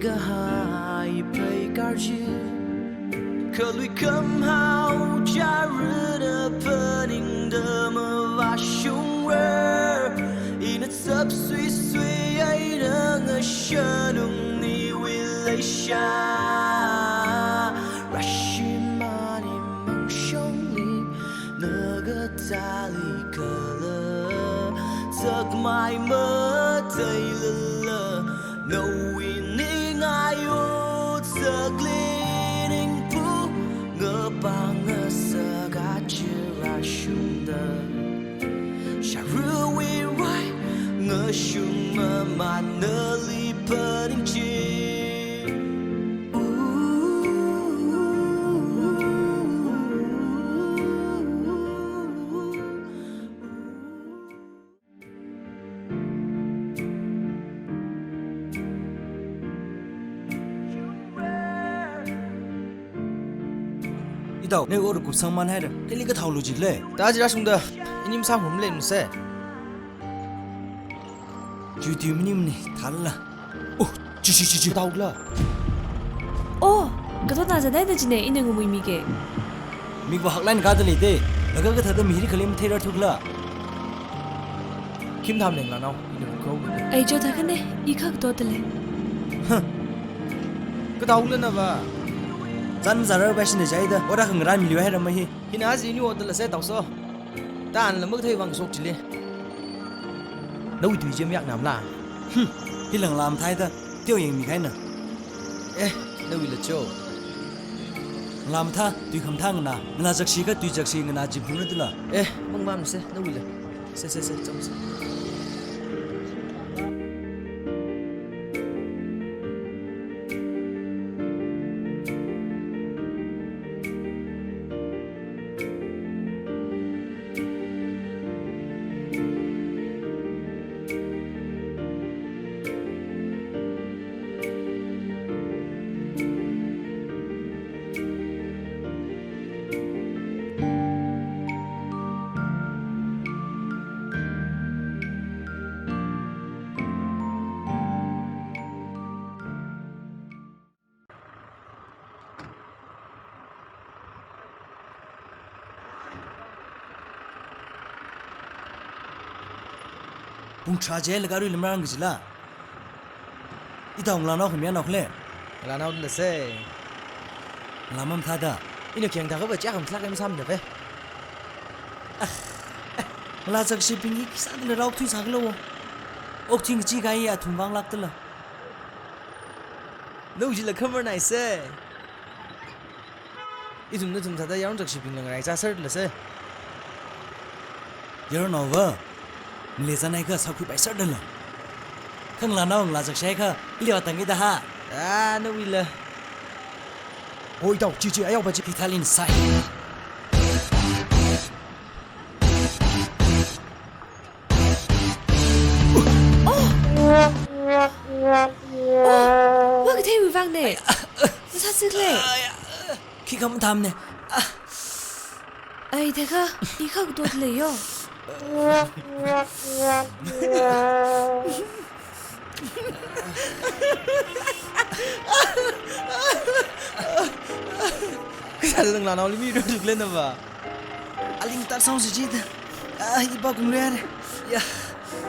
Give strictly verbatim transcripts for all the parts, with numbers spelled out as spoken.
Hai phei karji, khalui khamhao charada phaningda mavāshungre. Ina tsap suisui eina ngashanung niwui leisha. Rashimān imang shongli, nagathāli kala, tsakmai matailala, nawui ningai ot sakli ningpu, ngapang ngasak aja rāshungda. Sharui rai, ngashung mamān nali phaningji. Itao, nawui ot kupsangmān haira. Kali kathālu jikle. Taji rāshungda, ini masāmhum le nuse. Chuti mini mini, thālala. Oh, chi, chi, chi, chi. Kataola. Oh, kato na jadai da jine, ina ngumui mike. Mikva haklāk eina kada leite. Laga kathāda miri khalim theirar thukla. Khim tham leng la nao, ina ko. Ai jo ta kane, i kha kato ta le. Huh. Kataola nava. Zan zarar ba shine jaida, ora khangaran miliwa haira mahi. Hina aji ini ot la se taoso. Tan la mukthei vang sok chili. Nawui tui jemyak namla. Hmm. Hi lang lam thai da. Teo yeng mi kaina. Eh, nawui la cho. Lam tha, tui kham thang na. Ngala jakshi ka tui jakshi ngana jim hung na tula. Eh, mang mam se, nawui la. Se, se, se, cham se. Pung tharā jilaga arui lamrang kajila. Itao ngalānao khamiya nao khala. Ngalānao la se. Ngalā mamathāda. Ina khayang thākha ba chak khamthlak em samda ve. Ah, eh, ngalā jakshibing hi khisāda la rao okthui sākhala wo. Okthui ngacheekahai athum vang lākda la. Nawui jila khamar nai se. Ithum nathum thāda yaron jakshibing la ngarai chāser la se. Yaronnaova, ngalei zan haiakha sākhui paiser da la. Kha ngalānao ngalā jakshi haiakha, ili wa tang ida ha. Ah, nawui la. Oi, tao, chi, chi, ayao ba chi. Ithalin sai. Oh! Oh! Wa kathei wui vang ne? Ai, ah, ah. Masā sik le? Ai, ah, ah. Khi kham tham ne? Ah. Ai, thekha, i kha katot le yo. Kasā ngalānao li mi ruk le na va. Aling tar sound si jida. Ah, iba kum le are. Ya,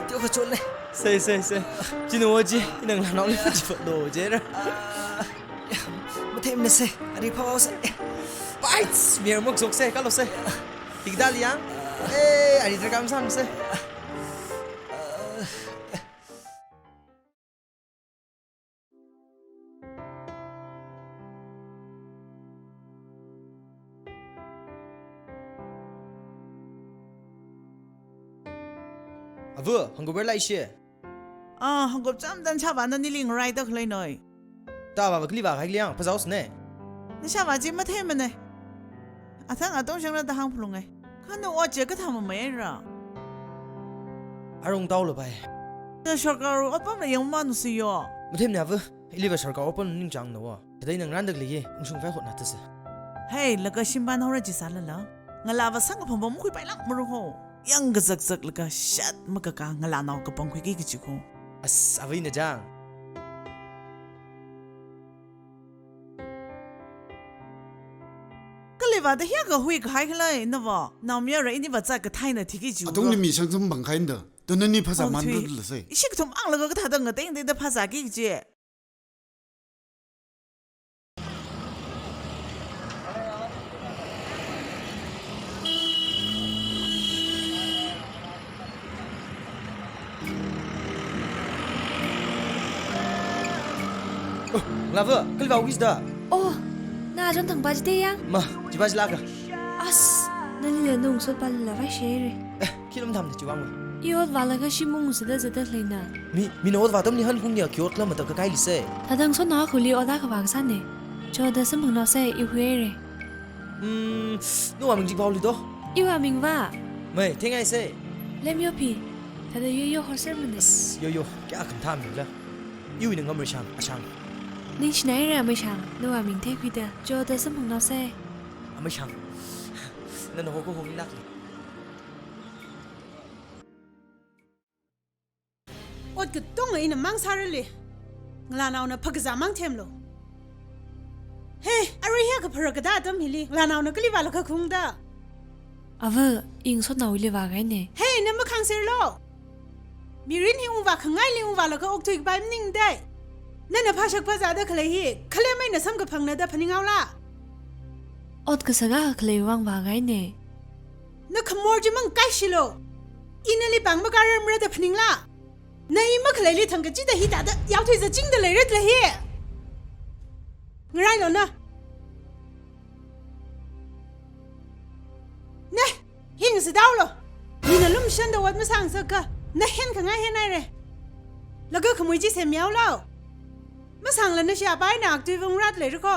teo kachot le. Sei, sei, sei. China wa chi, ina ngalānao li chi fa do je ra. Ah, ya, mathei mane se. Ari pha wa se. Bites, mir mok sok se, kalo se. Tik dal yang. Eh, ari drakam sam se. Avu, hanggup er lai shi. Ah, hanggup chāmdan chāvā nani ling rai da khalei noi. Ta vā va kali vā khai liang, pazau sne. Na shāvā chi mathei mane. Athang atong shang ra da hāng phalung ai. Kha na ot chi kathā mamai ra. Arong tao lo bai. Da sarkar ot pam la yang ma nu si yo. Mathei mane avu, ili va sarkar ot pam ningchang no wa. Kadai nang ran da khalei ye, ungshung fai hot na ta se. Hei, laga shimban haora chi sālala. Ngalā va sang kaphang pam khui pai lak maru ho. Yang kazak zak laga shat makaka ngalānao kapang khuiki kachi ko. As, avai na jang. Vāda hiyākha huikahai khala nava. Naomayara ini vāzat kathāna thiki jiu. Atungli mi shang sum bang kahaina da. Tuna ni phasā man da la sai. Ishi kathum anglaga kathāda ngateng tengda phasāki ji. Oh, Lava, kali vāki da. Oh, na John thangpa jite ya? Ma, chipa jilaka. As, nali la nung sot pali la vai shere. Eh, khilum tham ni chiwang. I ot vālaga shimung sāda sāda leina. Mi, mina ot vātamli han kung ya ki ot la mata kakaili se. Thadang sona khuli ot akha vāsane. Choda samphangna se i huire. Hmm, nawui ming jik baoli do. Iwui ming va. Mai, thengai se. Lem yo phi. Thada yo yo horser mane. Yo yo, kya kam tham la. Iwui nang amri shang, ashang. Ningshinaire amashang, nawui ming thekhuida. Choda samphangna se. Amashang. Nana hoko hong lak. Ot katonga ina mang sārali. Ngalānaona phakazā mang themlo. He, arui hiyākha pharākada atam hili, ngalānaona kali vālaga kung da. Ava, i ngasotnaowuili vākahaine. He, na makhangserlo. Mirin hi ungvā khangaili ungvālaga okthui kapai maningdai. Nana phashak phazāda khalei hi, khalemai na samkaphangna da phaninghaola. Ot kasā akha khalei vang vākahaine. Na khamor chi mangkaishilo. Ina nali pāng makararmara da phaningla. Na i makhaleili thangkachida hithāda yaothui zachingda leira khala hi. Ngarailo na. Ne, hing sādaolo. Mina lumshanda ot masāngasaka. Na henkhangai henhaire. Laga khamui chi semmihaolo. Masāngla na shia pai na aktui vung rat leira ko.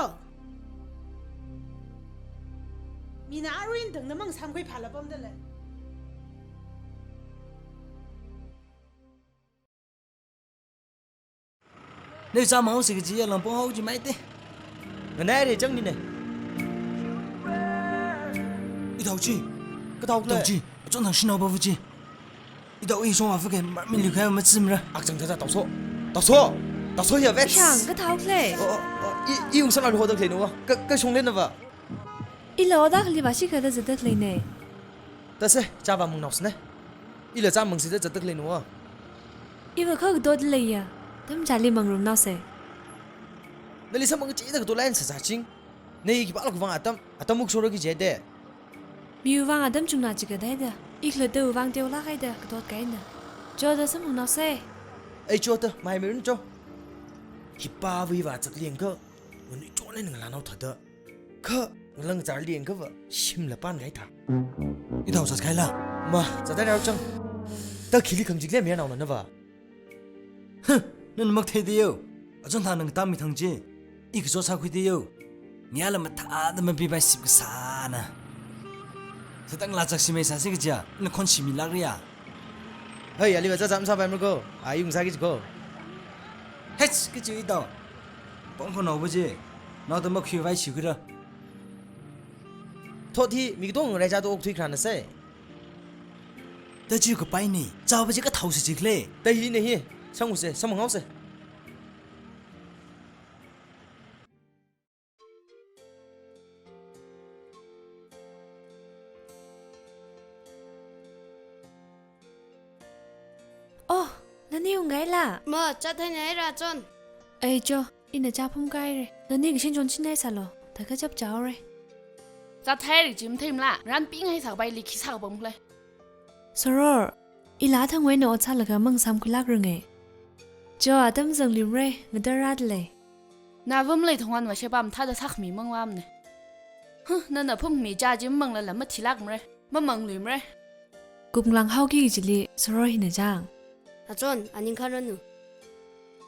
Mina arui tangna mang samkhui phala pamda lei. Nei chāmang sikaji ya lampong hao ji maite. Nganaire chang nine. Ithao ji. Kathao kle. Ithao ji. Achon thang shinao ba vuji. Ithao i shong afa ke ma mi likhai ma chimra. Akchang tata taoso. Taoso. Taoso ya vet. Shang kathao kle. Oh, oh, oh. I, i ung sana lu hodang kle no. Ka, ka shong le na ba. Ila oda khali ba shi kada zadak leine. Tase, chāvā mung naosne. Ila chāmang sida zadak leino. Iva khak dot leiya. Tam chali mangrum naose. Nali samang chida kato lain sāsā ching. Nei ki balok vang atam, atam muk shoro ki jede. Miwui vang atam chungna chikadaida. Ikla tawui vang teolak kaida katot kaina. Choda samang naose. Ei chota, mai mirun cho. Hipa vui va chak liang ka. Nganu chon le ngalānao thada. Kha, ngalang char liang kava, shimla pan gai tha. Ithao sat kaila. Ma, sat da rao chang. Ta khili khang jik le mi naona na va. Huh, nana mak thei diyo. Achon thang nang tam mi thang ji. I kajo sākhui diyo. Nia la mathāda mabi bai sip kasāna. Satang la chak shimei sāsi kaja, na khon shimi lak riya. Hai, ali va cha cham sāpai mako. Ai ung sāki ko. Hech, kaji ithao. Pong ko nao baje. Nao ta makhui vai chi kura. Thot hi mi katong rai cha to ok thui kran se. Ta chi ko pai ni. Chao baje kathao se chik le. Ta hi ne hi. Sang u se, samang hao se. Oh, nani ung kaila? Ma, chat hai nai ra chon. Ei cho, ina cha phum kaire. Nani kashin chon chin nai sālo. Thaka chap chaore. Chat hai ri jim themla. Ran ping hai sāpai li khi sāpam kle. Soror, ila thangwui na ot sālaga mang samkhui lak runge. Cho atam zang limre, ngadarat le. Na vamlei thongwan va shepam thada sakmi mang vamne. Huh, nana phungmi cha jim mang lala mathilak mre, mamang lui mre. Kumlang hao ki chili, Soror hina chang. Achon, aning kharanu.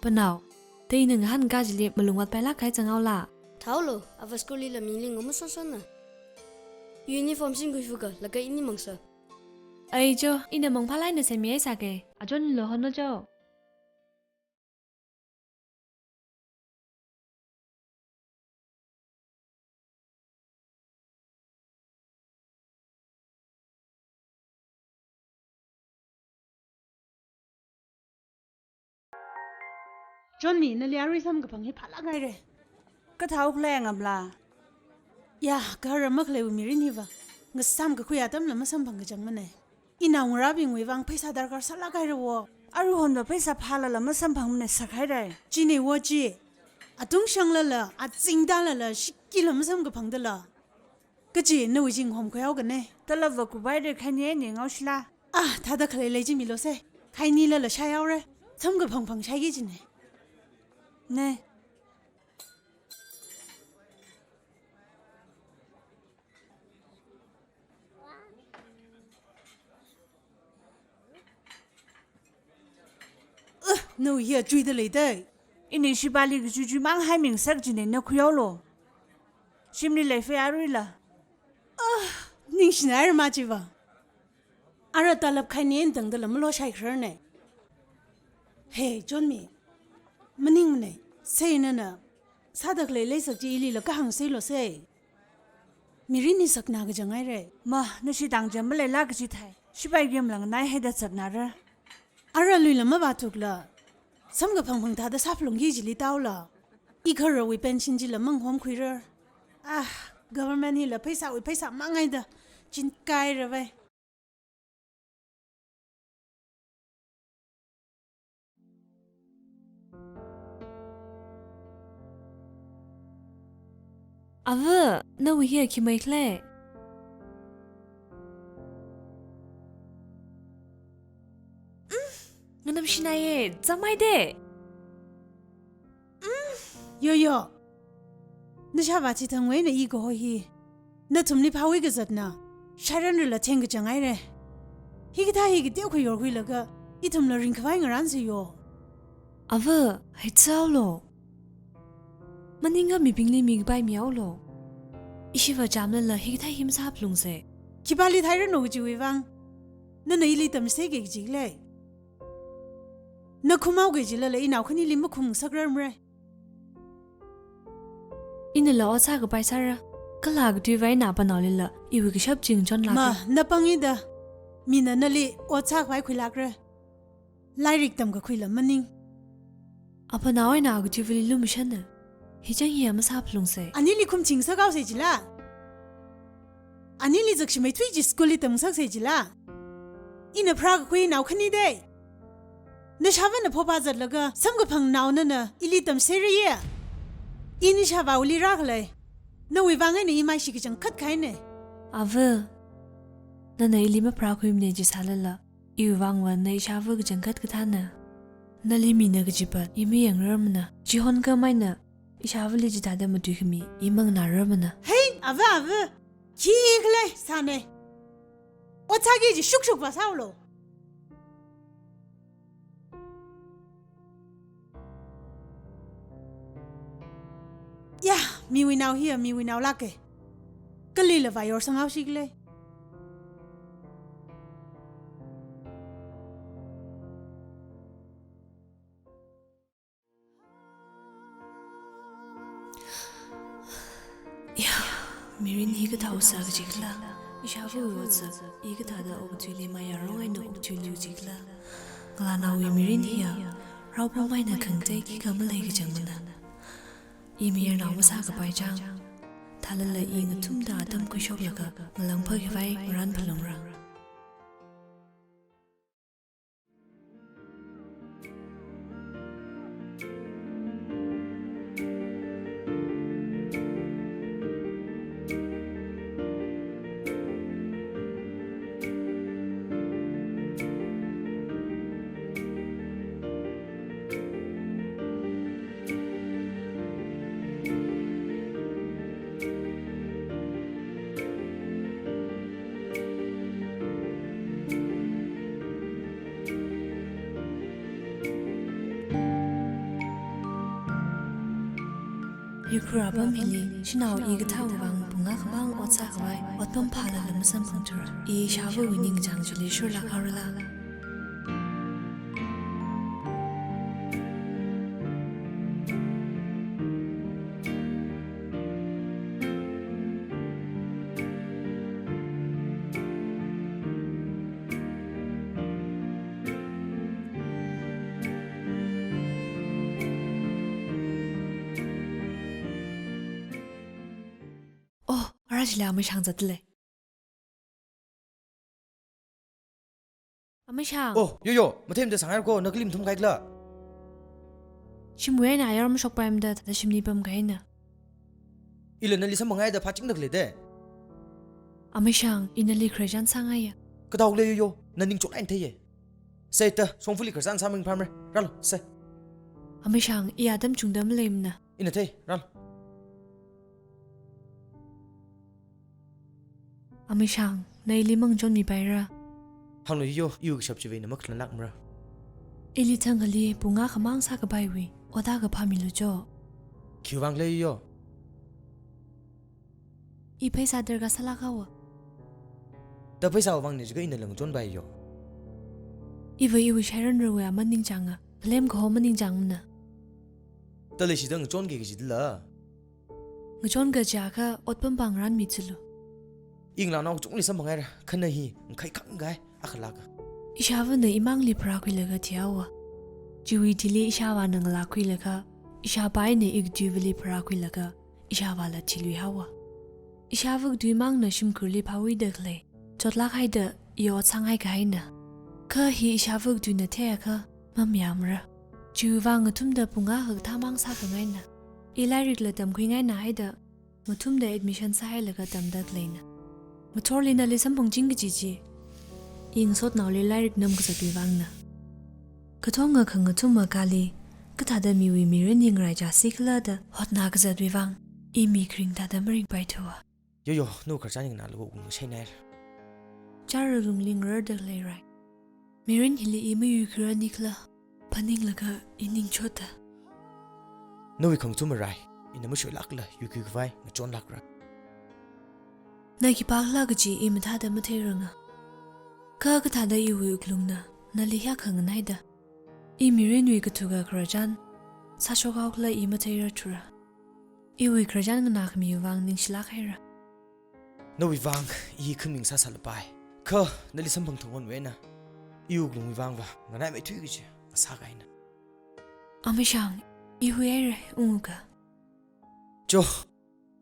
Panao, tei nang han ka chili malung wat pailak kai chang aula. Thaolo, ava school li la mi ling uma sosona. Uniform singkhui fuka, laga ini mangsa. Ai cho, ina mangphalai na semi ai sake. Achon lo hono cho. Johnny, nali arui samkaphang hi phalak haire. Kathao kle ngamla. Ya, gahara makhaleiwui mirin hiva ngasam kakhui atamla masamphang kachangmana. Inaongarābingwui vang pheisā darkar sālāk haira wo. Aruihonva pheisā phālala masamphangmana, sakhaira. China wo chi. Atung shanglala, azing tālala, shikila masamkaphang dala. Kachi nawui chi ngahomkhui haokana. Talapva kuphaira, khaini eina ngaoshila. Ah, thāda khalei lei chi milu se. Khainilala shaihaora. Samkaphangphang shaiki kajina. Ne. Uh, nawui hi achuida leida. Ina shipali kachuichui mang haimi ngasak kajina, na khuihaolu. Shimli leifei aruila. Uh, ningshina arma chiva. Ara talap khaini eina tangdala maloshai khararna. Hey, Chonmi. Maningmana. Sei nana sāda khalei leisak chi ilila kahāng seilu se. Mirin hi sakna kachang haira. Ma, nashi tangchan maleila kachi thai. Shipai game lang nai haida zatnara. Ara luila mavāthukla. Samkaphangphang thāda sāphalungki kajili taola. Igaharawui pension chila mangahomkhuira. Ah, government hila pheisāwui pheisā mang haida. Chinkaira vai. Ava, nawui hi khi mai khala? Mm, nganamshinaiya, zangmai de. Mm, yo yo. Nashāvā chithangwui eina i kaho hi. Nathumli phāwui kazatna. Shairanrala theng kachang haira. Hikathā hi kateokha yorkhuilaga, ithumla ringkhavai ngaransi yo. Ava, haichaolu. Maningakha mibingli mikapai mihaolu. Ishiva chamlala hikathā hi masāphalungsa. Khipāli thairanu kajiwui vang nana ili tamsei kaji khala? Na khumhao kajilala inao khanili makhumngasakrarmara. Inala ot sākapai sāra. Kala katuiva ina apanaolila iwui kashap chi ngachonlāka. Ma, na pangida. Mina nali ot sākhavai khuilākra. Lairik tamkakhuila maning. Apanao eina katuivali lumashana. Hichang hiya masāphalungsa. Anili khumching sākhaosa jila. Anili zakshimeithui chi school li tamngasaksa jila. Ina pharākakhui nao khani de. Nashāvana phopa zatlaga samkaphangnao nana ili tamseira ye. I nashāvāwuili rākhalei. Nawui vang eina i maishi kachangkhat kahaina. Ava, nana ili mapharākhuimana jisālala, iwui vangva na ishāva kachangkhat kathāna. Nali mina kajipa i mayangrarmana. Chihon kamaina ishāvali chithāda matuikhami i manganārarmana. Hey, ava, ava. Khi khalei sāna. Ot sāki kaji shukshukva sāolu. Ya, miwui nao hiya miwui naolāka. Kalila vāyorsanghaosi khala? Ya, mirin hi kathā otsak kajikhala? Ishāvawui otsak, i kathāda okathuili mayarong eina okathui liu jikhala? Ngalānaowui mirin hiya, raopam eina khangatei khikha malei kachangmana. I mayarnao masākapai chang, thālala i ngathumda atam khuishoklaga ngalāng phākhavai ngaranphalungra. Ukhrul apam hili, shanao i kathāwui vang phungakhamang ot sākhavai, otpam phālala masamphangthura. I ishāvawui ningchāng chili shurlāk haorala? Oh, Ashila Amashang zatle. Amashang. Oh, yo yo, mathemda sangai ko, na kali mathum kaikla. Shimwui eina ayar mashokpaimada, thada shimli pamkahaina. Ila nali samphang ngaida phāchingda khalei de. Amashang, ina nali khararchan sāngaiya. Kadaole yo yo, na ningchot eina theiye. Seta, Shongfali khararchan sāming pamre. Rālo, se. Amashang, i atam chungda maleimana. Ina thei, rālo. Amashang, na ili mangachonmipaira. Hānglo yo, iwui kashap chiwui eina makhalanlākmara. Ili thangkhali pung akhamang sākapaiwui ot akha phāmilu cho. Khiwui vang khala yo? I pheisā darkar sālāk haowa. Da pheisāwui vang ni jiakha ina ngachonpai yo. Iva iwui shairanrawui aman ningchānga, khalem kaho maningchāngmana. Da leishida ngachonki kaji dala. Ngachonki kajiakha otpam pāngarānmi chulu. Inglānao kachungli samphang ngaira, kha na hi ngakhai khangai akha lāka. Ishāvana imangli pharākhuilaga thihaowa. Chiwui thili ishāvāna ngalākhuilaga, ishāvā eina i katuivali pharākhuilaga, ishāvāla thilui haowa. Ishāva katuimangna shimkhurli phāwuida khalei chotlāk haida i ot sāngai kahaina. Kha hi ishāva katuina theiakha mamayāmara. Chiwui vang ngathumda pung akha kathāmang sākhangaina. I lairikla tamkhuingaina haida ngathumda admission sāhailaga tamda khaleina. Ngathorli nali samphangching kaji chi, i ngasotnaoli lairik namkazatwui vangna. Katonga khangathum akali, kathāda miwui mirin ngaraichāsi khala da hotnakazatwui vang, i mi kharing thāda maringpaithuwa. Yo yo, nawui khararchan nganālaga wuklung shaihaira. Chara lungli ngararda khalei rai. Mirin hili i mayuikhuirani khala, phaninglaga i ningchotta. Nawui khangathum arai, ina mashoilākla yuikhuikhavai ngachonlākra. Na khipākhala kaji i mathāda matheiranga. Kha kathāda iwui wuklungna nali hiyākha nganaida, i mirinwui kathuka khararchan sāshok haokhala i matheirarthura. Iwui khararchan nganākhamiwui vang ningshilāk haira. Nawui vang i khaming sāsālapai. Kha nali samphang thangwonwui eina i wuklungwui vangva nganaimeithui kaji ngasā kahaina. Amashang, i huihaira, unguka. Cho,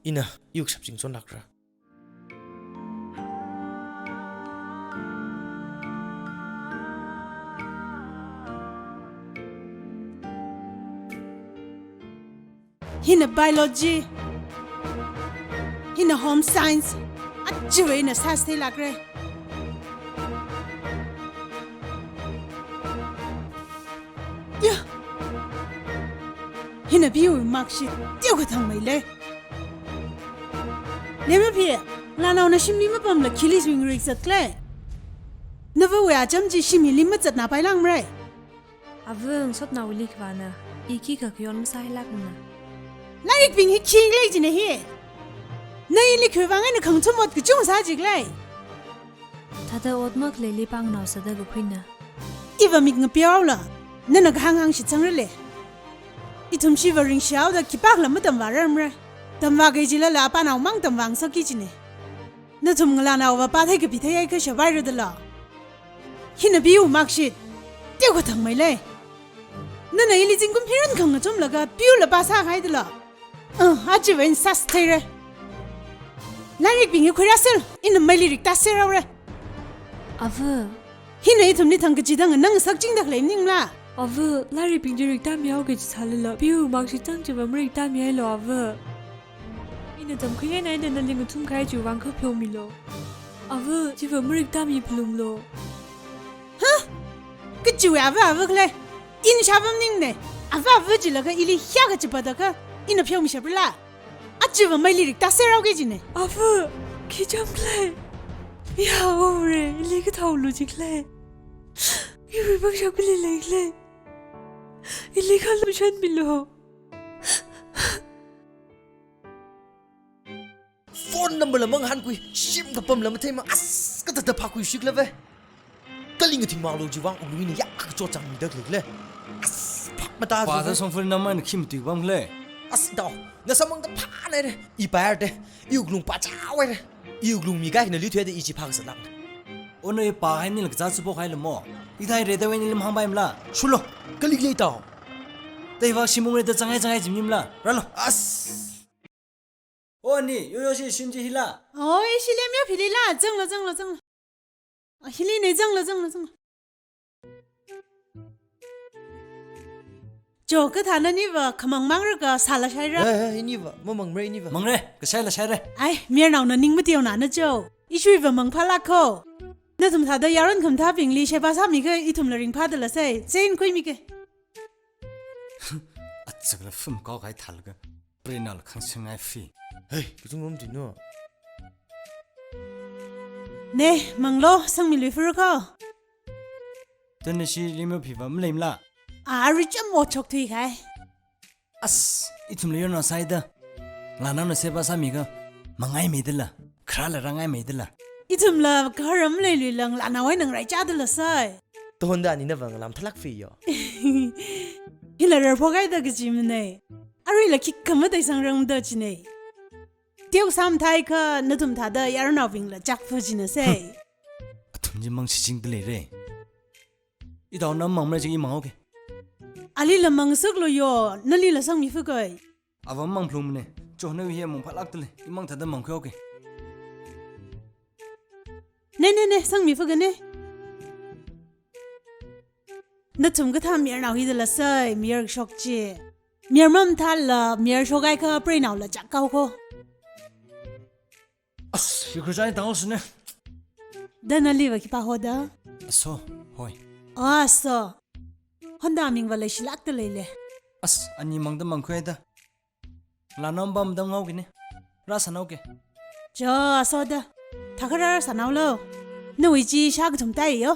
ina iwui kashap chi ngachonlākra. Hina biology, hina home science, achiwui eina sāsātheilākra. Ya. Hina B U mark sheet teokha thangmeile. Lemaphi, ngalānaona shimli mapamla khili swing rik zatkhala? Navawui acham chi shimli mazatna pailāngmara. Ava, ngasotnaoli khavāna, i khikha khayon masāhailākmana. Lairikbing hi khikhala jina hi. Na ili khiwui vang eina khangathum ot kachung sā jikhala? Thāda ot makhaleili pāngnao sāda kakhuina. Iva mik ngapeola, nana kahāng hāngshitsangrale. Ithum shiva ringshihaoda khipākhala matamvārarmara. Tamvāki jilala apānaomang tamvāngasakki jina. Nathum ngalānaova pāthei kapi theiakha shāvaira dala. Hina B U mark sheet teokha thangmeile. Nana ili zingkum phiran khangathumlaga B U la pāsākahai dala. Ah, achiwui eina sāsātheira. Lairikbing hi khuirāser, ina meili rik tāser haora. Ava. Hina ithumli thang kachida nganāngasakchingda khalei maningla? Ava, lairikbing chi rik tāmihaoki jisālala, B U mark sheet chang chiva marik tāmihailu, ava. Ina tamkhuingainaida nali ngathumkahai chiwui vang kha pheomilu. Ava, chiva marik tāmiphalunglu. Huh? Kachiwui ava ava khala? Ina shāvā maningmana. Ava ava jilaga ili hiyākha chipadakha ina pheomishaprala? Achiva meili rik tāser haoki jina. Ava, khi chāmkhala? Ya, ore, ili kathālu jikhala? Iwui pangshap kali leikhala? Ili kha lumashanmilu. Phone number la mangahānkhui, shim kapamla matheimang, as, kathāda phākhuishikhala ve. Kali ngathingmanglu chiwui vang wuklung eina yākha chotchāngmida khaleikhala? As, phap matā. Pāda songfun namana khi matuipamkhala? As, dao, na samphangda phānaira, i pāhaira de, i wuklung pāchaohaira. I wuklung mi kaikhana luithuida i chi phākazat lākna. Ono i pāhai maningla kazā supokhailu mo. Ithai rida wui eina lim hāngpaimala. Shulo. Kali khalei dao. Theiva shim ungrida zanghai zanghai jimimala. Rālo. As. O ani, Yoyo, ishi shim chi hila. O, ishi lemyo philila, zanglo, zanglo, zanglo. A, hili ne, zanglo, zanglo, zanglo. Jo, kathāna iniva khamang mangra ka sāla shaira. Eh, eh, iniva, mamangmara iniva. Mangra, kashaila shaira. Ai, mayarnaona ning mateonana jo. Ishiva mangphālāk ko. Nathum thāda yaron khamathābingli sheba sāmikha ithumla ringphādala sai. Sai ina khuimika. Atsakla fum kau kai thālaga. Preinaola khangshang ai fi. Hey, kachungkha mamatino. Ne, manglo, sangmiluiphura ko. Tun ishi lemyo phiva maleimala? A, arui cham otshok thuikahai. As, ithumla yaron sāida. Ngalānaona sheba sāmikha, mangaimeidala. Kharāla rāngaimeidala. Ithumla kharam leiluila ngalānaowui eina ngaraichādala sai. Tohonda ani nava ngalam thalak fi yo. Hila rarphok haida kaji manei. Aruila khikha mataisangrangda jinei. Teo samthai kha nathum thāda yaronnaobingla chakpha jina sai. Athum chi mangshi jingda leira. Itaona mamangmara chi i manghaoke. Alila mangsaklu yo, nalila sangmiphakoi. Ava mangphalungmane, chona hi mangphālākdalei, imang thāda mangkhuihaoke. Ne, ne, ne, sangmiphakane. Nathum kathā mayarnao hidala sai, mayarshok chi. Mayar mamathāla, mayarshok haikha preinaola chak kau ko. As, hi khuichai tanghaosine. Da naliva khipā hoda? Aso, hoi. Aso. Honda mingva leishilākda leile. As, ani mangda mangkhuida. Ngalānaoba matamhaokine. Rāsānaoke. Jo, aso da. Thākha rāsānaolo. Nawui chi shākathum taiyo.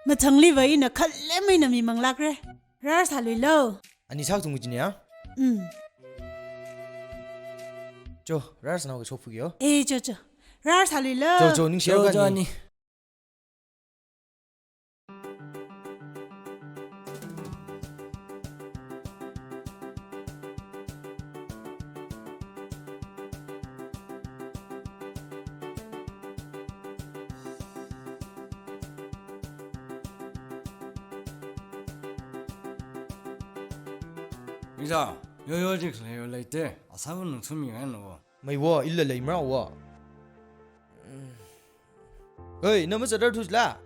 Mathangliva ina khalem eina mi manglākra. Rāsāluilo. Ani shākathum kajine ya? Mm. Jo, rāsānaoke shokphuki yo. Eh, jo, jo. Rāsāluilo. Jo, jo, ningshi jo, jo, ani. Iza, Yoyo chi khalei leite, asāva nang sumi ngan lo. Mei wo, ila leimara wo. Hei, na mazatrarthu jila?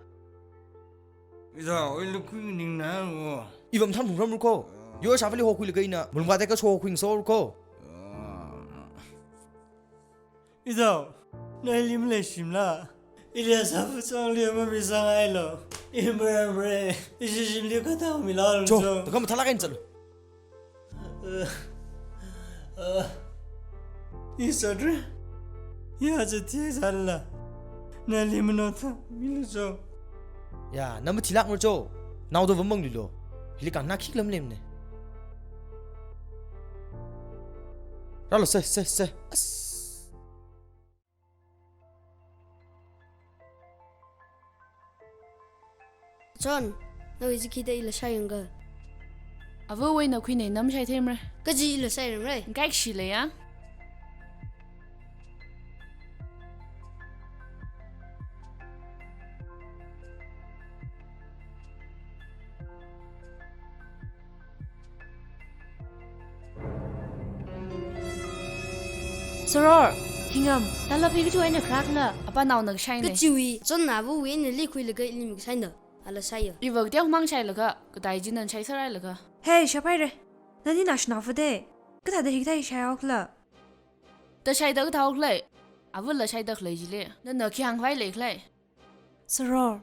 Iza, oi lukui ning na wo. Iva mathāmphungramra ko. Yoyo shāvāli hokhuilaga ina, malung vāda kaso hokhuingasora ko. Iza, na ili maleishimala? Ili asāva changli mamisangailo. I maramre, ishi shimli kathā milaolo jo, jo. Takam mathālāk eina zatlu. Ishi zatre. Ya zati zala. Nali manaotha milu jo. Ya, na mathilākmara jo. Naoda va mangluilo. Hili kangna khikha maleimane. Rālo, se, se, se. As. John, nawui chi khi da ila shāyangka? Avawui eina khuinei, na mashaitheimara. Kaji ila shāyangrai. Kaikshi leiya. Soror, thingam, tala phi kachiwui eina kharākhala? Apanaona kashainei. Kachiwui, John na avawui eina likhuilaga ili mikashaina, ala shaiya. Iva kateomang shailaga, katai chi nana shaiserhailaga. Hey, shāpaire. Nani naoshinao vāde. Kathāda hikathā hi shaihaokhala? Da shaida kathāhaokhala? Avala shaida khalei chili. Nana khi hāngkhavai leikhala? Soror,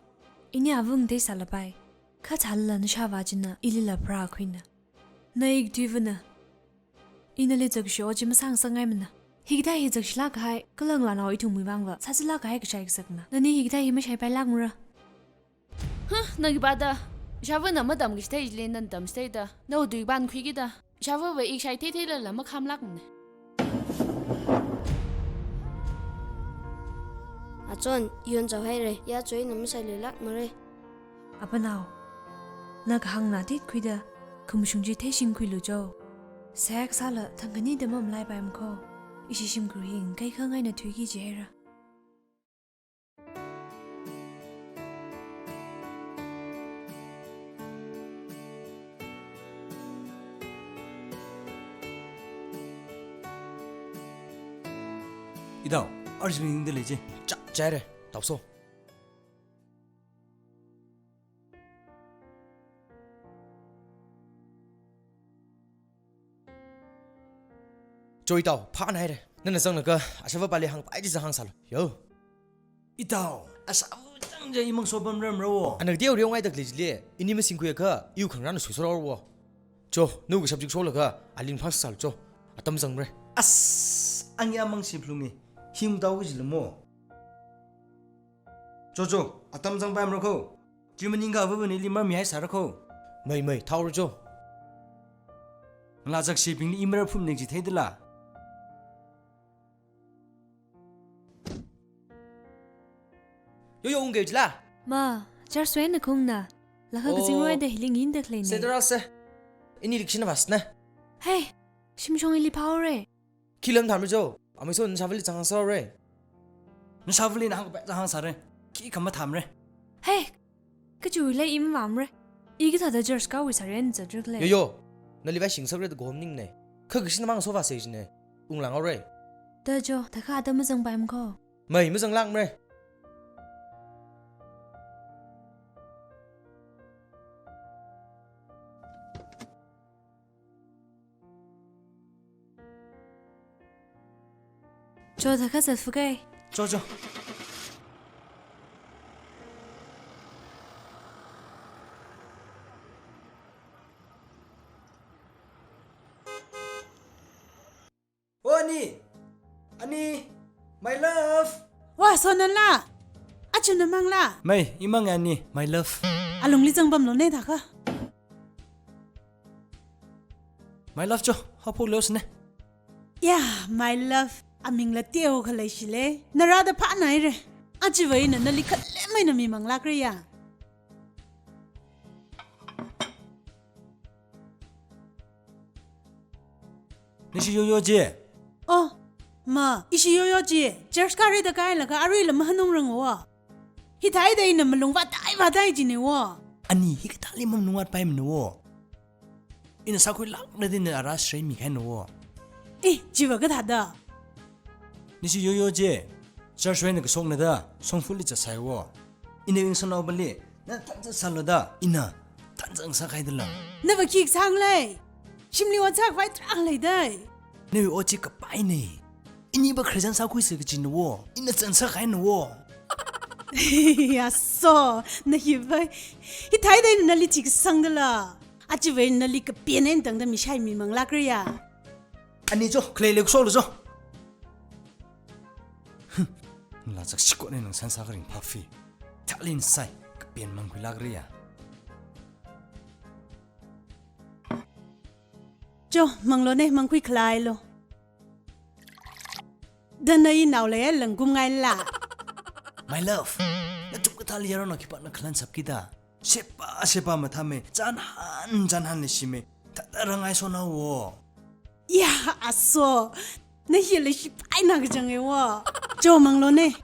ini ava ngateisālapai. Kha thālala nashāvā china ilila pharākhuina. Na ikathuivana. Ina nali zakshi o chi masāngasakngaimana. Hikathā hi zakshilāk kahai, kala ngalānao ithumwui vangva sāzālāk kahai kashai kasakna. Nani hikathā hi mashaipailākmara. Huh, na khipāda? Ishāvana matamkachithei chili nana tamchitheida. Nawui tui pānkhuikida. Ishāvava ikashai theitheilala makhamlākmane. Achon, yonchao haire, ya choi na mashaileilākmare. Apanao, na kahāngna titkhuida, khamashung chi theishingkhuilu jo. Sex sāla thangkhanida mamalaipaimako. Ishi shimkhur hi ngakeikhangai eina thuiki jihaira. Itao, arjing ningda lei chi. Cha, chāre, taoso. Cho itao, phānāhaire. Nana zanglaga, ashāvāpāli hāngpai chi zang hāngsālu. Yo. Itao, ashāva chang chi imang sopamrarmara wo. Ana teoreongaida khalei chili, ini masingkhuiakha, iwui khangarān suisorora wo. Cho, nawui kashap chi sholaga, aling phāsālu cho. Atam zangmara. As, angi amang shiphalungi. Him tao kajila mo. Cho cho, atam zangpaimara kho. Chi maningakha avāvali marmihaisāra kho. Mei mei, thaora cho. Ngalā zakshibingli i mararphumni kaji theidala. Yo yo, ungke chila. Ma, church wui eina khaungna. Lakha Oh. kazingroida hili nginda khaleina. Sederase. Ini likshina vasna. Hey, shimshong ili phaore. Khi lam thamra cho, amei so nashāvali zang hāngsāre. Nashāvali na hāngkapai zang hāngsāre. Khikha mathamre. Hey, kachiwuili i mavāmre. I kathāda church kawui sāren zatrakle. Yo yo, nali vaishing sāre da gom ningne. Kha kashina mang so vāsei jine. Unglang haore. Da cho, thākha atam mazangpaimara kho. Mei, mazanglākmare. Cho thākha zatfuke. Cho, cho. O ani. Ani. My love. Wa, so nala. Achu namangla. Mei, imang ani, my love. Alungli zangpamlone thākha. My love cho, haophoklu sine. Ya, my love, amingla teokha leishile. Narāda phānāhaire. Achiva ina nali khalemmeina mimanglākre ya. Nashi Yoyo chi? Oh, ma, ishi Yoyo chi. Church kārida kālaga aruila mahanungrang wo. Hithāda ina malung vātai vātai jine wo. Ani hikathāli mamanung vātpaimana wo. Ina sākhuilākna da ina ara shreimi kahaina wo. Eh, chiva kathāda? Nashi Yoyo chi, church wui eina kashokna da, shongfali zatsai wo. Ina iwui ngasānaobingli, na thanzat sālu da, ina thanzat ngasā kahaidala. Nava khi kasāng lei? Shimli ot sākhavai tarākha leidei. Nawui ot chi kapaine. Ini va Christian sākhuisa kajina wo, ina zan sākahaina wo. Ya so, na hi va. Hithāda ina nali chi kasāngdala. Achiva ina nali kapen eina tangda mishai mimanglākre ya. Ani cho, khalei lei khuisolu cho. Hmm, ngalā zakshikot eina nang san sākaring phafi. Talin sai, kapen mangkhuilākre ya. Cho, manglone, mangkhui khalei lo. Da na inao leiya langkum ngaila. My love, na chupkathāli yaronao khipāna khalan shapkida. Shepa, shepa mathāme, chānhan, chānhan leishime, thāda rangai sonao wo. Ya, aso, na hi leishipaina kajānge wo. Cho manglone,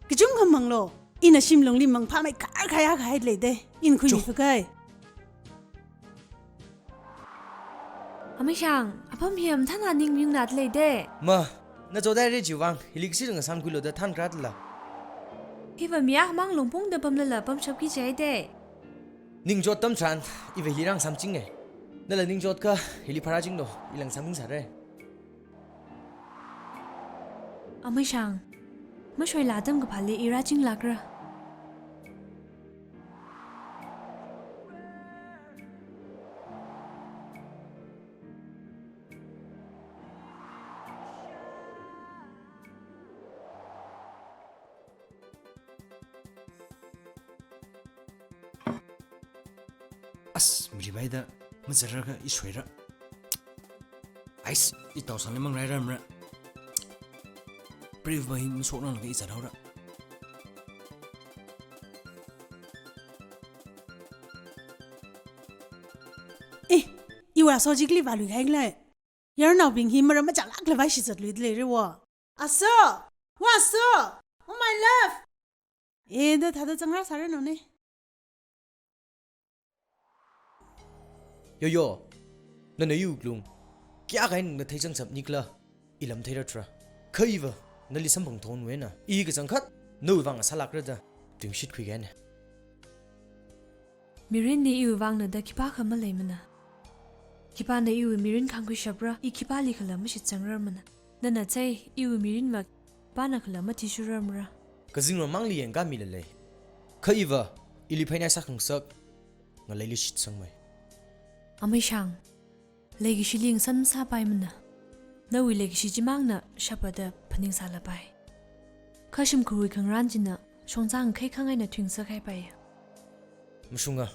kachungkha manglo, ina shimlungli mangphāmei kar kaya kahai leidei, ina khuimi Cho. Fukai. Amashang, apam hi mathāna ning yungna leidei. Ma, na chodai re chiwuivang, hili kashi ngasānkhuilu da thankrātla. Hiva mi akhamang longpongda pamlala pamshapki jihaidei. Ningchot atam tharan, iva hili rāngasāmchinge. Nala ningchotkha, hili pharāchinglu, i langsaming sāre. Amashang, mashoila atam kaphāli i rāchinglākra. As, mirivaida, mazarraga i shoira. Ais, i taosangli mangrairarmara. Brief va hi masoknanglaga i zathaora. Eh, iwui aso chikli vālui hailei. Yaronnaobing hi maram machālākla vāshizatluida leire wo. Aso! Wa aso! Oh my love! Eh, da thāda zangrāsāranu ne. Yo, yo. Nana iwui wuklung kayākha eina theizangshap nikhala, i lam theiratra. Kha iva, nali samphang thonwui eina, i kachangkhat nawui vang sālākra da tuingashit khuikahaina. Mirinli iwui vangna da khipākha maleimana. Khipāna iwui mirin khangkhuishapra, i khipālikhala mashitsangrarmana. Nana thei, iwui mirinva khipānakhala mathishurarmara. Kazingram mangli yangkāmila lei. Kha iva, ili phainai sākhangasak ngaleili shitsangmei. Ameishang, leikashili ngasan masāpaimana. Nawui leikashi chimangna shapada phaningsālapai. Kha shimkhurwui khangarān china shongzā ngakhai khangai eina thuingasak haipaiya. Mashunga,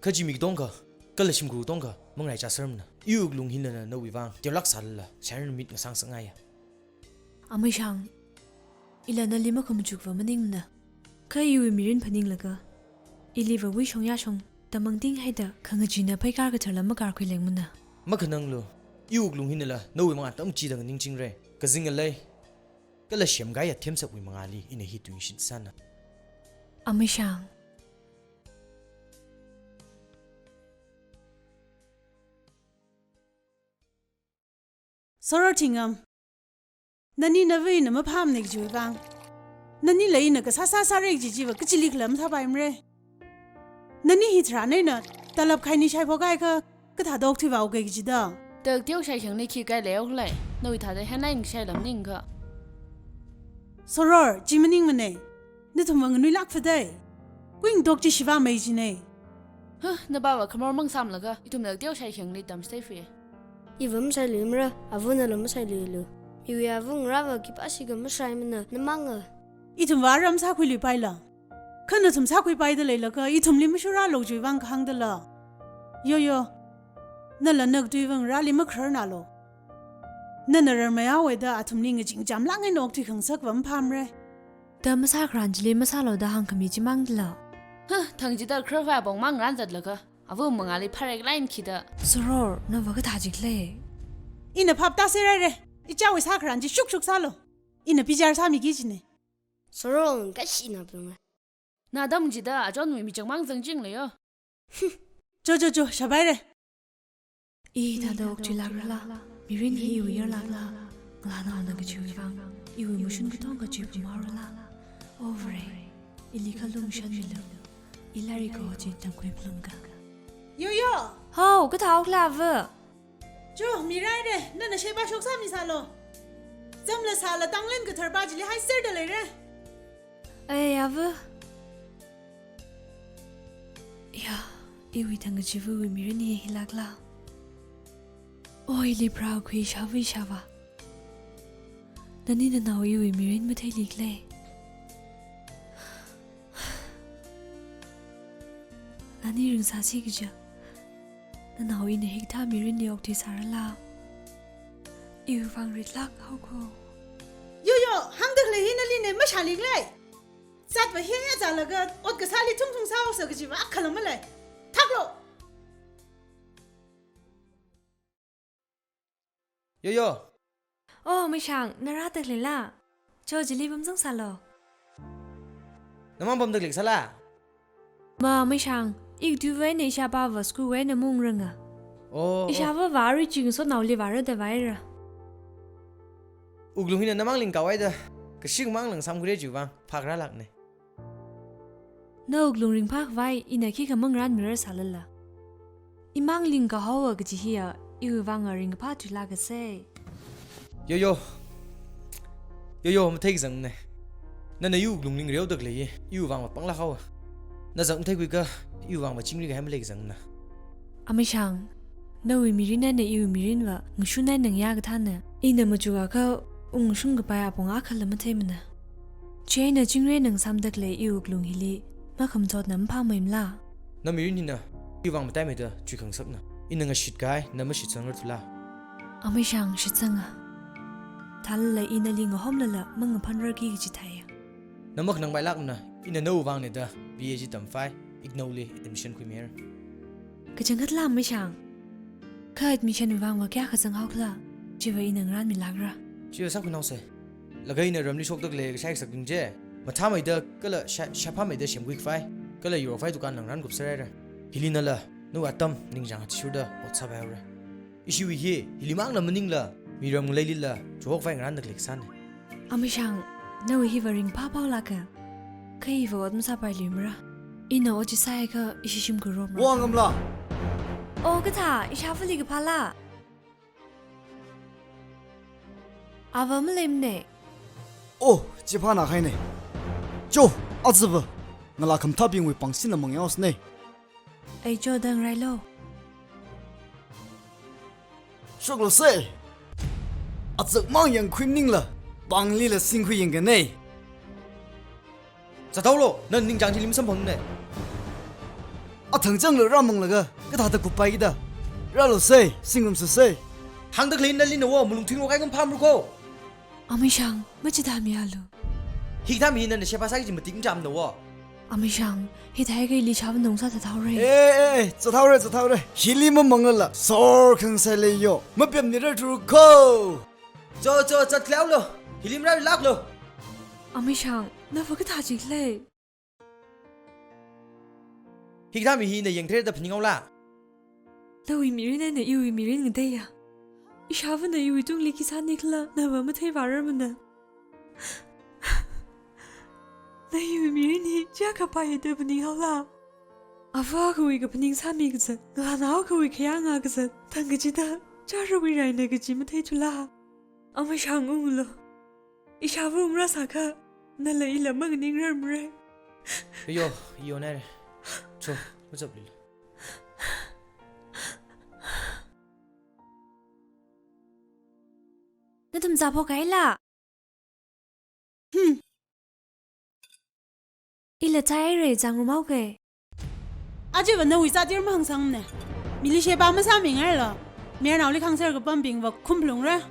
kha chi mi katonga, kala shimkhur katonga mangarai chāsermana. Iwui wuklung hinala nawui vang teolāk sālala, shairnumit ngasāngasakngaiya. Ameishang, ila nali makhamachukva maningmana. Kha iwui mirin phaninglaga, iliva wui shongyāshong tamangting haida khangachina pheikar katharla makarkhui lengmana. Makhananglu, iwui wuklung hinala nawui mangā tamchida nganingchingra. Kazing ngalei, kala semkahai athemsakwui mangāli ina hi tuingashitsana. Ameishang. Soror Thingam, nani nava ina maphāmana kajiwui vang, nanila ina kasā sāsāra kaji chiva kachilikhala masāpaimara. Nani hi tharan eina talap khaini shaiphok kahai kha, kathāda okthuivāuka kajida. Takteoshai shangni khi kai leiok lei, nawui thāda hāngnai ngashaila maningakha. Soror, chi maningmana. Nathumva nganuilāk phadai. Kuingatok chi shivāmei jina. Huh, nabava khamor mangasāmlaga, ithumna takteoshai shangli tamsai fui. Iva masailuimara, avunala masailuilu. Miwui ava ngarāva khipāshikha mashaimana, namanga. Ithumva aram sākhuiluipaila. Kha nathum sākhuipaida leilaga, ithumli mashurālu chiwui vang kahāngdala. Yoyo, nala nakatuiva ngarāli makhararnalu. Nana rarmeihaowa da athumli ngaching chamlāk eina okthui khangasakva maphāmara. Da masākharan chili masālu da hāngkhami chimangdala. Huh, thang chida khararva apong mang ngarān zatlaga, ava mangāli phareklāk eina khida. Soror, nava kathā jikhala? Ina phap tāserhaira. Ichāwui sākharan chi shukshuk sālu. Ina bichar sāmiki jina. Soror, ngakashina pung. Na dam chida achonwui michang mang zangchingla yo. Cho, cho, cho, shāpaira. I thāda okthuilākrala, mirin hi iwui yarlākla, ngalānaona kajiwui vang, iwui mashun katonga chi pamhaorala. O Vare, ili khalung shanmilu, i lairik kaho chi tamkhui phalunga. Yoyo! Hao, kathāhaokhala ava? Cho, miraira, nana sheba shoksā misālu. Zamla sāla tanglen katharpa chili haiserda leira. Ai, ava. Ya, iwui thang kachivawui mirin hi hilākla. Oi, ili pharākhui ishāva ishāvā. Nani nanao iwui mirin matheilikhala? Nani ringsāsi kaja. Nanao ina hikathā mirinli okthuisārala. Iwui vang ritlāk haoko. Yoyo, hāngda khalei hi naline, mashālikhala? Zatva hi ya zālaga, ot kasāli thungthung sāhaosa kajiva akhala malei. Thaklu! Yoyo. Oh, Meishang, na rāda khaleila? Cho, chili pamzangsālu. Namang pamda khalei kasāla? Ma, Meishang, ikathuiva eina ishāpava school wui eina maungranga. Oh, oh. Ishāvava arui chi ngasotnaoli vāra da vāhaira. Wuklung hina namang lingkahaida, kashik mang lang samkhuira chiwui vang phākharālākna. Na wuklung ringphākhavai ina khikha mangarānmirarsālala. Imang lingkahaowa kaji hiya, iwui vang ringkaphā thuilākasei. Yoyo. Yoyo, matheikazangna. Nana iwui wuklung lingreoda khalei hi, iwui vangva panglāk haowa. Na zak matheikhuikha, iwui vangva chingri kahai maleikazangna. A Meishang, nawui mirin eina iwui mirinva ngashun eina ngayā kathāna. Ina machukakha ungshung kapai apong akhala matheimana. Chieina chingri eina ngasamda khalei iwui wuklung hili makhamachotna maphāmeimala? Na mirin hina iwui vang mataimeida chuikhangasakna. Ina ngashitkahai na mashitsangrarthula? A Meishang, shitsanga. Thālala ina nali ngahomlala mangaphanrarki kaji theiya. Na makhanangpailākmana, ina nawui vangna da B A chi tamphai, IGNOU li admission khuimihaira. Kachangkhatla Meishang. Kha admission wui vangva kayākha zanghaokhala, chiva ina ngarānmilākra. Chiva sākhuinaosei. Laga ina ramli shokda khalei kashai kasakbing chi mathāmeida kala shā-, shāphāmeida semkhuikhavai, kala Europe wui dukan ngarānkupserhaira. Hili nala nawui atam ningchāng athishurda ot sāpaihaora. Ishiwui hi, hilimangla maningla, miram ngaleilila chuhokhavai ngarānda khalei kasāna. Amashang, nawui hiva ringphāphālāka. Kha iva ot masāpailuimara. Ina ot chi sāakha ishi shimkhur romra. Wang amla. O kathā, ishāvali kaphāla. Ava maleimane. O, chiphanā haine. Cho, aziva. Ngalā khamathābingwui pāngshina mangyao sine. Ei cho dang railo. Shoklo se. Azak mang yangkhui maningla, pānglila singkhui yangkane. Zathaolo, nana ningchāng chili masamphangmane. Athang changla rāmanglaga, kathāda kuppaikida. Rālo se, singrumsa se. Hāngda khalei nali nawo, malung thinglo kai ngam phamru ko. Amashang, machithāmialu. Hikathā mi nana sheba sāki kaji matik machamna wo. Amashang, hithākha ili ishāvana ungsā zathaore. Eh, eh, eh, zathaore, zathaore. Hili mamangla, sor khangsai leiyo. Mapemnira thuru ko. Cho, cho, zatkhaleo lo. Hili marālāklo. Amashang, nava kathā chikle. Hikathā mi hi na yangthei da phaninghaola. Nawui mirin eina iwui mirin ngateiya. Ishāvana iwui tungli khi sānikhala, nava matheivārarmana. Na iwui mirin hi chiyākha paiya da phaninghaola. Ava akhawui kaphaning sāmi kazat, ngalānao akhawui khayāng ngā kazat, thang kachida, chārawui raina kaji matheithula. Amashang unglo. Ishāva ungrāsākha, nala ila manganingrarmare. Iyo, iyo nare. Cho, mazaplilo. Nathum zāphok kahaila. Hmm. Ila thaihaire, zangrum haoke. Aja va nawui zat yar mahāngsangne. Mili sheba masāmingailo. Mayarnaoli khangser kapambingva khumphalungra.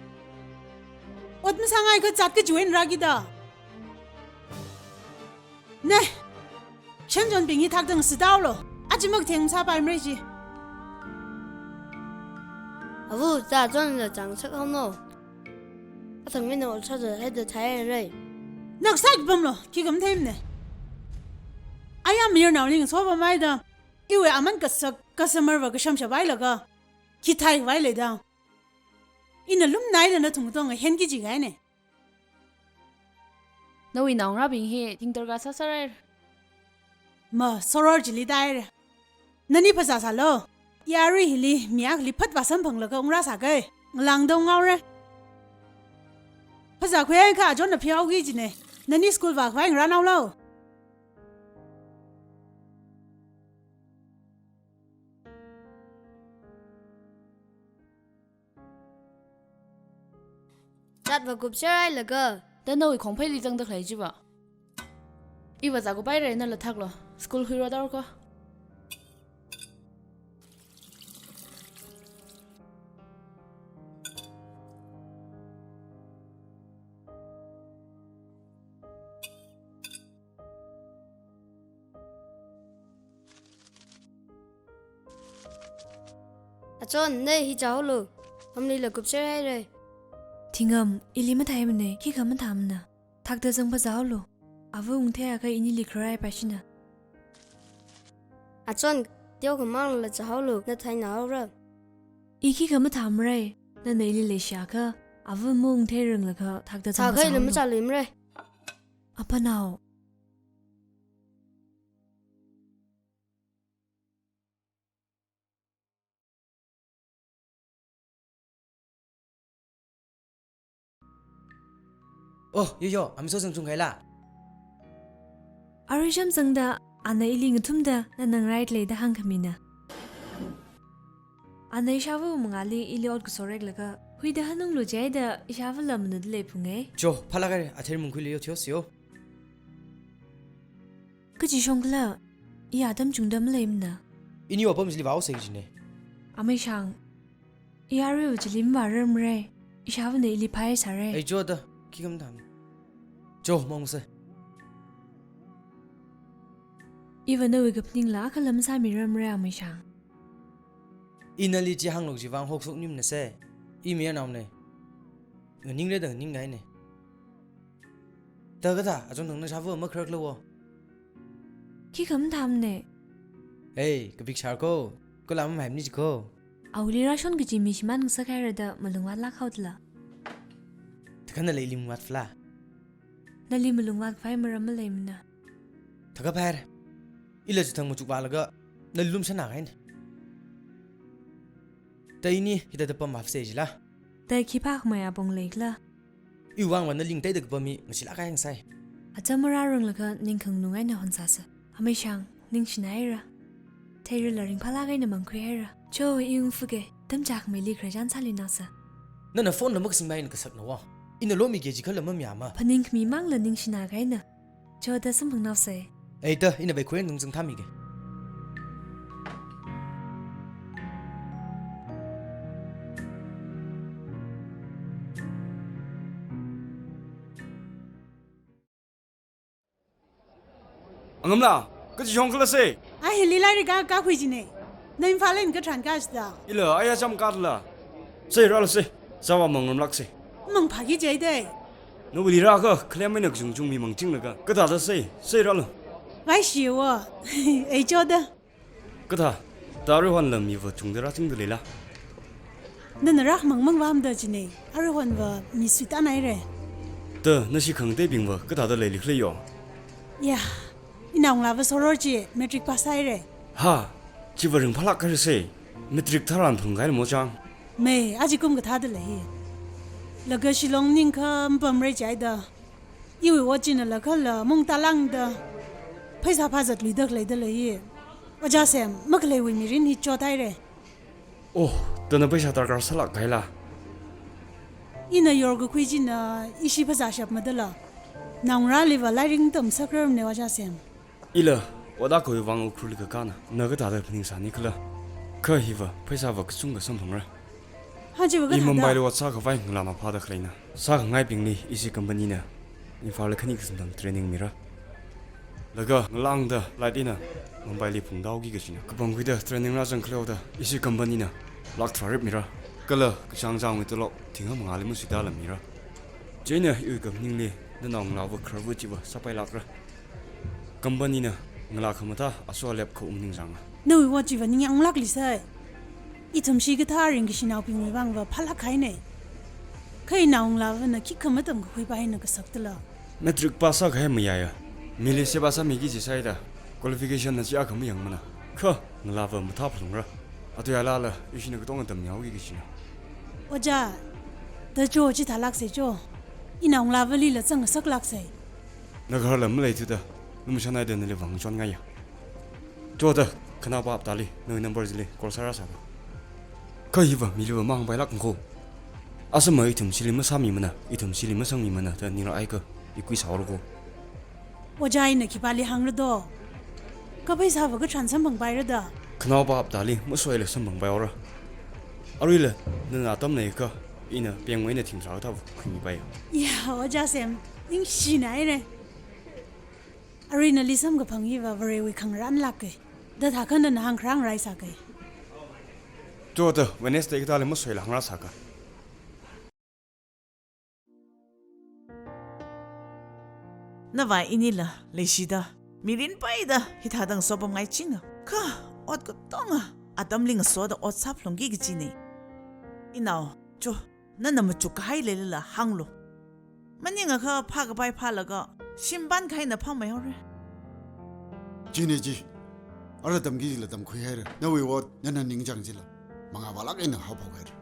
Ot masāngaikha zat kachiwui eina rākida. Ne. Shanchonbing hi thakda ngasāthaolo. Aja makatheng masāpaimara chi. Avu, zachonla chāngsak haono. Athang mina ot sāda haida thaihaire. Naka sāki pamlo, khikha matheimane. Aya mayarnaoli ngaso pamhaida, iwui aman kasak, customer va kashamshap hailaga, khi thai vai leida. Ina lumnaida nathum katonga henki kaji kahaine. Nawui naongarābing hi thingtarka sāsārai. Ma, soror chili tāhaire. Nani phazā sālo. Yarui hili, mi akhali phat vāsamphanglaga ungrāsāke. Ngalāngda unghaore. Phazā khuihaiakha achonna phihaoki kajine. Nani school vākhavai ngarānhaolo. Chat va kupser hailaga. Da nawui khongpheili zangda khalei chiva. Iva zākuphaire, nala thaklo. School khuirodaorko. Achon, ne hi zāhaolo. Pamlila kupser haire. Thingam, ili matheimane, khikha mathāmana. Thakda zang phazāhaolo. Ava ungtheiakha inili kharai paishina. Achon, teokha mangla zāhaolo, na theinahaora. I khikha mathāmare, nana ili leishiakha, ava maungtheiranglakha thakda zang phazāhaolo. Thākhaila machāluimare. Apanao. Oh, yo, yo, amiso zangchung kahaila. Arui sham zangda, ana ili ngathumda, nana ngaraileida hāngkhamina. Ana ishāva mangāli ili ot kasoreklaga, huida hanunglu jihaida ishāvala manada leiphunge. Cho, phalākhaire, athei mungkhuili yo thiosio. Kachi shongkhala, i atam chungda maleimana. Ini apam chili vāhaosei kajine. Amei Shang, i aruiva chili mavārarmare, ishāvana ili phāhaisāre. Ei, choda, khikha mathāmane. Cho, mangsa. Iva nawui kaphaningla akhala masāmirarmare, Amei Shang. Ina nali chi hānglu kaji vang hokshoknimana se. I mayarnaone. Nganingreda nganingngaine. Da kathā, achon thang nashāva makharakla wo. Khikha mathāmane. Ei, kapik shār ko. Kala mamaimani chi ko. Awuili rāshon kaji mi shimān ngasakhairada malung vātlāk haodala. Thakhan nala ili mavātphala. Nali malungvātkhavai maram maleimana. Thakaphaira. Ila chithang machukvālaga nali lumshana kahaina. Da ini hithāda pamvāsei jila. Da khipākhamei apong leikhala? Iwui vangva nali ngateida kapam hi ngashilāk kahai ngasai. Acham marāranglaga ning khanganung eina honsāsa. Ameishang, ningshina haira. Theirala ringphālāk eina mangkhui haira. Cho, i ungfuke, tamchākhameili khararchan sāluinaosa. Nana phone la makasingmei eina kasakna wo. Ina lomiki jikhala mamayāma. Phaningkhami mangla ningshina kahaina. Cho da samphangnaosei. Ei da, ina beikhuren tungzang thāmike. Angamla, kachi shongkhala sei? Ai, hili lairik kā, kākhui jine. Na Imphal eina katharan kāshida. Ila, aya cham katla. Sei, rāla sei. Sāvā mangaramlāksei. Mangphāki jidei. Nawuili rākha, khalem eina kachungchung mi mangchinglaga. Kathāda sei, sei rāla. Vaishiwo. Ei choda. Kathā, da Aruihonla miva chungda rāchingda leila? Nana rākhamang mangvāmada jine, Aruihonva mi suitānhaire. Da, nashi khangateibingva kathāda leilikhala yo? Ya, inaongalāva Soror chi matric pass sāhaire. Ha, chiva ringphālāk kahai sei, matric tharan phungkahai mochang. Mei, aji kum kathāda lei. Laga Shillong ningkha mapamra jida. Iwui ot chinala kala mung tālāngda. Pheisā phāzatluida khaleida lei. Ojā Sem, makhaleiwui mirin hi chothaire. Oh, da na pheisā darkar sālāk kahaila? Ina yorkakhui china ishi phazāshapmadala. Naongarāliva lairik tamngasakrar mane Ojā Sem. Ila, ot akhawui vang Ukhrulli kakāna, na kathāda phaningsānikhala? Kha hiva, pheisāva kachungkha samphangra. Ha, chiva kathāda? I Mumbaili ot sākhavai ngalānao phāda khaleina. Sākhangaibingli ishi company na Imphal khani kazingtang training mira. Laga ngalāngda flight eina Mumbaili phungda haoki kachina. Kapangkhuida training rāzang khaleoda ishi company na lakh tharā rip mira. Kala kachāngchāngwui tolop thing hangmangāli masuitāla mira. Chieina iwui kaphaningli nanaongalāva khararva chiva sāpailākra. Company na ngalā khamathā aso alep kha ungning zanga. Nawui ot chiva ningyānglākli sai. Ithum shikathā ringkashinaobingwui vangva phālāk kahaine. Kha inaongalāvana khikha matamkakhuipaina kasaktala? Matric pass sākahai mayāya. Mili seba sāmiki jisaida. Qualification na chi akha mayangmana. Kha ngalāva mathāphalungra. Atuialala, ishina katonga tammihaoki kachina. Ojā, da cho chithālāksei cho. Inaongalavalila zangngasaklāksei. Nagharla maleithuda, lumshanhaida nali vang chonngaiya. Choda, khanaopa Aptali, nawui number chili call sārāsāda. Kha hiva, miliva mahāngpailākmako. Asama ithum shili masāmimana, ithum shili masangmimana, da ningra aikha, ikui sāhaorako. Ojā ina khipāli hāngra do? Kha pheisāva katharan samphangpaira da. Khanaopa Aptali masoila samphangpaihaora. Aruila, nana atam leikha, ina pengwui eina thingtharā kathāva khuimipaiya. Ya, Ojā Sem, ningshina haire. Arui nali samkaphang hiva Varewui khangarānlāke. Da thākha nana hāngkharā hāngraisāke. Choda, Wednesday kathāli masoila hāngrāsāka. Nava inila leishida, mirin paida hithāda ngasopamngai china. Kha, ot katonga atamli ngasoda ot sāphalungki kachine. Inao, cho, nana machukkahai leilala hānglu. Maningakha phākapai phālaga, shimpan kahaina phāmeihaore. Chine chi, ara tamkila tamkhuihaira. Nawui ot, nana ningchāng chila mangāvālāk eina haophokhaira.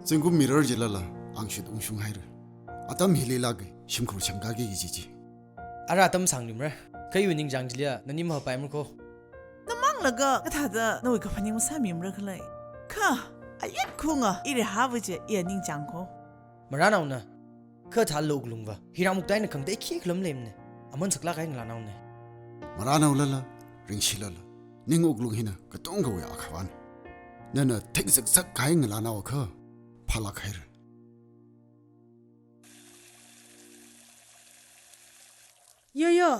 Zingkum mirar chilala, angshut ungshunghaira. Atam hililāke, shimkhur shangkāki kaji chi. Ara atam sāngrimra, kha iwui ningchāng chiliya, nani mahāpaimarako. Namanglaga kathāda nawui kaphaning masāmimara khala? Kha, ayet khunga, iri hava chi, iya ningchāngko. Marānaona, kha thālala wuklungva, hi rāmuktaina khangatei khikhala maleimane, aman saklāk kahai ngalānaone. Marānaolala, ringshilala, ning wuklung hina katongawui akhavāna. Nana thekzakzak kahai ngalānao akha phālākhaira. Yo, yo,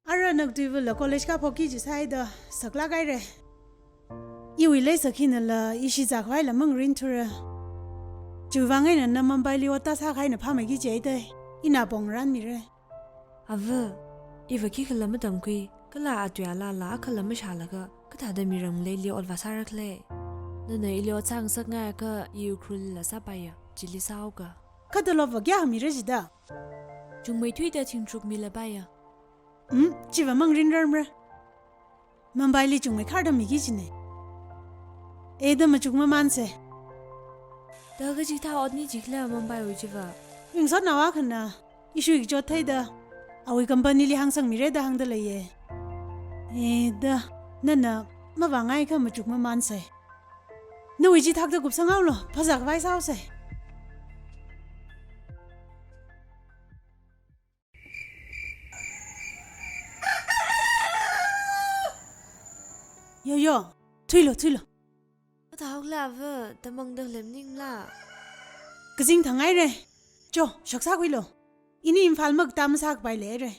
ara naktuivala college kāphokki jisaida saklāk haire. Iwui leisak hinala ishi zākhavaila mangarinthura. Chiwui vang eina na Mumbaili ot tāsākahaina phāmeiki jidei. Ina pong ranmire. Ava, iva khikhala matamkhui, kala atuialala akhala mashālaga, kathāda miram ngaleili ot vāsāra khala? Nana ili ot sāngasakngaiakha i Ukhrulli sāpaiya, chili sāhaoka. Kha tolopva kayā mira jida? Chungmeithuida thing tharuk milapaiya. Hmm, chiva mangrinrarmara. Mumbaili chungmeikharda miki kajina. Eda machuk mamansa. Da kachikathā otna jikhala Mumbaiwui chiva? Ringsotnao akhana issue kachot theida awui companyli hāngsangmira da hāngda leiya. Eda, nana mavāngaikha machuk mamansa. Nawui chithāda kupsanghaolu, phazā khavai sāhaosa. Yo, yo, thuilu, thuilu. Kathāhaokhala va, da mangda lem maningla? Kazing thanghaira. Cho, shok sākhuilu. Ini Imphal makatā masākapai leira.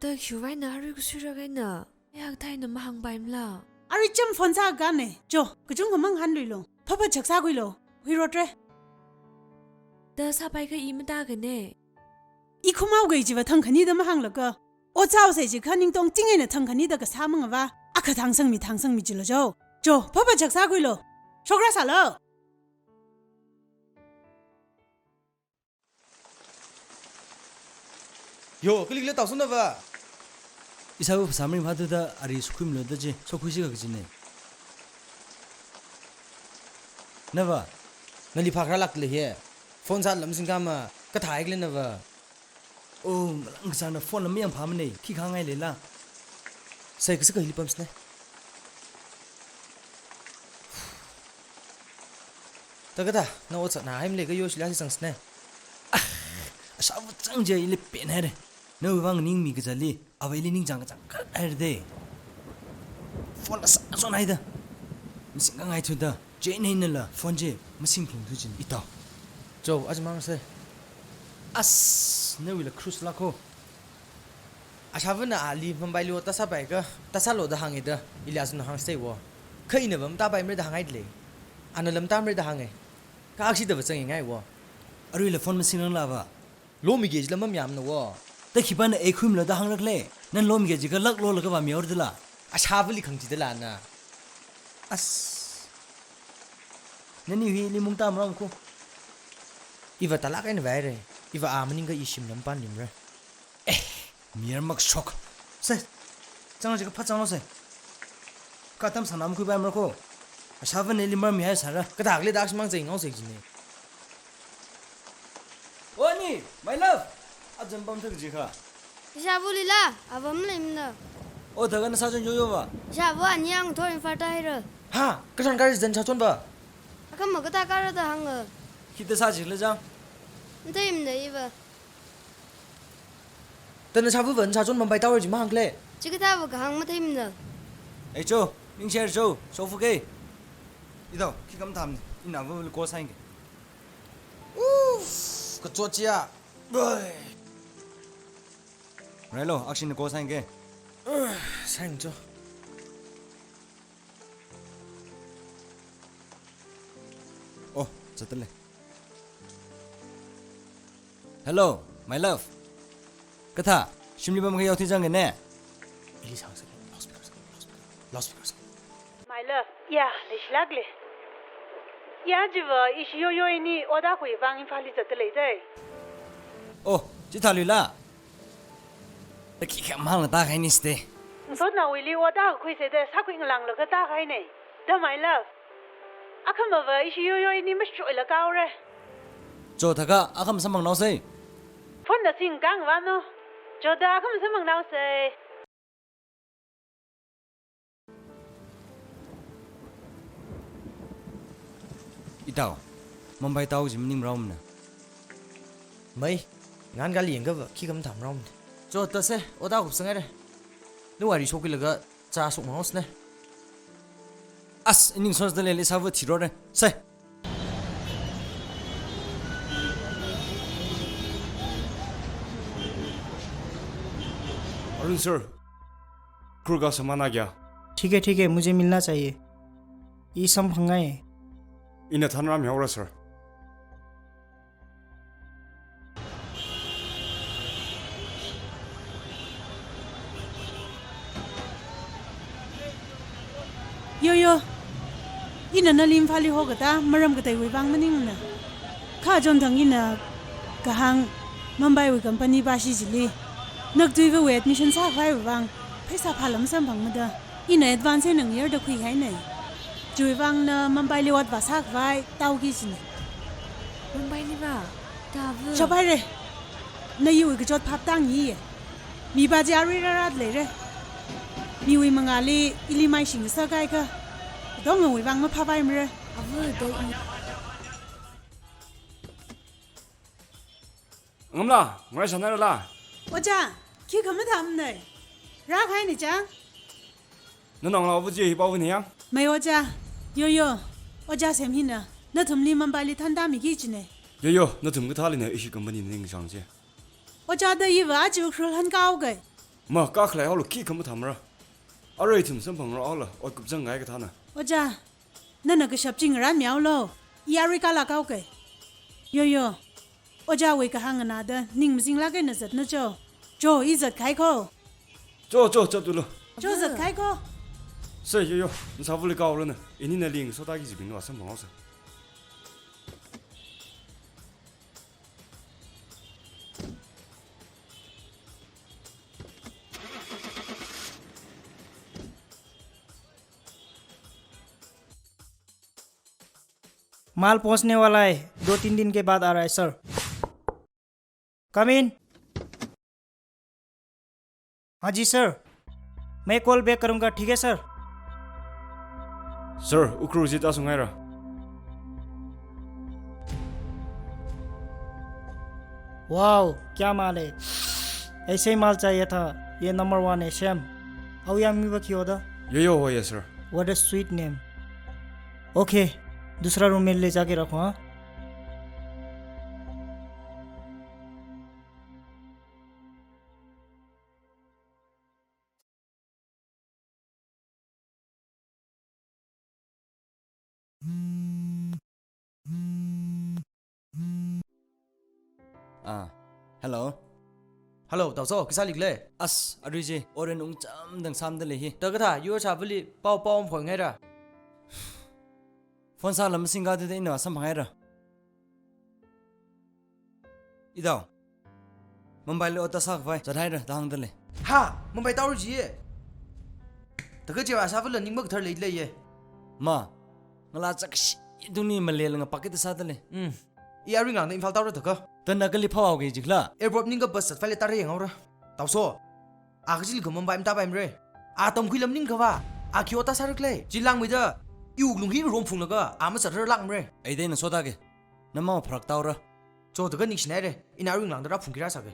Da khiwuivang eina arui kasuirak eina, ayakthai eina mahāngpaimala? Arui cham phone sākakāna. Cho, kachungkha mangahānluilu. Phaphat shok sākhuilu. Huirotra. Da sāpaikha i matākana. I khumaoga chiva thangkhanida mahānglaga, ot sāhaosa jikha ningtong ting eina thangkhanida kasā mangava, akha thāngsangmi, thāngsangmi jilu cho. Cho, phaphat shok sākhuilu. Shokra sālu. Yo, kali khala Taosu nava? Ishāva phasā maringphāthuda ari sukhuimilu da chi, sokhuisi kajina. Nava? Nali phākharālākla hi. Phone sālam singkama, kathāhaikhala nava? Oh, malang kasāna phone lam mayangphāmana, khikha ngai leila. Sai kasā kahili pamsna. Takata, na ot sāngaimale ka yo shila si sangsna. Ah, ashāva chang je ili pen haira. Nawui vang ningmi kajali, availi ningchāng kachāng khat haira de. Phone la sāshon haida. Masingkhangai thuda. Jane einala phone chi masingphung thu jin itao. Cho, aja mangsa. As, nawuila cruise la kho. Ashāvana ali Mumbaili ot tāsāpaikha, tāsālu da hānga da, ili azun hāngsa wo. Kha inava matāpaimara da hāngngaile. Anala matāmara da hānga. Kha akshida va zangngai wo. Aruila phone masingrangla va. Lomige jila mamayāmana wo. Da khipāna ei khuimilu da hāngrakhala? Nana lomige jikha lāk lolaga vāmihaora dala. Ashāvali khangachee dala na. As. Nani hi ili mungtā maram kho. Iva tālāk eina vaira. Iva a maningakha i shim lam pānmira. Eh, mayar makashok. Sai, chang jikha phat changlu sai. Kha atam sānam khuipaimara kho. Ashāvana ili marmihai sāra. Kathākhala da akhamang zai ngaosai jina. O ani, my love. Ajam pamthak jikha. Ishāvali la, ava maleimana. O, thākha nashāchon Yoyo va? Ishāva ani ang thor Imphal tāhaira. Ha, kashan kari zan shāchon va? Akhama kathā kara da hānga. Khida sā jikhala chang? Matheimana iva. Da nashāva va nashāchon Mumbai tāhaora ji mahāngkhala? Chikathāva kahāng matheimana. Ei Cho, ningshāra Cho, shokfukei. Itao, khikha mathāmana, ina avali call sāinga. Uff, kachot chiya. Oi. Railo, akshina call sāinga. Uh, sāinga Cho. Oh, zatdalei. Hello, my love. Kathā, shimli pamkha yaothui zangkana? Ili sāngsa, loudspeaker sāng, loudspeaker, loudspeaker sāng. My love, ya, leishilākla. Ya, chiva, ishi Yoyo ini ot tākhui vang Imphalli zatdalei dei. Oh, chithāluila. Da khikha mahāngla tākahaina ste. Ngasotnaowuili ot tākhuisa da, sākhui ngalānglaga tākahaina. Da my love. Akhamava ishi Yoyo ini mashoila kaora. Cho thākha, akhama samphangnaosa. Phone na singkang vāno. Cho da akhama samphangnaosa. Itao, Mumbai tāhaoki kaji maningmaraomana. Mai, ngan kali yangkha va, khikha mathāmaraomana. Cho, tāsa, ot tākupsangaira. Nawui ari shokhuilaga, chā shokmanghaosana. As, ining sosda leili ishāva thirora. Sai. Arun sir, crew का सामान आ गया। ठीक है, ठीक है, मुझे मिलना चाहिए। I samphangngaiya. Ina thanrāmihaora, sir. Yoyo, ina nali Imphalli hokatā maram kateiwui vang maningmana. Kha achon thang ina kahāng Mumbai wui company pāshi chili, naktuivawui admission sākhavai vang pheisā phālāk masamphangmada, ina advance eina ngayurda khuihaina. Chiwui vang na Mumbai li ot vāsākhavai tāoki kajina. Mumbai li vā? Tāva? Chaphaira. Na iwui kachot phap tāngi. Mipā chi arui rāra leira. Miwui mangāli ili maishing sākahai kha, dongawui vang maphāpaimara. Ava, da i. Ngamla, ngarai sanarala? Ojā, khikha mathāmana. Rākahaina chang. Nanao ngalāva chi hi pao ni yang? Mai ojā. Yo, yo. Ojā Sem hina nathumli Mumbai li thantāmiki kajina. Yo, yo, nathum kathālina ishi company ningshang chi. Ojā, da iva aja Ukhrul hāngkāhaoki. Ma, kakhalei haolu, khikha mathāmara. Arui ithum samphangra haola, ot kupzangngai kathāna. Ojā, nana kashap chi ngarānmihaolu. I arui kalākhaoki. Yo, yo. Ojāwui kahāng nganāda ning mazinglāk eina zatna cho. Cho, i zatkahai ko. Cho, cho, zatulu. Cho, zatkahai ko. Sir, yo, yo, ngasāvali kaolana. Ini nali ngasotaki kajibing vāsamphanghaosa. माल पहुंचने वाला है, दो तीन दिन के बाद आ रहा है, सर। Come in. हाँ जी, सर। मैं कॉल बैक करूँगा, ठीक है, sir? Sir, Ukhrul chi tāshunghaira. Wow, क्या माल है? ऐसे ही माल चाहिए था। ये नंबर वन है, same. Aoyang miva khi order? Yo, yo, hoya, sir. What a sweet name. Okay, दूसरा रूम में ले जाके रखो, हाँ? Ah, hello. Hello, Taoso, khi sālikhala? As, arui chi, orange ungchamdang sāmdalei hi. Thākha thā, yur sāvali pao pao phongngaira. Phone sāla masingkāda ina samphanghaira. Idao. Mumbai li ot tāsākhavai zathaira da hāngdalei. Ha, Mumbai tāhaora jiye. Thākha chiva sāvala ning makathar leilei ye. Ma, ngalā chakshi tungli malei langa pakit sādalei. Hmm. I arui nglāngda Imphal tāhaora thākha. Thāna kali phāhaoki jikhala? Airport maningkha bus zatphailei tāra yanghaora. Taoso. A kachili kha Mumbai matāpaimara. A tamkhuila maningkha va, a khi ot tāsārakhala? Chi langmeida, i wuklung hi romphunglaga, a mazatra lakmara. Ai dai na sotaki. Namao pharak tāhaora. Cho, thākha ningshinaira. Ina arui nglāngda rāphungki rāsāki.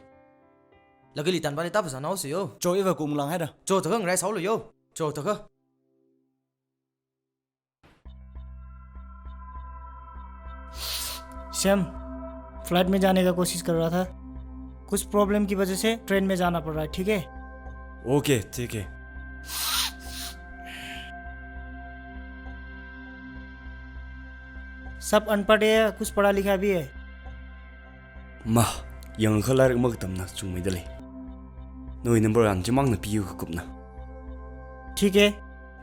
Luckily tanvali tāphazanhaosa yo. Cho, iva kumlānghaira. Cho, thākha ngarai sāhaolu yo. Cho, thākha. Same, flight में जाने का कोशिश कर रहा था, कुछ प्रॉब्लम की वजह से ट्रेन में जाना पड़ रहा है, ठीक है? ओके, ठीक है। सब अनपढ़ है या कुछ पढ़ा लिखा भी है? Ma, yangkha lairik makatamna chungmeidalei. Nawui number one chimangna piyu kakupna. ठीक है,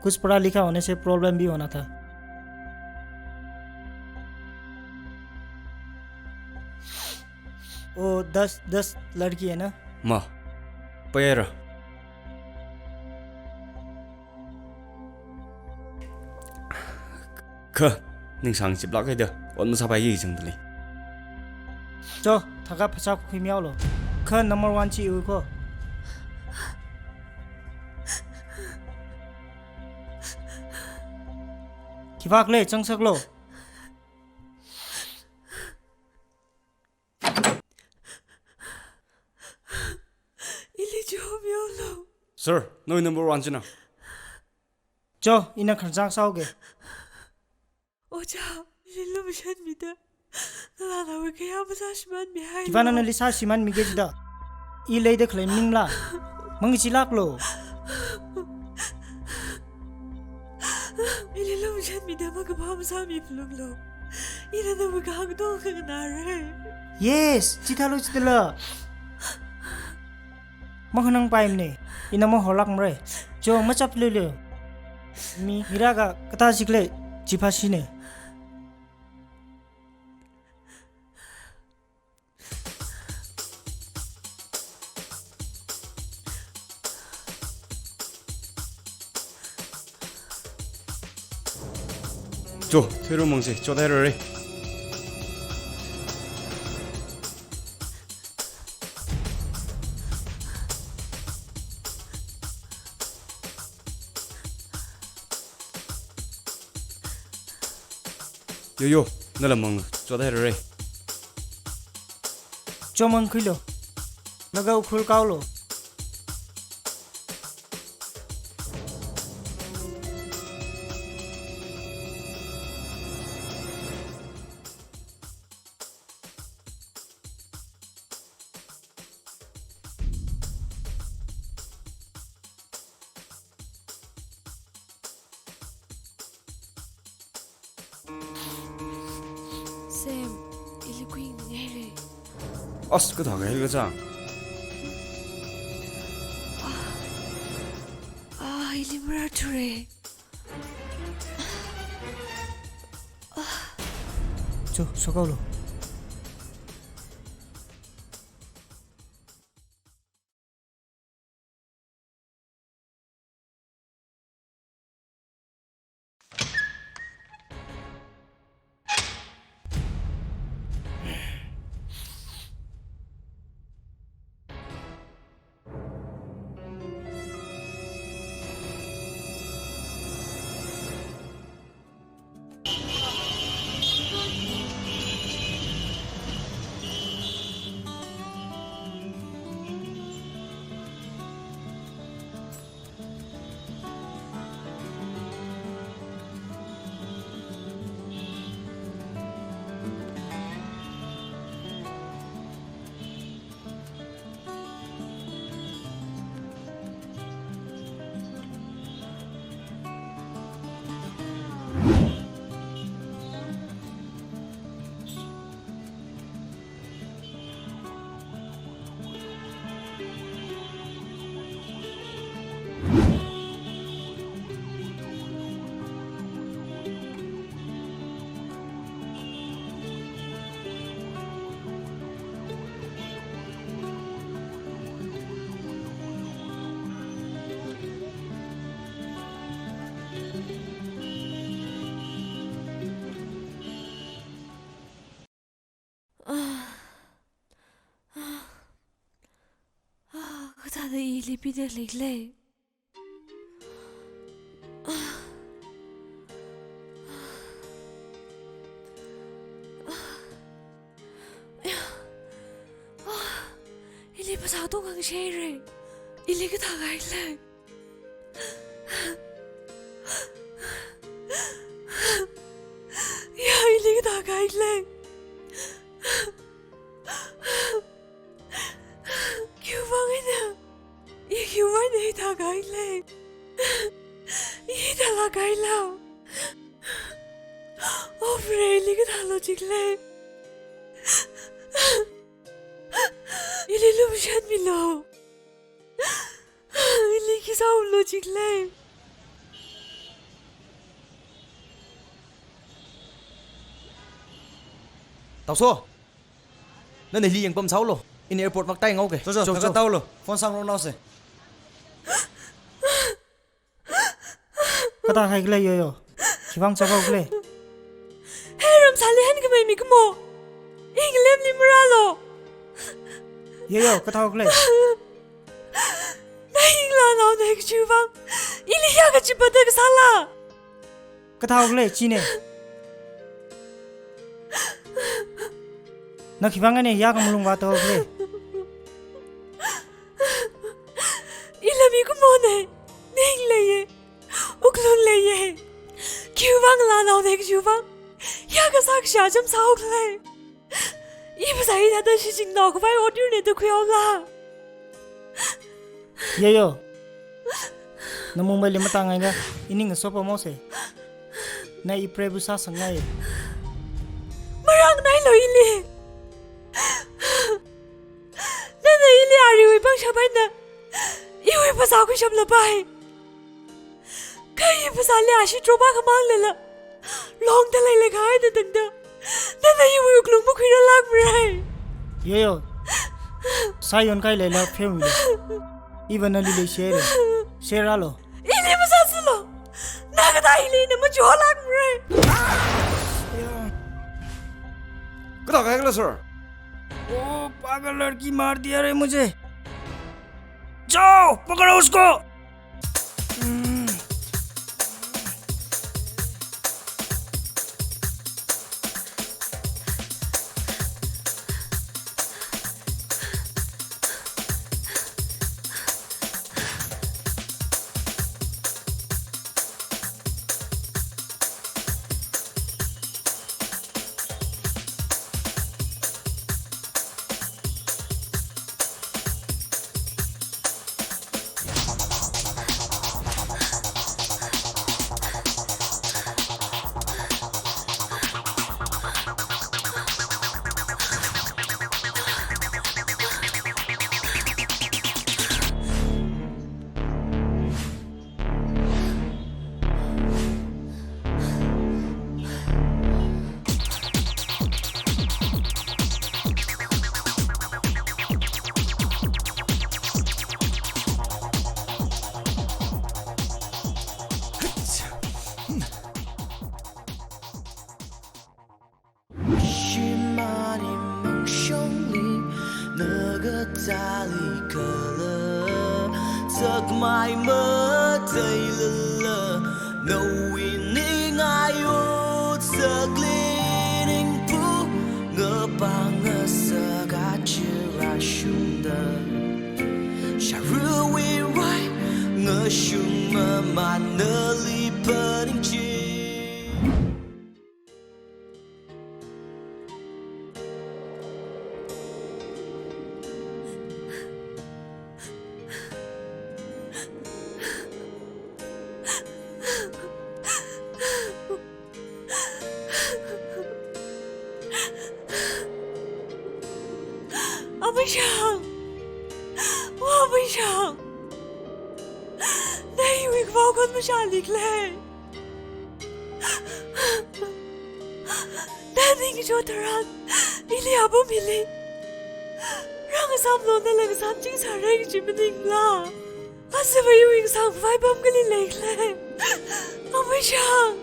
कुछ पढ़ा लिखा होने से प्रॉब्लम भी होना था। वो दस, दस लड़की है ना? Ma, paihaira. Kha, ningsang chiplāk haida, ot masāpaiki kachangdalei. Cho, thākha phasā khuimihaolu. Kha number one chi iwui ko. Khipākhala, changsaklu. Ili chihomihaolu. Sir, nawui number one china. Cho, ina khararchān sāhaoki. Ojā, ili lumashanmida, ngalānawui khayā masāshimānmihai. Khipāna nali sāshimānmiki jida? I leida khalei maningla? Mangacheelāklu. Ili lumashanmida makaphā masāmiphalunglu. Ina nawui kahāng katonga nganāra. Yes, chithālu chithāla. Makhanangpaimana, ina mahorlākmara. Cho, machap lulu. Mi, mira ka, kathā jikhala, chi phāshina. Cho, thuirumangse, chothairare. Yo, yo, nala manglu, chothairare. Chomangkhuilu. Naga Ukhrul kaolu. Sam, ili khuingaire. As, kathākahai kachang. Ah, ili mararthure. Cho, shokaolu. Ah, ah, ah, kathāda ili pida leilei. Ah, ah, ah, ya, ah, ili phasā tongkhangashaire. Ili kathākahai lei. Ya, ili kathākahai lei. Khiwuivang eina, i khiwuivang eina hithākahai lei. I hithālākkahai lei. O Vare, ili kathālu jik lei. Ili lumashanmilu. Ili khi sāulu jik lei. Taoso, nana hili yangpam sāulu. Ina airport vak tai ngaoke. Cho, cho, cho, cho. Taoso, taoso. Phone sāngarumnaose. Kathākahai khala, Yoyo? Khiwuivang chaphaokhala? He ramsāli hankhamei mikumo, i ngalemli marālu. Yoyo, kathāhaokhala? Na inglānaona kajiwuivang ili hiyākha chipata kasāla? Kathāhaokhala, chine? Na khiwuivang eina hiyākha malung vāthaokhala? Ila mikumone, ning leiye, wuklung leiye. Khiwuivang ngalānaone kajiwuivang hiyākha sākashā chām sāhaokhala? I phasā hithāda shichingnao khavai otnirne da khuihaola? Yoyo, na Mumbaili matāngaida, i ning ngasopamose. Na i preiva sāsangngai. Marangnailu ili. Nana ili aruiwui pangshap eina iwui phasā khuishaplapai. Kha i phasāli ashee drop akhamang leila, longda leilakha eina tangda, nana iwui wuklung makhuirarlākmarai. Yoyo, sāyonkahai leila pheomilu. Iva nali leishire. Sherālu. Ili masāsālu. Na Kadaili na machulākmara. Kathā kahai khala, sir? वो पागल लड़की मार दिया रे मुझे। जाओ, पकड़ो उसको। Shimān imang shongli, na kathāli khala, zakmai matailala, nawui ning ayu, zakli ningpu, ngapang ngasak achira shungda. Sharuiwui rai, ngashung mamān nali phaningching. Amashang! O Amashang! Na iwui kavao khon mashālikhala? Na ning kachot tharan, ili apam hili rāngasāmlo, nala ngasāmching sāra kaji maningla? Asava iwui ngasāngkhavai apam kali leikhala? Amashang!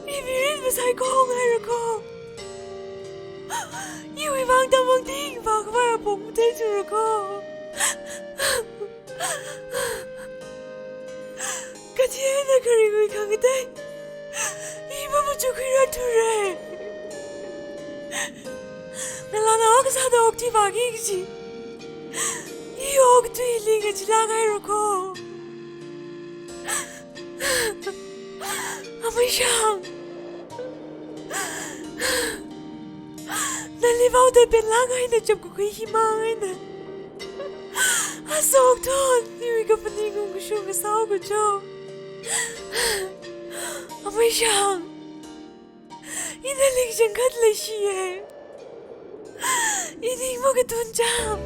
Iwui mirin masaikong haira kho. Iwui vang tamang ting vākhavai apong matheithura kho. Kachi eina kharingwui khangatei i mamachukhuirarthura. Ngalāna kasāda okthui vāki kaji i okathuili ngachilāk haira kho. Amashang! Nali vaoda penlāk eina chapkakhui himang eina, aso okathuon iwui kaphaning ungkashung kasao kacho. Amashang! Ina ningchāngkhat leishiya. I ning makatun cham.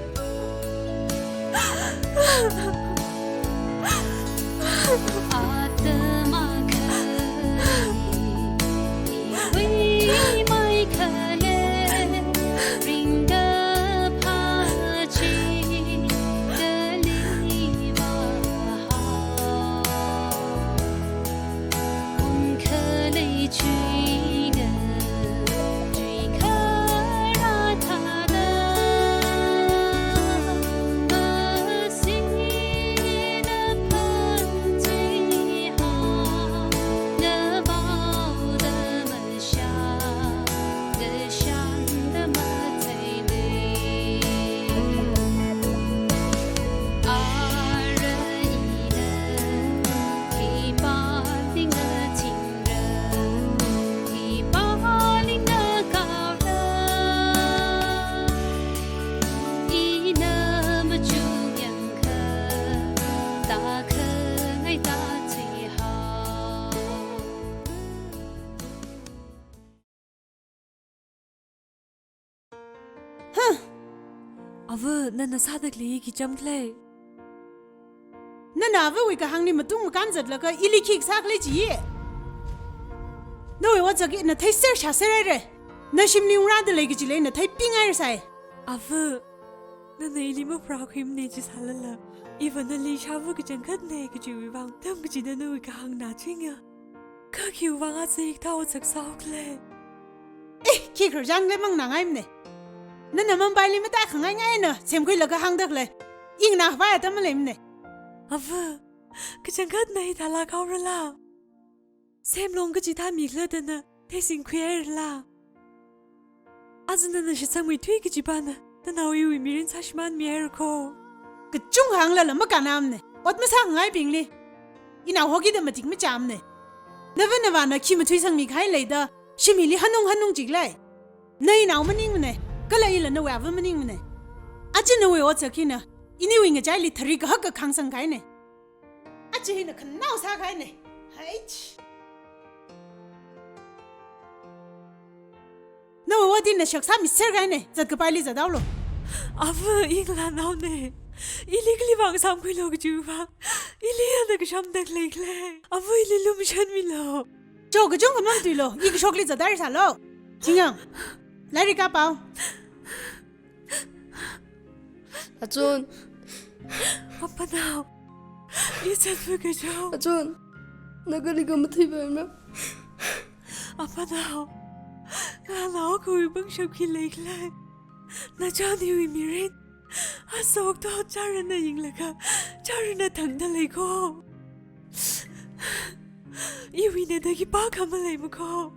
Huh! Ava, nana sāda khalei khi cham khala? Nana avawui kahāngli matung makān zatlaga ili khi kasā khala jiya? Nawui otsak ina theiser shāser haira. Na shimli ungrāda lei kajili ina theiping hairasai. Ava, Nana ili mapharākhuimana jisālala, iva nali ishāvā kachangkhatna kajiwui vang tamkachida nawui kahāng nachinga. Kha khiwui vang aja hikathā otsak sāhaokhala? Eh, khi khararchan khalei manganāngaimana. Nana Mumbaili mataikhangai ngaina semkhuilaga hāngda khalei, i nganākhavai atam maleimana. Ava, kachangkhatna hithālāk haorala? Semlong kachithā mikhala da na theisingkhuihairala? Aja nana shitsangmeithui kajipana, nanaowa iwui mirin sāshimānmihaira kho. Kachungkha hānglala makannamana. Ot masākhangaibingli inao hokida matik machāmana. Nava navāna khi mathuisangmi kahai leida shimli hanung hanung chikhala? Na inao maningmana, kala ila nawui ava maningmana. Aja nawui otsak hina iniwui ngachaili tharik kahak kakhāng sangkahaina. Aja hina khanao sākahaina. Haichi. Nawui ot hina shak sāmiserkahaina. Zatkapaili zathaolu. Ava, i ngalānaona. Ili kali vang samkhuilu kajiwui vang ili ana kashamda khaleikhala? Ava, ili lumashanmilu. Cho, kachungkha mamatuilu. I kashokli zathairasālu. Chingyang, lairik kapao. Achon. Apanao. I zatva kajo. Achon. Na kali kamathei baimra? Apanao. Ngalānao akhawui pangshap khi leikhala? Nachonwui mirin aja oktot chara na yanglaga, chara na thangda lei kho. Iwui nada khipākha maleima kho.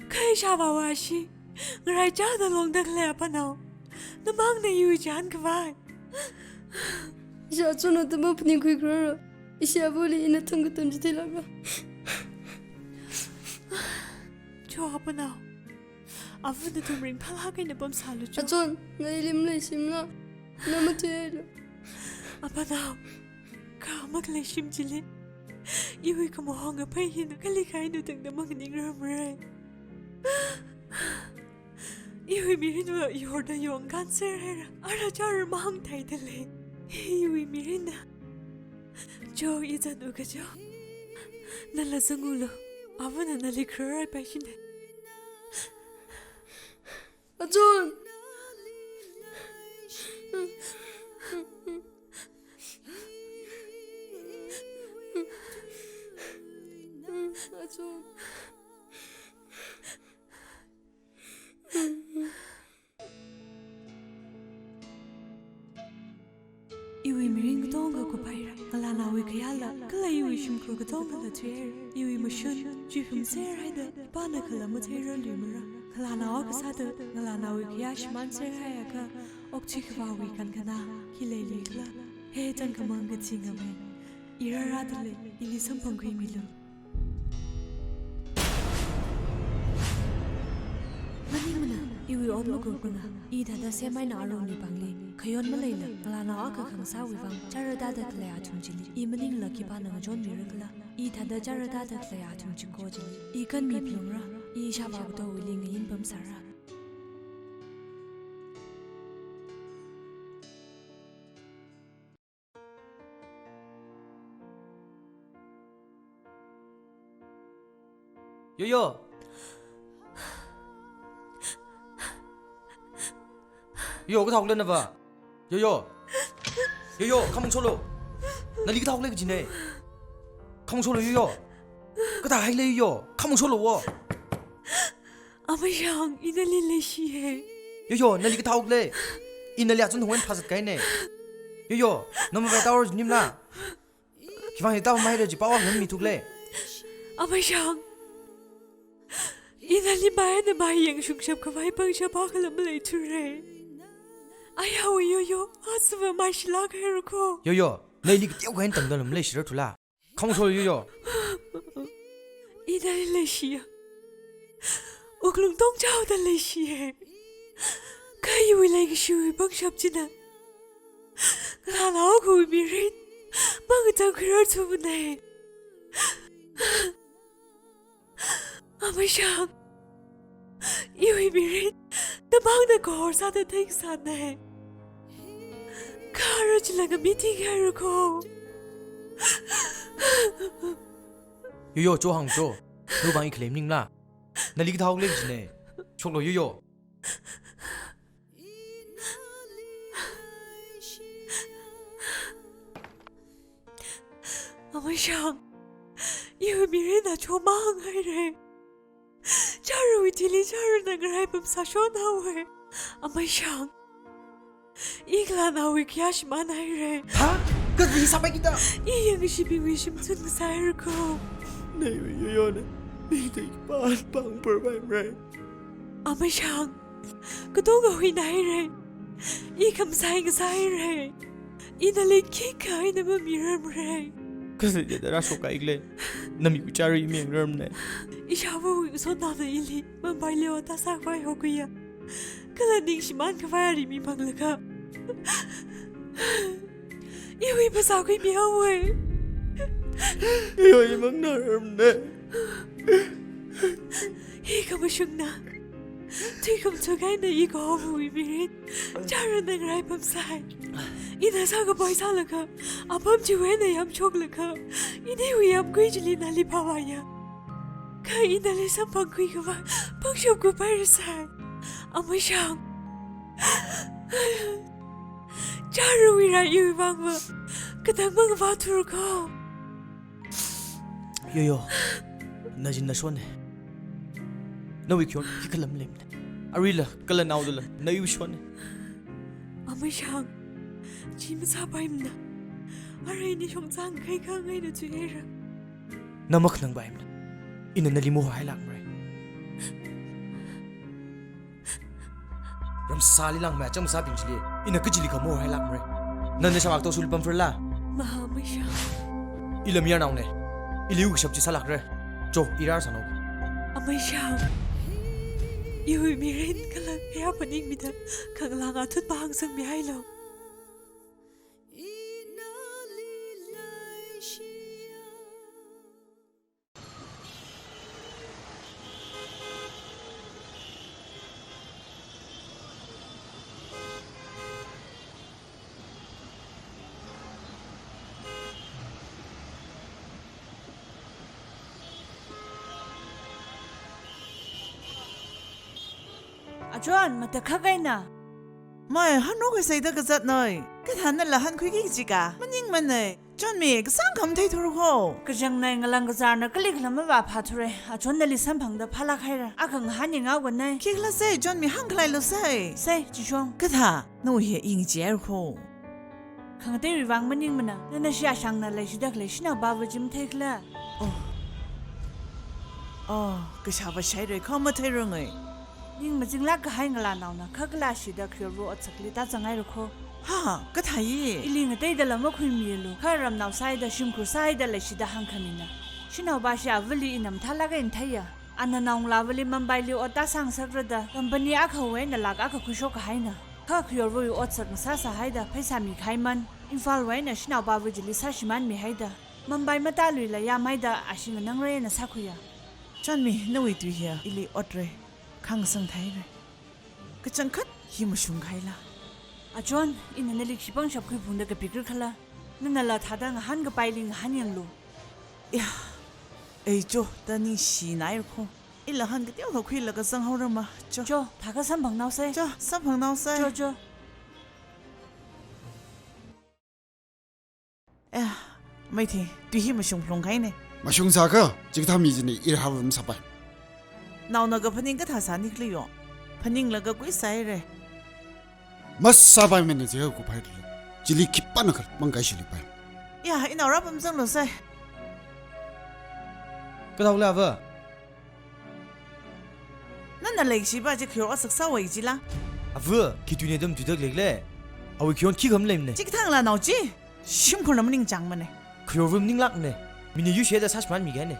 Kha ishāvāwui ashee ngaraichāda longda khalei apanao, namangna iwui chānkhavai. Ishi achon atam maphaningkhuikharara. Ishi avali ina thang katam chitheilākra? Cho apanao. Avana nathum ringphālāk eina pamsālu cho. Achon, na ili maleishimala? Na mathuihaira. Apanao, kha makhalei shim chili iwui khamahong aphei hina kali khainu tangda manganingrarmara. Iwui mirinva yorda yongkhanserhaira. Ara chara mahāngtheida lei. Iwui mirinna. Cho, i zatu kajo. Nala zangulu. Avana nali khararpai shina. Achon. Achon. Iwui mirin katonga kuphaira. Ngalānaowui khayāla, kala iwui shimkhur katongala thuihaira. Iwui mashun chuihumserhaida, pana kala matheirarluimara. Ngalānao akha sāda ngalānaowui khayā shimānserhaiakha, okathui kavāwui kankhanā khi leilikhala? He, tangkhamang kachi ngamei. I rārāda lei, ili samphangkhuimilu. Maningmana, iwui ot makupmana. I thāda sem eina aruini pāngli khayon maleila, ngalānao akha khangasāwui vang chara tāda khalei athum chili i maningla khipāna ngachonmirakhala? I thāda chara tāda khalei athum chiko chili i kanmiphalungra. I ishāvā katowuili ngayin pamsāra. Yoyo. Yoyo, kathā hokhala nava? Yoyo. Yoyo, khamong shoklu. Nali kathā hokhala kajina. Khamong shoklu, Yoyo. Kathā haila, Yoyo? Khamong shoklu wo. Amashang, i nali leishiya. Yoyo, nali kathā hokhala? I nali achon thangwui eina phāzat kahaina. Yoyo, na mavai tāhaora jinimla? Khivang hi tāpamhaira kaji pao akha mithuklei. Amashang, i nali mai eina mai yangshungshap khavai pangshap akhala maleithura. Ayao Yoyo, asava maishilāk haira kho. Yoyo, na ili kateokha eina tangda maleishirarthula. Khamong shoklu Yoyo. I nali leishiya. Wuklung tongchaoda leishiya. Kha iwui leikashiwui pangshap china ngalānao akhawui mirin mangachangkhuirarthumana. Amashang, iwui mirin namangna kahor sāda theisāna. Kha ara chila ngami thinghaira kho. Yoyo, cho hāng cho. Nawui vang i khalei maningla? Nali kathā hokhala kajina. Shoklu Yoyo. I nali Ameishang, iwui mirinna chomang haira. Charawui tuili charana ngarai pamsā shonhaowa. Ameishang, i kala naowui khayā shimān haira. Ha? Kali sāpai kida? I yangkashibingwui shim tun kasā haira ko. Neiwui yoyona, i dei pan pang pur bai mrai. Ameishang, katonga huina haira. I khamsai ngasā haira. Ina nali khikha eina mamirarmara. Kazat yada rāshok kaikle, nami kuchari mi ngarmana. Ishāvāwui ngasotnaona ili Mumbaili ot sākhavai hokhuiya. Kala ning shimānkhavai ari miphanglakha, iwui phasā khuimihaowa. Iwui mangna ngarmana. Hi khamashungna, tui khamachuk eina i kahowui mirin charana ngarai pamsai. Ina sākapai sālakha, apam chiwui eina yamshoklakha, iniwui yamkui chili nali phāvāya. Kha ina nali samphangkhuikhavai pangshap kupai rāsai. Ameishang, charawui rai iwui vangva katang mang vāthura ko. Yoyo, na jin nashonna. Nawui khayon khikha lam leimana. Aruila kala naodala na iwui shonna. Ameishang, chi masāpaimana. Arui ini shongzang kaikha ngaina thuihaira. Na makhanangpaimana. Ina nali mohailākmara. Ramsāli langmei acham sābing chili ina kachili kha mohailākmara. Nana shāvak to sulpam frela. Maha Ameishang. I lam yarnaona. Ili u kashap chi sālākra. Cho, i rārsānao. Ameishang, iwui mirin kala khayā phaningmida khangalāng athut pāng sangmihailu. Achon, matakhak eina. Mai, hanok kasāda kazatnoi. Kathānala hankhuiki jika maningmana. Chonmi, kasang khamathei thura ko. Kachāngnei, ngalang kazarna kali khala mavāphāthura. Achon nali samphangda phālāk haira. Akha ngahānngaokanei. Khikhala sai, Chonmi hāngkhalei lo sai. Sai, Chishong. Kathā, nawui hi ing chier ko. Khangateiwui vang maningmana. Nana shiyāshangna leishida khalei shanaopava chi matheikhala. Oh. Oh, kashāva shairei kha matheirangei. Ning mazinglāk kahai ngalānaona kha kalāshida khayorva otsakli tāzanghaira ko. Ha, kathā i? Ili ngateidala makhuimilu, kha ramnao sāida, shimkhur sāida leishida hāngkhamina. Shanaopa shi avali ina mathālāk eina theiya. Ana naongalāvali Mumbaili ot tāsāngasakra da, company akhawui eina lāk akha khuishok kahaina. Kha khayorvawui otsak ngasāsāhaida, pheisā mikahai man, Imphalwui eina shanaopava chili sāshimānmihaida, Mumbai matāluila yāmhaida, ashee nganāngra eina sākhuiya. Chonmi, nawui tui hiya ili otra, khangasang thāhaira. Kachangkhat hi mashungkahaila. Achon, ina nali khi pangshap khuiphungda kapikra khala? Nanala thāda ngahānkapaili ngahānyanglu. Ya, ei cho, da ningshinaira ko. Ila han kateokha khuilaga zanghaora ma, cho. Cho, thākha samphangnaosei. Cho, samphangnaosei. Cho, cho. Eh, maithing, tui hi mashung phalungkahaina. Mashungsākha, chikathā mi china ira hava masāpai. Naona kaphaning kathā sānikhala yo. Phaninglaga kuisāhaira. Masāpaimana, chi kuphaida. Chili khipānakha mangkaishilipai. Ya, inao rāpamzanglu sai. Kadaola va? Nana leikashipa chi khayor otsak sāvai chila? Ava, khi tuina dam tuidak leikhala? Awui khayon khikha maleimana. Chikathā ngalānao chi shimkhurna maningchāngmana. Khayorva maninglākmana. Mina yuishida sāshimānmikahaina.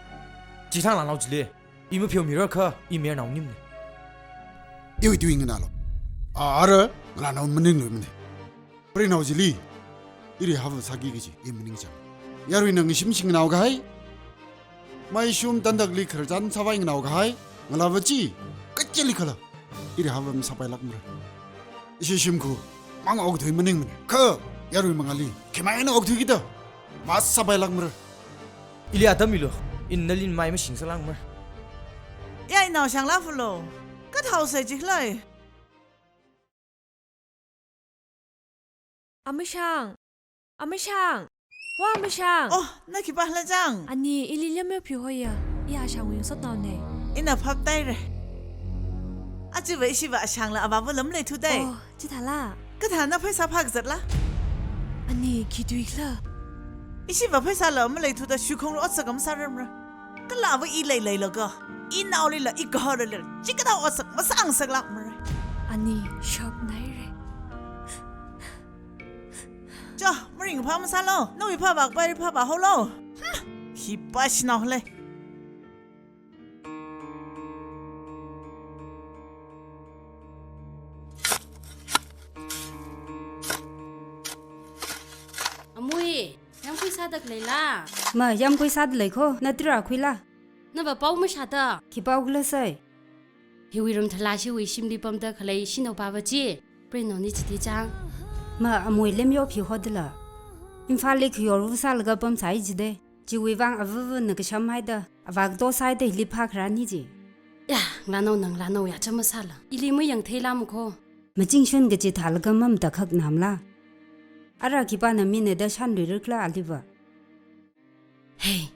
Chikathā ngalānao chili i mapheomirakha, i mayarnao maningmana. Iwui tui nganālu. A, ara, ngalānao maningluimana. Preinao chili ira hava sāki kaji i maningchāng. Yaruina ngashim shingnaokahai, maishum tandakli khararchan sāvai nganaokahai ngalāva chi kachilikhala ira hava masāpailākmara. Ishi shimkhur mang okthui maningmana. Kha yarui mangāli khi mai eina okthuikida masāpailākmara. Ili atam milu, ina nali mai mashingasakmara. Ya, inao shānglākphalu. Kathāhaosei chikhala? Ameishang! Ameishang! Wa Mashang! Oh, na khipā hala chang? Ani, ili Lemyophi hoiya. I ashangwui ngasotnaone. Ina phap taire. Achiva ishiva ashangla avāva lam leithuda. Oh, chithāla? Kathāna pheisā phākazatla? Ani, khi tuikhala? Ishiva pheisāla maleithuda shukhong ro otsak masārarmara. Kala ava i leileilaga, inaolila, i gaharali chikathā otsak masāngasaklākmara. Ani, shock naire. Cho, maringphā masālo. Nawui phāvā kapai phāvā haolo. Hmm, khipā shanaole. Amui, yamkhui sāda khaleila? Ma, yamkhui sāda lei kho, na tira khuila? Nava pao mashāda. Khi pao khala sai? Hiwui rum thalashiwui shimli pamda khalei shanaopava chi, prenup ni chiti chang. Ma, amui Lemyophi hodala? Imphalli khuiyor wu sālaga pamsai jide. Chiwui vang avavana kasham haida, avā kato sāhaida hili phākharani ji. Ya, ngalānao ngalānao ya chama sāla. Ili mayang theila makho. Machingshun kaji thālaga mamatakhak namla? Ara khipāna minada shanluirakhala aliva? Hey,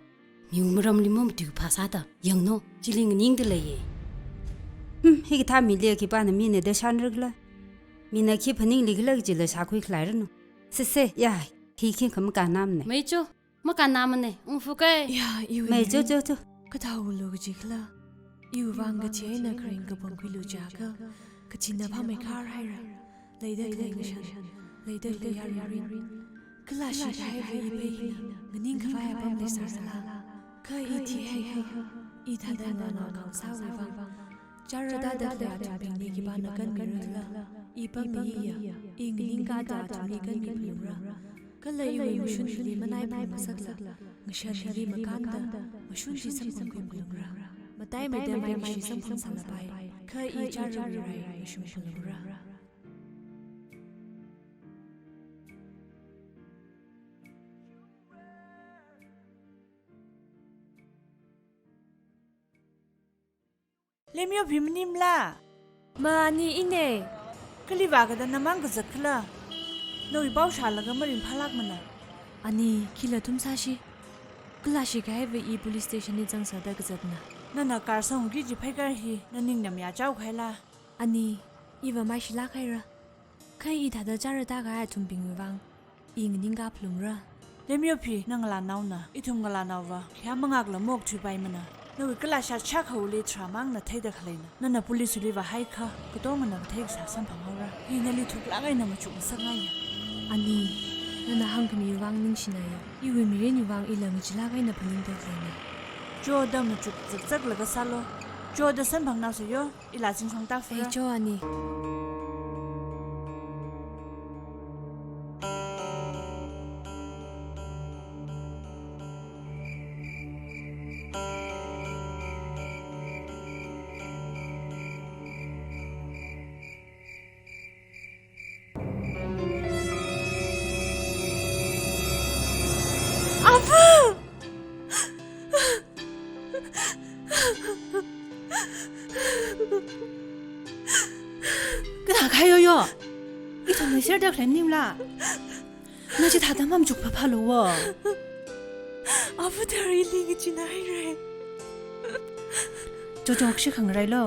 miwui maramli mamatui phāsāda, yangno, chili nganingda leiye. Hmm, hikathā mili khipāna minada shanrakhala? Mina khi phaninglikhala kajila shākhui khalairanu. Sese, ya, hi khi khamakānamne. Mei cho, makānamne, ungfu kai. Ya, iwui. Mei cho, cho, cho. Kathāwuilu kajikhala? Iwui vang kachi eina kharing kapam khuilu jiakha, kachina phāmeikhar haira. Leida khalei ngashan, leida khalei yaruirin, kala shikahaiva i pei hina nganingkhavai apam leisāsāla? Kha i thihaiakha, i thāda nganao khangasāwui vang, chara tāda khalei athumbingli khipāna kanmirakhala? I pammiya, i nganingkāda athumli kanmi phalungra. Kala iwui mashunli manai phalungngasakla, ngashanli makānda, mashun chi samphangkhui phalungra. Mataimeida maishi samphangsālapai, kha i charawui rai ngashun phalungra. Lemyophi maningla? Ma, ani ine. Kali vākada namang kazatkhala? Nawui pao shālaga maringphālākmana. Ani, khila thumsāshi. Kala shikahaiva i police station li zangsāda kazatna. Nana car sangki kaji pheikar hi, na ningnam ya chaokahaila? Ani, iva maishilāk haira. Kha i thāda chara tākahai athumbingwui vang, i nganingkā phalungra. Lemyophi, na ngalānaona, ithum ngalānaova khayā mangakla maokthuipaimana. Nawui kalashat shākhauli tharamangna theida khaleina. Nana police li vāhaiakha, katongana kathei kasā samphanghaora. Hi nali thuklāk eina machukngasakngaiya. Ani, nana hāngkhamiwui vang ningshinaya. Iwui mirinwui vang ila ngachilāk eina phaningda khaleina. Choda machuk zakzaklaga sālo. Choda samphangnaosa yo. Ila zingshong tāfura. Ei, cho ani. Ava! Kathā khayo yo? Ithumna share da khalei maningla? Na chithāda mamachuk phāphālu wo. Ava tharan ili ngachinahaira. Chochok shi khangarai lo.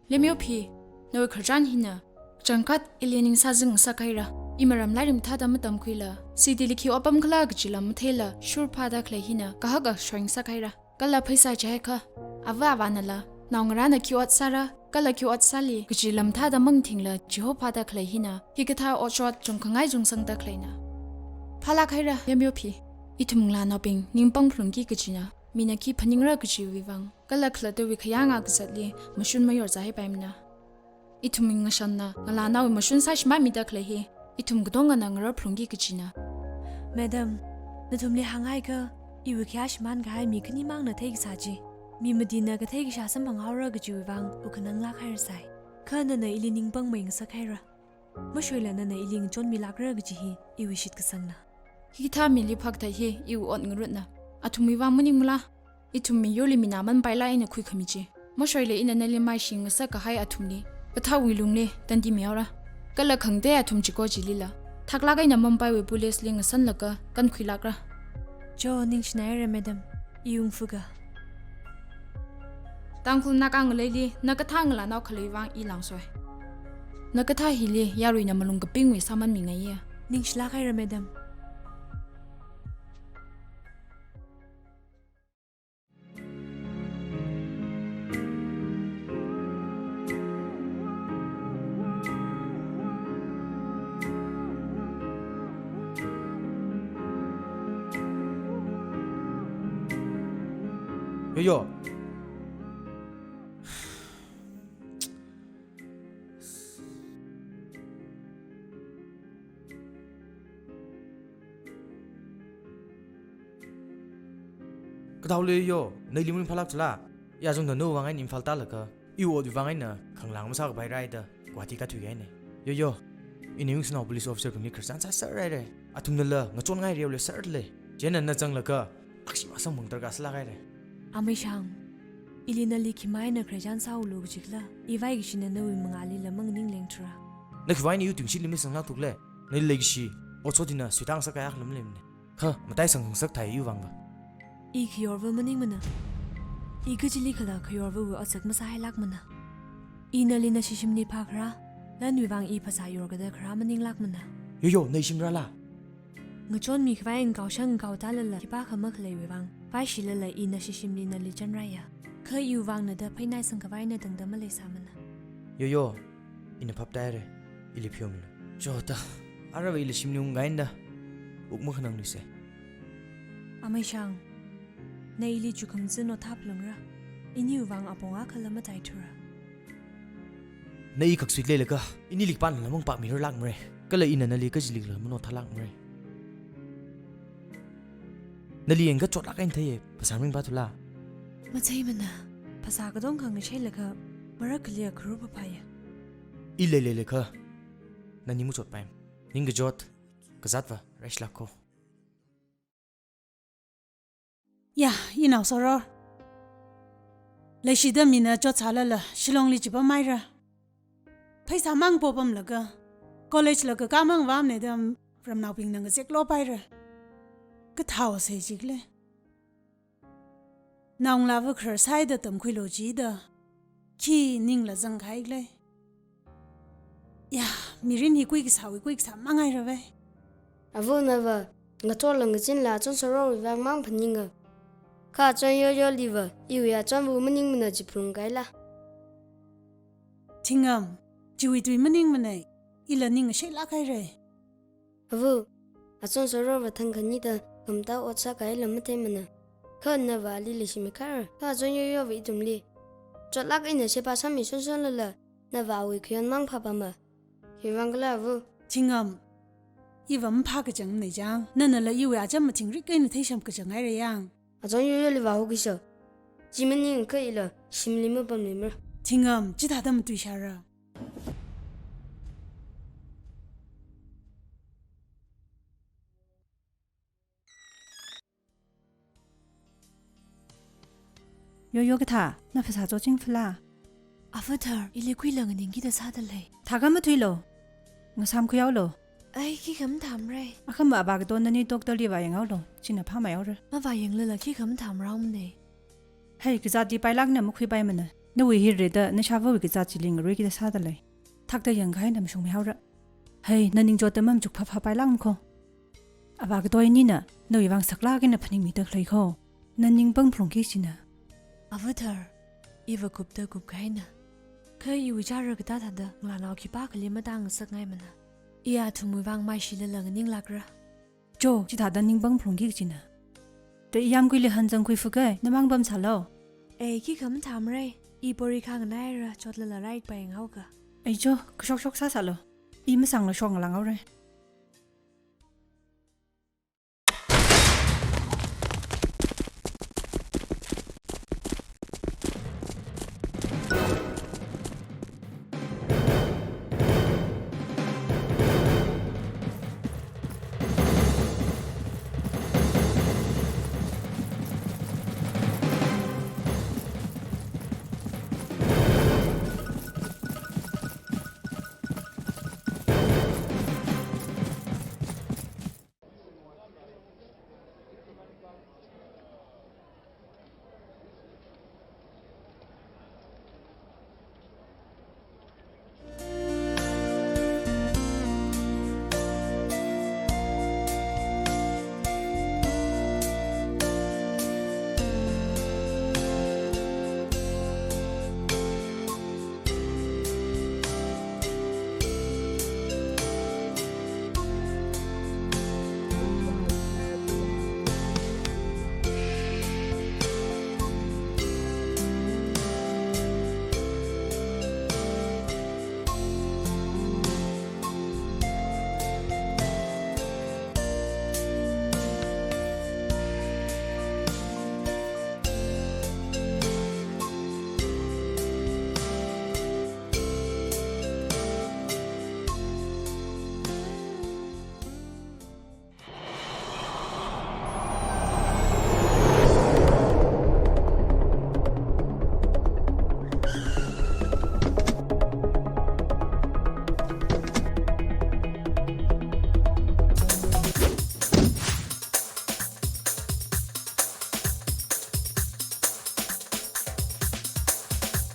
Lemyophi, nawui khararchan hina, changkat ili ning sāzing ngasakhaira. I maram lairik mathāda matamkhuila, city li khi ot pamkhala kajila matheila, shurphāda khalei hina, kahak kashoi ngasakhaira. Kala pheisā chihaiakha, ava avānala, naongarāna khi ot sāra, kala khi ot sāli, kajila mathāda mangathingla, chihophāda khalei hina, hikathā otshot chungkhangai chungsangda khaleina. Phālāk haira, Lemyophi, ithum ngalānaobing ningpang phalungki kajina, mina khi phaningra kajiwui vang. Kala khalattawui khayā ngakazatli mashun mayorzahaipaimana. Ithumwui ngashanna ngalānaowui mashun sāshimānmida khalei hi, ithum katongana ngarar phalungki kajina. Madam, nathumli hānghaiakha, Iwui khayā shimānkahai mi khanimangna theikasā chi, mi matina kathei kashā samphanghaora kajiwui vang wukhanang lākhairasai. Kha nana ili ningpangmei ngasakhaira. Mashoila nana ili ngachonmilākra kaji hi iwui shitkasangna. Hikathā mili phākathat hi iwui ot ngarutna. Athumwui vang maningmala? Ithum miyorli minā manpaila ina khuikhami chi. Mashoila ina nali maishi ngasakkahai athumli, kathāwui lungli tandi mihaora. Kala khangatei athum chiko chilila, thaklāk eina Mumbai wui police li ngasanlaga kankhuilākra. Jo, ningshinaira, madam. I ungfuka. Tangkhul Naga ngaleili na kathā ngalānao khaleiwui vang i langsoi. Na kathā hili yaruina malung kapingwui sāman mingaiya. Ningshilākhaira, madam. Yoyo. Kathāle yo, na ili maringphālāk jila? I achungda nawui vang eina Imphal tālaga, iwui otwui vang eina khangalang masākapai rāhaida Guwahati kāthuikahaina. Yoyo, ina yungsānao police officer bingli khararchan sāserhaira. Athumnala ngachonngai reole sālei. Chieina na zanglaga, akshi masāmang darkar sālākhaira. Ameishang, ili nali khimaina khararchan sāulu kajikhala, i vaikashina nawui mangālila manganinglengthura. Na khiwui vang eina iwui tungshili masanglākthukle. Nali leikashi, otshot hina suitang sākaya khala maleimana. Kha, mataisang khangasak thai iwui vangva. I khayorva maningmana. I kachilikhala khayorvawui otsak masāhailākmana. I nali nashi shimli phākharā, lanwui vang i phasā yorkada kharā maninglākmana. Yoyo, na ishim rāla? Ngachonmikhavai ngakaoshang ngakaotālala khipākha makhaleiwui vang, vaishilala i nashi shimli nali chanrāya. Kha iwui vangna da phainaisangkhavai eina tangda maleisāmana. Yoyo, ina phaptāhaira, ili pheomana. Chota, aruiva ili shimli ungkahaina da, wuk makhanangluisa. Ameishang, na ili chukham zin othap lungra, iniwui vang apong akhala mataithura. Na i khaksui leilaga, inili khipānala mangpākmirarlākmara. Kala ina nali kachilikhala manothālākmara. Nali yangkachot lāk eina theiya, phasā ringphāthula? Matheimana, phasā katongkha ngasheilaga, marakkhaliya kharu phāphāya. I leileilaga, nani machotpaimana. Ningkachot, kazatva, rāshilākko. Ya, inao Soror. Leishida mina chotsālala, Shillongli chipamhaira. Pheisāmang popamlaga, college la kakāmang vāmana da ramnaobingna ngazeklo paira. Kathāosei jikhala. Naongalāva kharar sāhaida tamkhuilu jida, khi ningla zangkahai khala? Ya, mirin hi kuikasāwui kuikasā manghaira vai. Ava nava, ngathorla ngachinla achon Sororwui vang mang phaninga. Kha achon Yoyoliva, iwui achonva maningmana ji phalungkahaila. Thingam, chiwui tui maningmana, ila ning asheilāk haira. Ava, achon Sororva thangkhanida, khamatā ot sākahaila matheimana. Kha nava ali leishimikhaira, kha achon Yoyova ithumli chotlāk eina sheba sāmi shonshonlala, nava awui khayon mang phāpama. Khiwui vang khala ava? Thingam, iva maphā kachangmana chang, nanala iwui acham mathingrik eina theisham kachang haira yang. Achon Yoyoliva hokisho. Chi maningakha ila shimli mapamluimara. Thingam, chithāda matuishāra. Yoyo kathā, na phasā choching phala? Ava thar, ili khuila nganingkida sādalei. Thākha mathuilu. Ngasām khuihaolu. Ai, khikha mathāmarai. Akhama ava kato nani doctor li vāyanghaolu. China phāmeihaora. Mavāyanglala khikha mathāmaraomana. Hei, kazātli pailākna makhuipaimana. Nawui hi rida, nashāvawui kazāt chili ngaruikida sādalei. Thakta yangkahaina mashungmihaora. Hei, na ningchotda mamachuk phāphāpailākmako. Ava kato inina, nawui vang saklāk eina phaningmida khaleiko. Na ningpang phalungki china. Ava thar, iva kupta kupkahaina. Kha iwui chara katā thāda, ngalānao khipākhali matāngasakngaimana. Iya athumwui vang maishilala nganinglākra. Cho, chithāda ningpang phalungki kachina. Da iyamkuili hanzang khuifuka, namang pamsālu. Ei, khikha mathāmarai. I porikha nganaihaira, chotlala rāikpai ngahāoka. Ei cho, kashokshok sāsālu. I masangla shok ngalānghaora.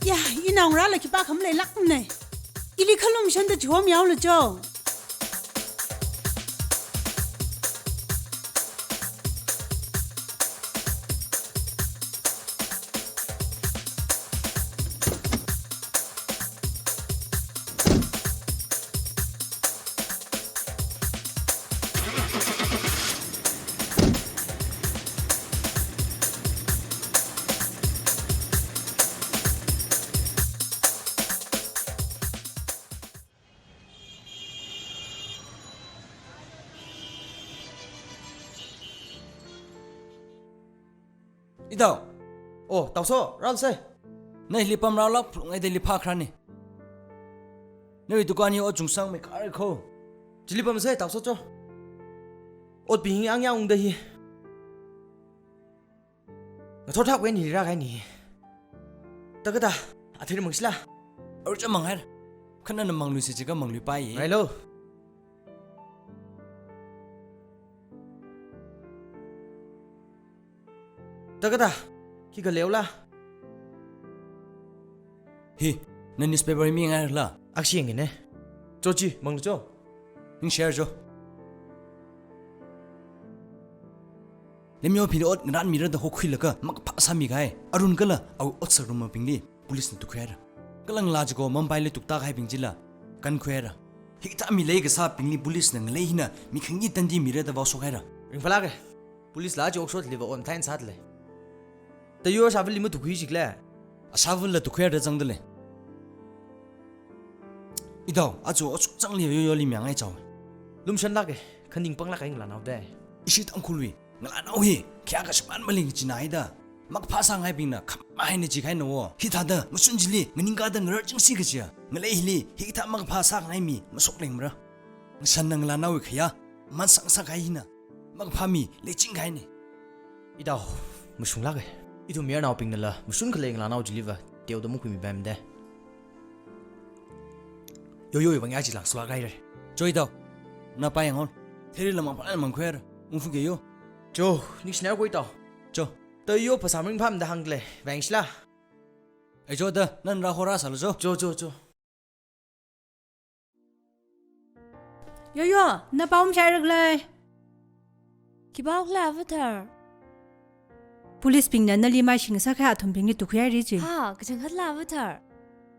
Ya, inao ngarāla khipākha maleilākmana. Ili khalum shanda chihomyaolu cho. Itao. Oh, Taoso, rālu sai. Na hili pamrālu, phalungaida hili phākharāna. Nawui dukan hi ot chungsangmeikharā kho. Chili pamsei, Taoso cho. Otbing hi angyāng ungda hi. Ngathor thak wen hili rākahaina. Thākada, athei mangshila. Arui cha manghaira. Kha nana mangluisi jiakha mangluipaiya. Ngailo. Thākada, khikha leola. Hi, na newspaper hi mingairala? Akshi yangina. Cho chi, manglu cho. Ningshare cho. Lemyo phili ot ngarānmira da hokhuilaga makaphā sāmikahai, arun kala awui ot sārumbingli police na tukhuihaira. Kala ngalā chiko Mumbai li tuktākahaibing chila kankhuihaira. Hikathā mi leikasābingli police na ngalei hina mi khangit tandi mira da vaoshokhaira. Ringphālāka. Police la aja workshop liva on time sāda lei. Thāda Yoyo ashāvali matukhui jikle. Ashāvala tukhuihaida zangda lei. Itao, aja ot chungchangli Yoyoli mayāngai chao. Lumshanlāka, khaning panglāk kahai ngalānao da. Ishi Tangkhulwui ngalānao hi khayākha shimān maling china haida. Makaphā sāngaibingna khamahai na jikahaina wo. Hithāda mashun chili nganingkāda ngarar chingsi kajiya ngalei hili hikathā makaphā sāngai mi mashoklengmara. Ngashanna ngalānaowui khayā mansang sākahai hina makaphā mi leichingkahaina. Itao, mashunglāka. Ithum mayarnaobingnala mashun khalei ngalānao chiliva teoda makhuimipaimada. Yoyowui vang ya chi langsulāk haira. Cho Itao. Na pā yanghaolu. Theirila mangpā mangkhuihaira. Ungfuke yo. Cho, ningshina ko Itao. Cho. Thāda Yoyo phasā maringphāmada hāngda lei. Vāyangshila. Ei cho da, nana rāhorāsālu cho. Cho, cho, cho. Yoyo, na pao mashaira khala? Khipākhala Avatar? Police bingna nali maishing sākahai athumbingli tukhuihaira ji. Ha, kachangkhatla Avatar?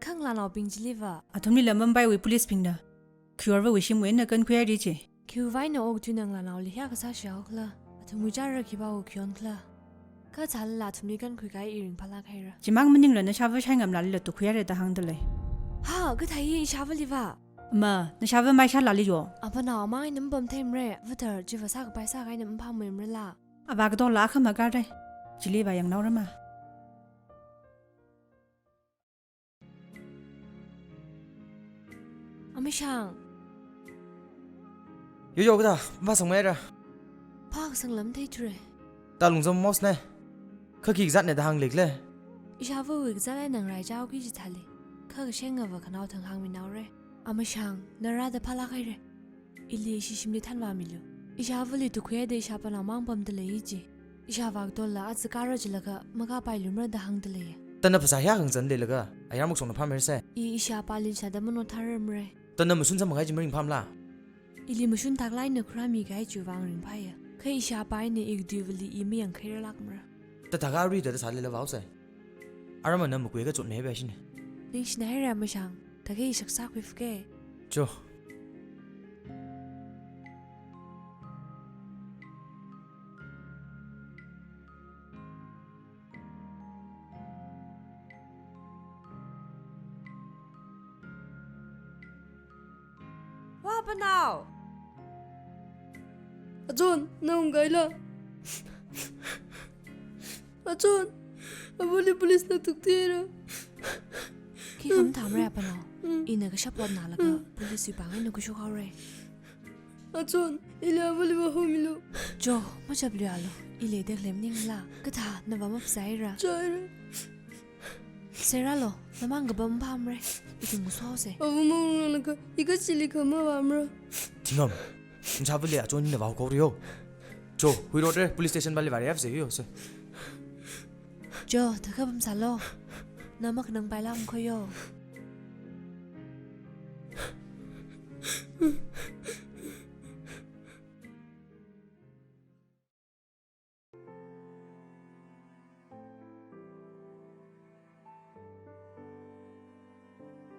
Kha ngalānaobing chiliva? Athumlila Mumbai wui police bingna khiyorvawui shimwui eina kankhuihaira ji. Khiwuivang eina okathuina ngalānaoli hiyākha sāshihao khala? Athumwui chāra khipāwui khiyon khala? Kha thālala athumli kankhuikahai i ringphālāk haira. Chimang maningla nashāva Shaingamlālila tukhuihaira da hāngda lei. Ha, kathā hi ishāvaliva? Ma, nashāva Maishalāli yo. Apanao amang eina mapamtheimara, Avatar chiva sākapai sākahai eina maphāmeimarala. Avā katonla akha makāra. Chili vāyangnaora ma. Amashang. Yoyo kathā, maphāsangmara. Phākasang lam theithura. Thāda lungzang mosna. Kha khikazatna da hāngli khala? Ishāvawui kazat eina ngaraichaoki chithāli. Kha kashengava khanaothang hāngminaora. Amashang, na rāda phālāk haira. Ili ishi shimli thanvāmilu. Ishāvali tukhuihaida ishāpanao mang pamda lei ji. Ishāvā katonla aja kāra jilaga makāpailuimara da hāngda lei. Thāda na phasā hiyākha ngazan leilaga, ayar makashongna phāmeira sai. I ishāpāli shāda mano thararmara. Thāda na mashun sāmangkahai chi maringphāmala? Ili mashun thaklāk eina khuirāmikahai chiwuivang ringphāya. Kha ishāpā eina i kaduivali i mayangkhairalākmara. Thāda thākha arui thāda sālila vaosai. Aramana makuiakha chotmeipai shina. Ningshina haira Mashang, thākha i shakzā khuifuke. Cho. Wa panao. Achon, na ungkahaila? Achon, avali police na tukhuihaira. Khi khamathāmara panao. Mm. Ina kashap ot nalaga, mm, police wui pāng eina khuishokhaora. Achon, ili avali vāhomilu. Cho, machapluialu. I leida khalei maningla. Kathā, nava maphasāhaira. Chāhaira. Seirālu, namang kapam phāmara. Ithum ngasosa. Ava maunglāka, i kachili kha mavāmara. Thingam, nashāvali achon ina vāhaokaora yo. Cho, huirotra, police station vali vārihaosa yo, se. Cho, thākha pamsālu. na makhanangpailākmara yo.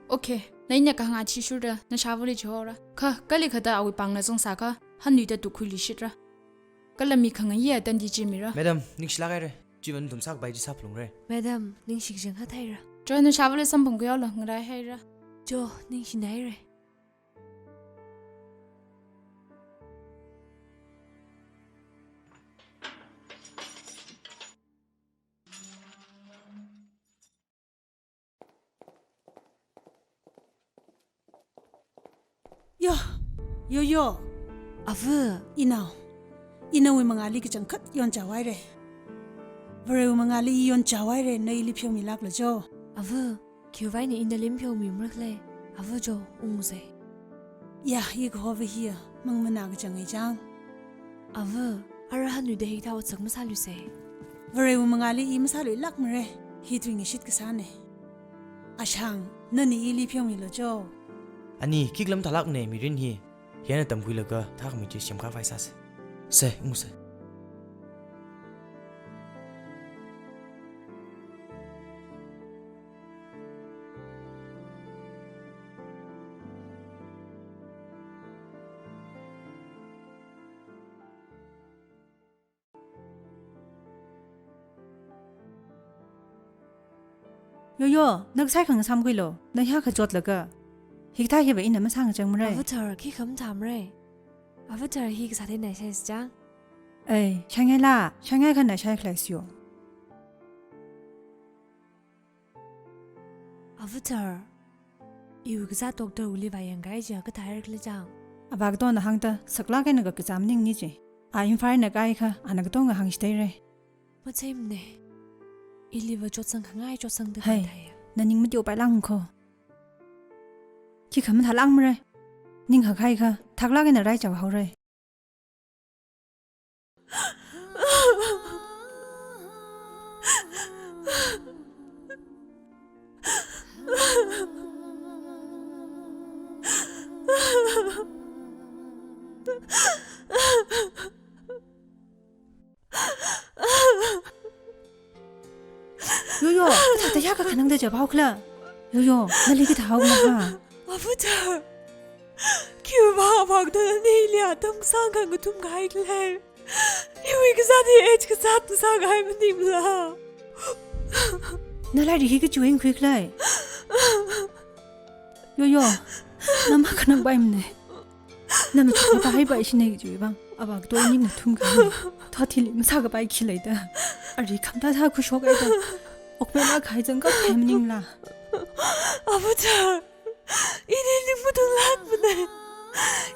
Okay, na ina kahāng athishurda, nashāvali chihora. Kha, kali kathāda awui pāngna zangsākha, hanuida tukkhuiluishitra. Kala mi khangayi atandi chimira. Madam, ningshilāk haira. Chiwui vang nathum sākapai chi sāphalungra. Madam, ningshi kachang hathāhaira. Cho, nashāvali samphang khuihaolu, ngaraihaira. Cho, ningshinaira. Yo, Yoyo. Ava. Inao. Ina nawui mangāli kachangkhat yonchao haira. Varewui mangāli i yonchao haira, na ili pheomilāklu cho. Ava, khiwuivang eina ina nali mapheomimara khala? Ava cho, ungsa. Ya, i kahova hiya, mang manā kachang ai chang. Ava, ara hanuida hikathā otsak masāluisa. Varewui mangāli i masāluilākmara, hi tuingashit kasāna. Ashang, nana ili pheomilu cho. Ani, khikhala mathālākmana mirin hi. Hi eina tamkhuilaga, thākhamei chi semkhavai sāsa. Sa, ungsa. Yoyo, na kasai khangasam khuilu, na hiyākha chotlaga. Hikathā hiva ina masāngachangmara. Avatar, khikha mathāmara. Avatar hi kasā theinaisa chang. Ei, shaingaila, shaingaikha na shaikhalei siyo. Avatar, iwui kazā doctor wuli vāyangkahai chi kathāhaira khala chang? Avā katona hāngda, saklāk eina kakazā maningmana chi. A Imphal eina kaikha, ana katonga hāngchitheira. Matheimana. Iliva chotsangkhangai chotsangda Hai, kathāya. Na ning mateopailākmara kho. Khikha mathālākmara. Ning hakkahai kha, thaklāk eina raichaohaora. Yoyo, kathāda hiyākha khanangda chaphaokhala? Yoyo, nali kathāhaokhala ha? Avatar, khiwuivang avā katona ili atam kasāngkha ngathumkahai khala? Iwui kazāt hi age kazāt sākahai maningla? Na lairik hi kachiwui eina khuikhala? Yoyo, na makhanangpaimana. Na machuk matahaipaishi nei chiwuivang, avā kato ini ngathumkahai. Thot hili masākapai khi leida. Ari khamtā thā khuishokhaida. Okpela khai zangkahai maningla? Avatar, ini ning matunglākmana.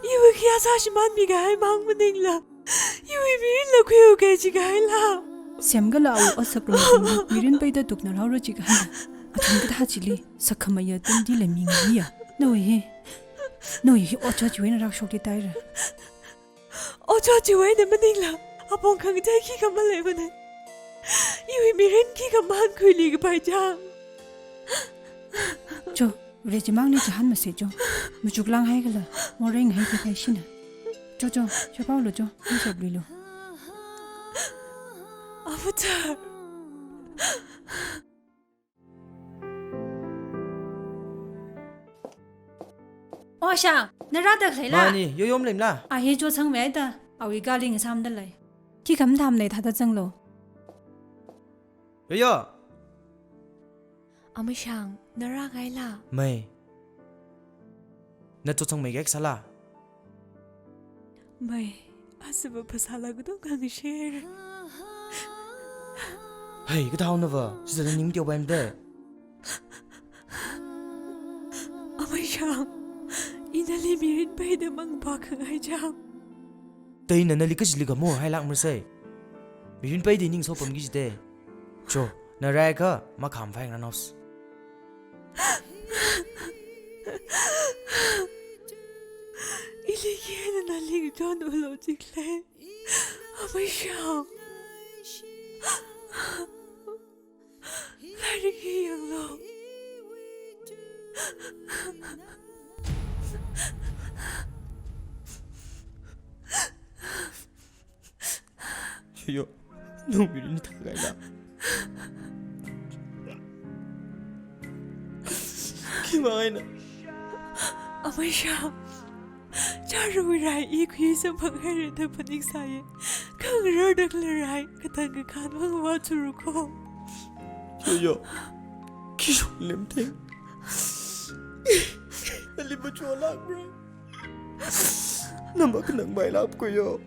Iwui khayā sāshimānmikahai mang maningla? Iwui mirinla khuiuke jikahaila? Semkala awui otsak rong mirin peida tuknarhaora jikahaila? Athum kathā chili, sakhamayā tandi leimingaiya. Nawui hi, nawui hi otchot chiwui eina rākashok kitaira. Otchot chiwui eina maningla, apong khangatei khikha maleimana. Iwui mirin khikha mahankhuilui kapai chang. Cho, rejimangli chihānmasa cho. Machuklānghai kala, moreinghai kapai shina. Cho cho, shaphaolu cho, nishapluilu. Avatar. O Shang, na rāda khaleila? Mani, Yoyo maleimala? A hi chotsangmeida, awui kali ngasāmda lei. Khikha mathāmana thāda zanglu. Yoyo. Amei Shang, na rāngaila? Mei. Na chotsangmeikahai kasāla? Mei, asaba phasāla katonga ngasher. Hei, kathāhaonava, sida na ning teopaimada. Amei Shang, ina nali mirin peida mangpā khangai chang. Thāda ina nali kachili khamor hailākmarasai. Mirin peida ning sopamki jida. Cho, na raiakha, makham phai ngaranaos. Ili khi eina nali ngatonulu jikhala? Amei Shang. Yanglu. Yo, yo, nawui mirin thākhaila. Khi mangāina? Amei Shang, chārawui rai i khuisamphang haira da phaningsāya. Khangararda khalei rai, katang kakhan mang vāthurakho. Yo, yo, khi shong lemtheng. Nali machonlākmara. Nama khanang mailākko yo.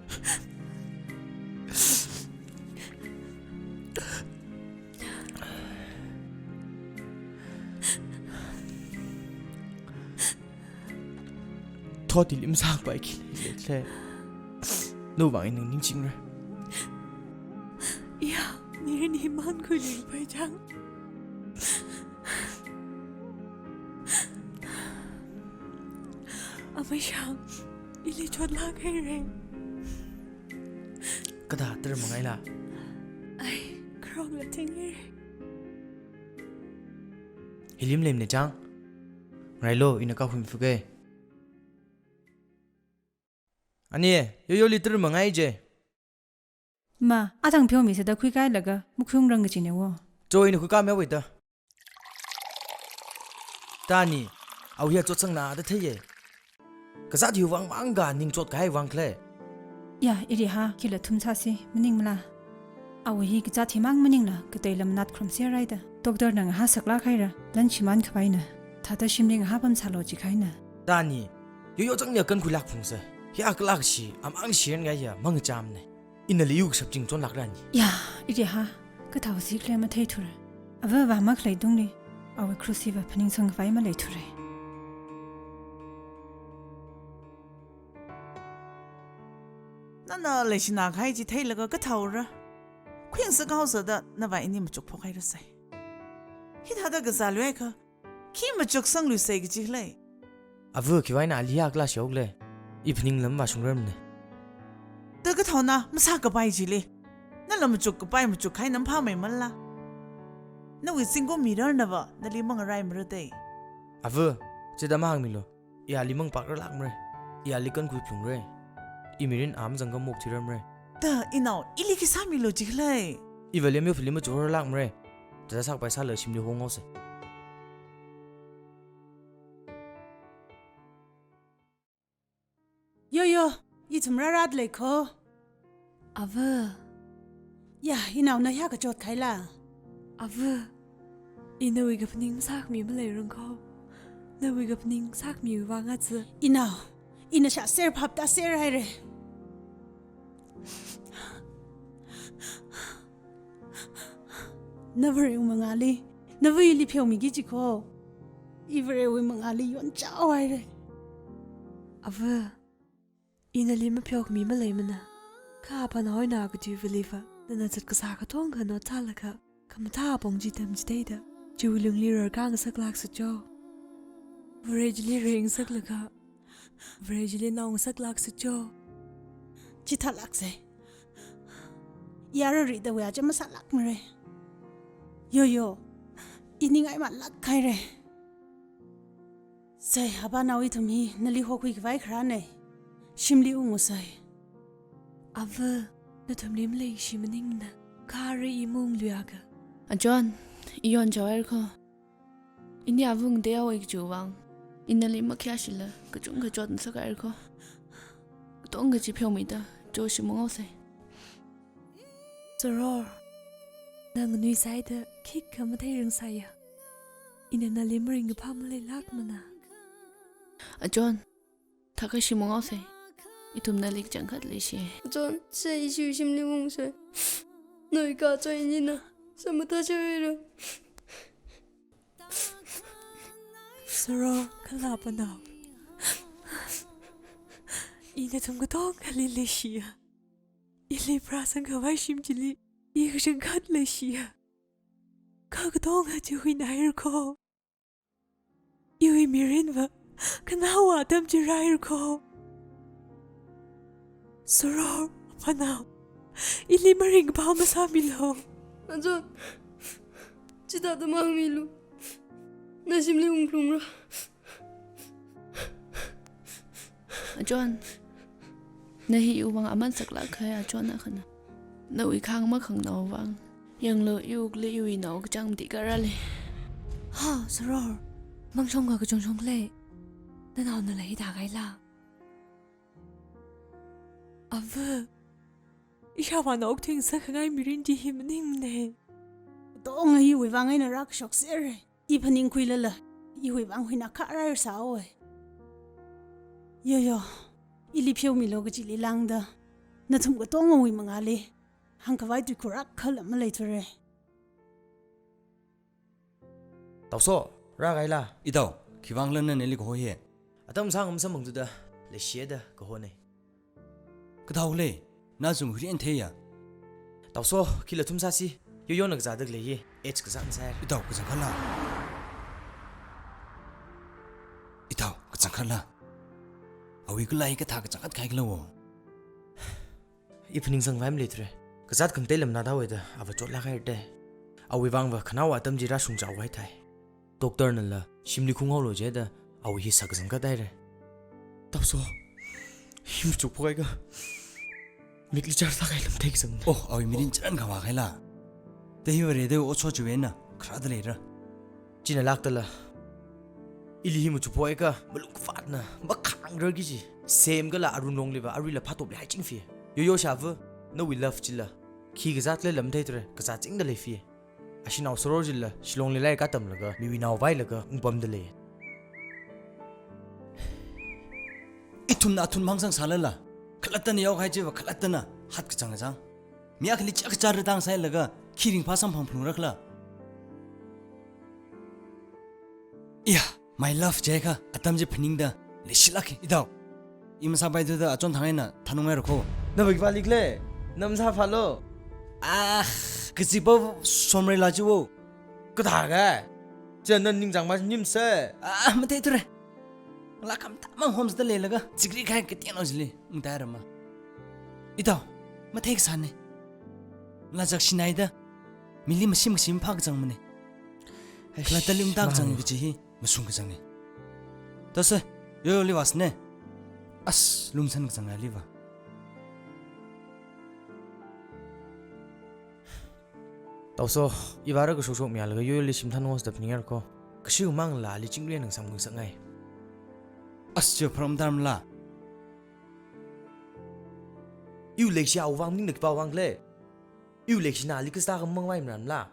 Thot hili masāpai khi leikhala. Nawui vang ina ningchingra. Ya, mirin hi mankhuiluipai chang. Amei Shang, ili chotlāk haira. Kathā tara mangāila? Ai, kharokla theng haira. Hili malemna chang. Ngarailo, ina kahui mifuk e. Ani, Yoyoli tara mangāi je. Ma, athang pheomisāda khuikahailaga, makhuirang kajina wo. Cho, ina khuikahaimeida. Tani, awui hi chotsangna da theiya. Kazāt hiwui vang mang kha ning chotkahai vang khala. Ya, iri ha, khila thum sāsi, maningmala. Awui hi kazāt himang maningla, kateila manat khrumserhaida. Doctor na ngahā saklāk haira, lan shimān khavaina. Thāda shimli ngahā pamsālu jikahaina. Tani, Yoyo changna kankhuilāk phungsa. Hi aklāk shi, amang shiran ngaiya, mangachāmana. Ina liyu kashap chingchonlākra ni. Ya, iri ha, kathāsi khala matheithura. Ava va makhalei tungli, awui krush hiva phaningsang khavai maleithura. Nana leishinā kahai chi theilaga kathāura. Khuiyangsā kahaosāda, nava ini machukphok hairasai. Hithāda kazāluiakha, khi machuksangluisai kaji khala. Ava khiwui eina ali hi aklāk shokhala. I phaningla mavāshungrarmana. Da kathāna masākapai chili. Nala machukkapai machukhaina maphāmeimala. Nawui zingkum mirarnava, nali mangaraimarada. Ava, chida mahāngmilu. I ali mangpakrarlākmara. I ali kankhui phalungra. I mirin amazang khamok thirarmara. Da, inao, ili khi sāmilu jikhala. Iva lem yo film machorarlākmara. Thāda sākapai sāla shimli honghaosa. Yoyo, ithum rārat leikho. Ava. Ya, inao na hi kachot kahaila. Ava. Ina nawui kaphaning sākhami maleirangkho. Nawui kaphaning sākhamiwui vang aja. Inao, ina shāser phap tāser haira. Na Varewui mangāli, nava ili pheomiki jikho. I Varewui mangāli yonchao haira. Ava, ina nali mapheokhami maleimana. Kha apāna hoina katuivaliva, nana zat kasā katonga nao thālaga, khamathā apong chi tamchitheida, chiwui lungli rarkā ngasaklāksa cho. Vare chili ringasaklaga, Vare chili nao ngasaklāksa cho. Chithālāksa. Yara ridawui aja masālākmara. Yoyo, i ningai malāk haira. Sai, apānao ithum hi nali hokhui khavai kharāna. Shimli ungngasai. Ava, nathumli maleishi maningna. Kha ara i maungluiakha. A John, i yonchao hairkho. Ini avung de awui kachiwui vang. Ina nali makhayāshila, kachungkha chotngasak hairkho. Katonga chi pheomida, choshi mangosai. Soror, na nganuisaida khikha matheirangsāya. Ina nali maringkaphā maleilākmana. A John, thākha shi mangosai. Ithum nali kachangkhat leishi. John, sai ishi shimli ungsai. Noi kachoi nina, samata chaira. Soror, kala apānao. I nathum katongali leishiya. Ili pharāsang khavai shim chili, i kachangkhat leishiya. Kha katonga chi huinairkho. Iwui mirinva, khanaowa atam chi rāirkho. Soror, apānao. Ili maringkaphā masāmilu. A John. Chithāda mahāngmilu. Na shimli ungphalungra. Achon, na hi iwui vang aman saklāk kahai achon akhana. Nawui khāng makhanganao vang. Yanglu, iwuili iwui nao kachang mati kharā lei. Ha, Soror. Mangshong kachungshong lei. Nanaona lei da kahaila. Ava. Ishāvāna okthuingasakngai mirin chi hi maningmana. Katonga iwui vang eina rākashok sera. I phaningkhuilala, iwui vang huina kharār sāhaowa. Yoyo, ili pheomilu kachili lāngda, nathum katongawui mangāli hāngkhavai tui khurakhala maleithura. Taoso, rākahaila. Itao, khivangla nana ili kaho hi? Atam sāngam samphangthuda, leishida kahona. Kathāhaole, na zung hurien theiya. Taoso, khila thum sāsi, Yoyona kazāda khalei hi, age kazang sai. Itao, kachangkhatla. Itao, kachangkhatla. Awui khalei kathā kachangkhat kahai khala wo. I phaningsangvai maleithura. Kazāt khangatei lam nada weda, ava chotlāk haira da. Awui vangva khanaowa atam chi rāshungchaohai thai. Doctor nala, shimli khunghaolu jida, awui hi sakazang kadaira. Taoso, hi machuk phokhaiakha, mikli char sākahai lam theikazang. Oh, awui mirin charan khavā kahaila. Da hi Vareda otshot chiwui eina, kharāda leira. China lākdala. Ili hi machuk phokhaiakha, malung kavātna, makhāngrarki kaji. Sem kala arui longli va, aruila phātopli haichingfi. Yoyo shāva, nawui love chila. Khi kazāt khalei lam theithura, kazā chingda leifi. Ashinao Soror chila, Shillongli lairik atamlaga, miwui nao vailaga, ungpamda lei. Ithumna athum mang sangsālala. Khalattana yaokahai chiva khalattana, hat kachang kachang. Mi akhali chak char tang sailaga, khi ringphā samphang phalungra khala. Iya, my love jiakha, atam chi phaningda, leishilāk, itao. I masāpaithuda achon thang eina, thanungngaira kho. Nava khipā likhala, na masāphālu. Ah, kazipa somrei la chi wo. Kathākha, china ningchāng manim se. Ah, matheithura. Lākham tamang homestay leilaga, chikri kahai kateonao chili, ungtaira ma. Itao, matheikasāna. Lachak shinaida, mili mashim kashim phākazangmana. Eish, khalattali ungtākazang mani kaji hi, mashung kazangna. Taoso, Yoyoli vāsana. As, lumsan kazang aliva. Taoso, iva rākashokshok mialaga Yoyoli shimthan ngos da phaningra kho. Kashiwui mangla ali chingri eina samkhuisakngai. As, chi pharam dharmala. Iwui leikashi awui vang maningda khipāwui vang khala. Iwui leikashina ali kasta khamang vai maramla.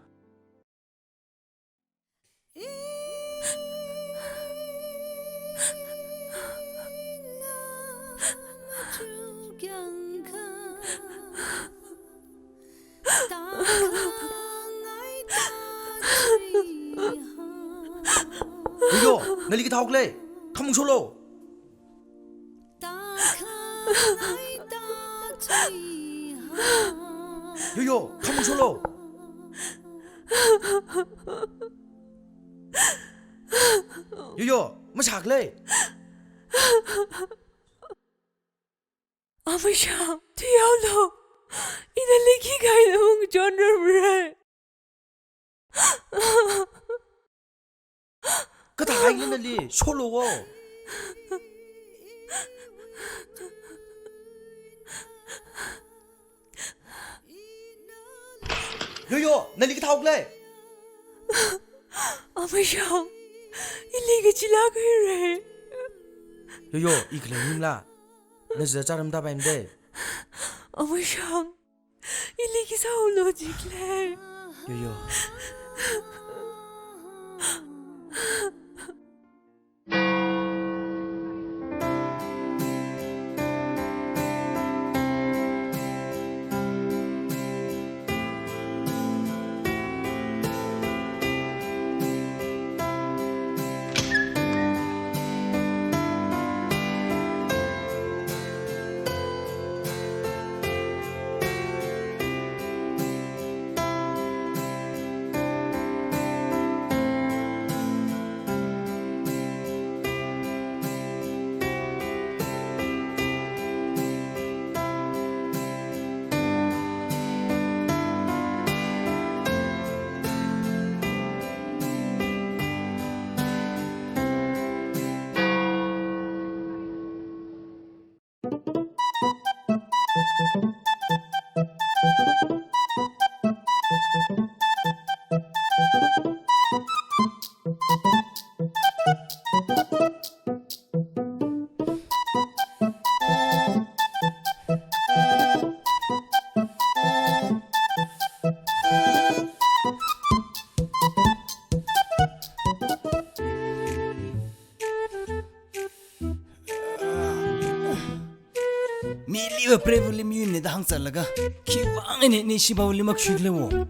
Yoyo, nali kathāhaokhala? Khamung sholu. Yoyo, khamung sholu. Yoyo, mashākhala? Amashang, thuihaolu. Ina liki kaina mung chonrumrai. Kathāhaina nali, sholu wo. Yoyo, nali kathāhaokhala? Amashang, ili kachila kahaira. Yoyo, i khalei ningla. Na zida charam ta paimde. Amashang, ili khi sāhaolu jikhala. Yoyo. Miliva preivali miyunne da hāngzatlaga, khiwuivang eina ina shivāwali makhuikhalewo?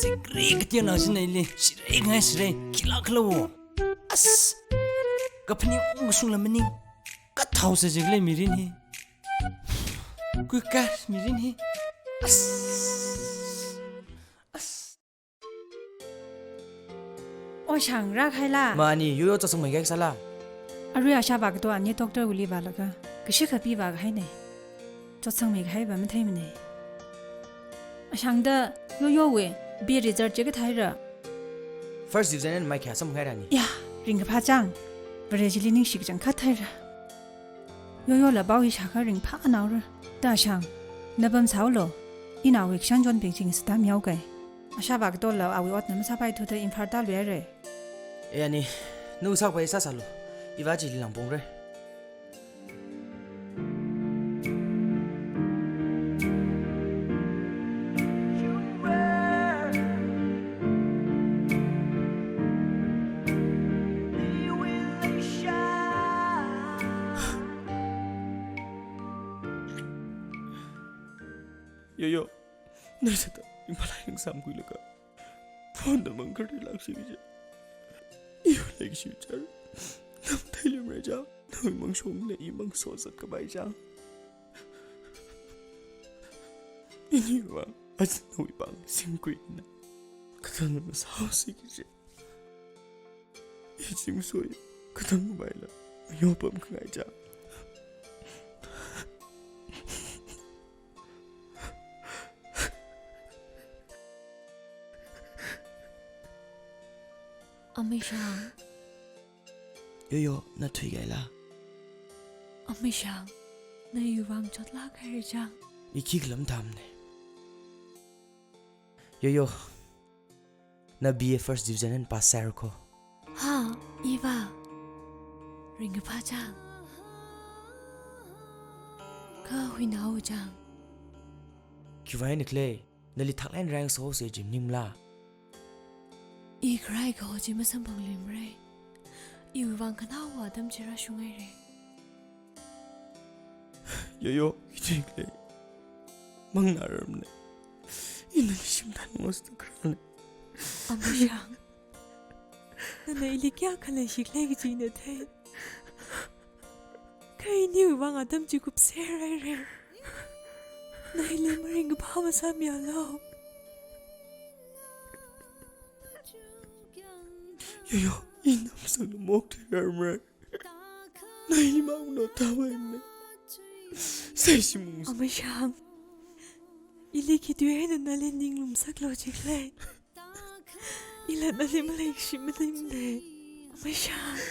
Zingri kateonao china ili shirei ngai shirei, khila khalewo? As, kaphaning ungshungla maning, kathao sa jikhale mirin hi. Kuikar mirin hi. As, as. O Shang, rākahaila? Mani, Yoyo chotsangmei kahai sāla? Arui Ashāvā kato ani doctor wuli vālaga, kashikha pivākahaine. Chotsangmei kahaiva matheimanei. Ashāngda Yoyowui B A result chi kathāhaira? First division eina maikhayā samphanghaira ni. Ya, ringkaphā chang. Vare chili ningshi kachangkhat haira. Yoyola pao hi shākha ringphānaora. Da Ashāng, na pamsāhaolu. Ina awui kashan chonbing chi ngasāda mihaokai. Ashāvā katola awui otna masāpaithuda Imphal tāluihaira. E ani, nawui sākapai sāsālu. Iva chili langpongra. Yoyo, na sāda Imphal eina samkhuilaga, phone da mangkharlāk shiki je. Iwui leikashi char, na matheilui mara chang, nawui mangshong le i mangso zatkapai chang. Iniwui vang, aja nawui pāng singkhuina. Kathāna masao shiki je. Iching soi, kathāngkha maila, mayo pamkhangai chang. Amei Shang. Yoyo, na thuikahaila? Amei Shang, na iwui vang chotlāk haira chang. I khikhala mathāmane. Yoyo, na B A first division eina pass sāhaira ko. Ha, iva. Ringkaphā chang. Kha huinao chang. Khiwuivang eina khala, nali thakleina rāngasosa ji maningmala? I kharai kaho chi masamphangluimara. Iwui vang khanaowa atam chi rāshunghaira. Yoyo, iching le mangngararmane. Ina nali shim thanunghaosa kharāne. Amashang, nana ili kayākha leishikhala kaji ina thei. Kha iniwui vang atam chi kupserhaira. Na ili maringkaphā masāmialu. Yoyo, ina masālu mok thararmara. Na ili mangno tawai ne. Sai shimung. Amashang. Ili khi tui eina nali ning lumsaklu jikhala. Ila nali maleikashi maningmane. Amashang.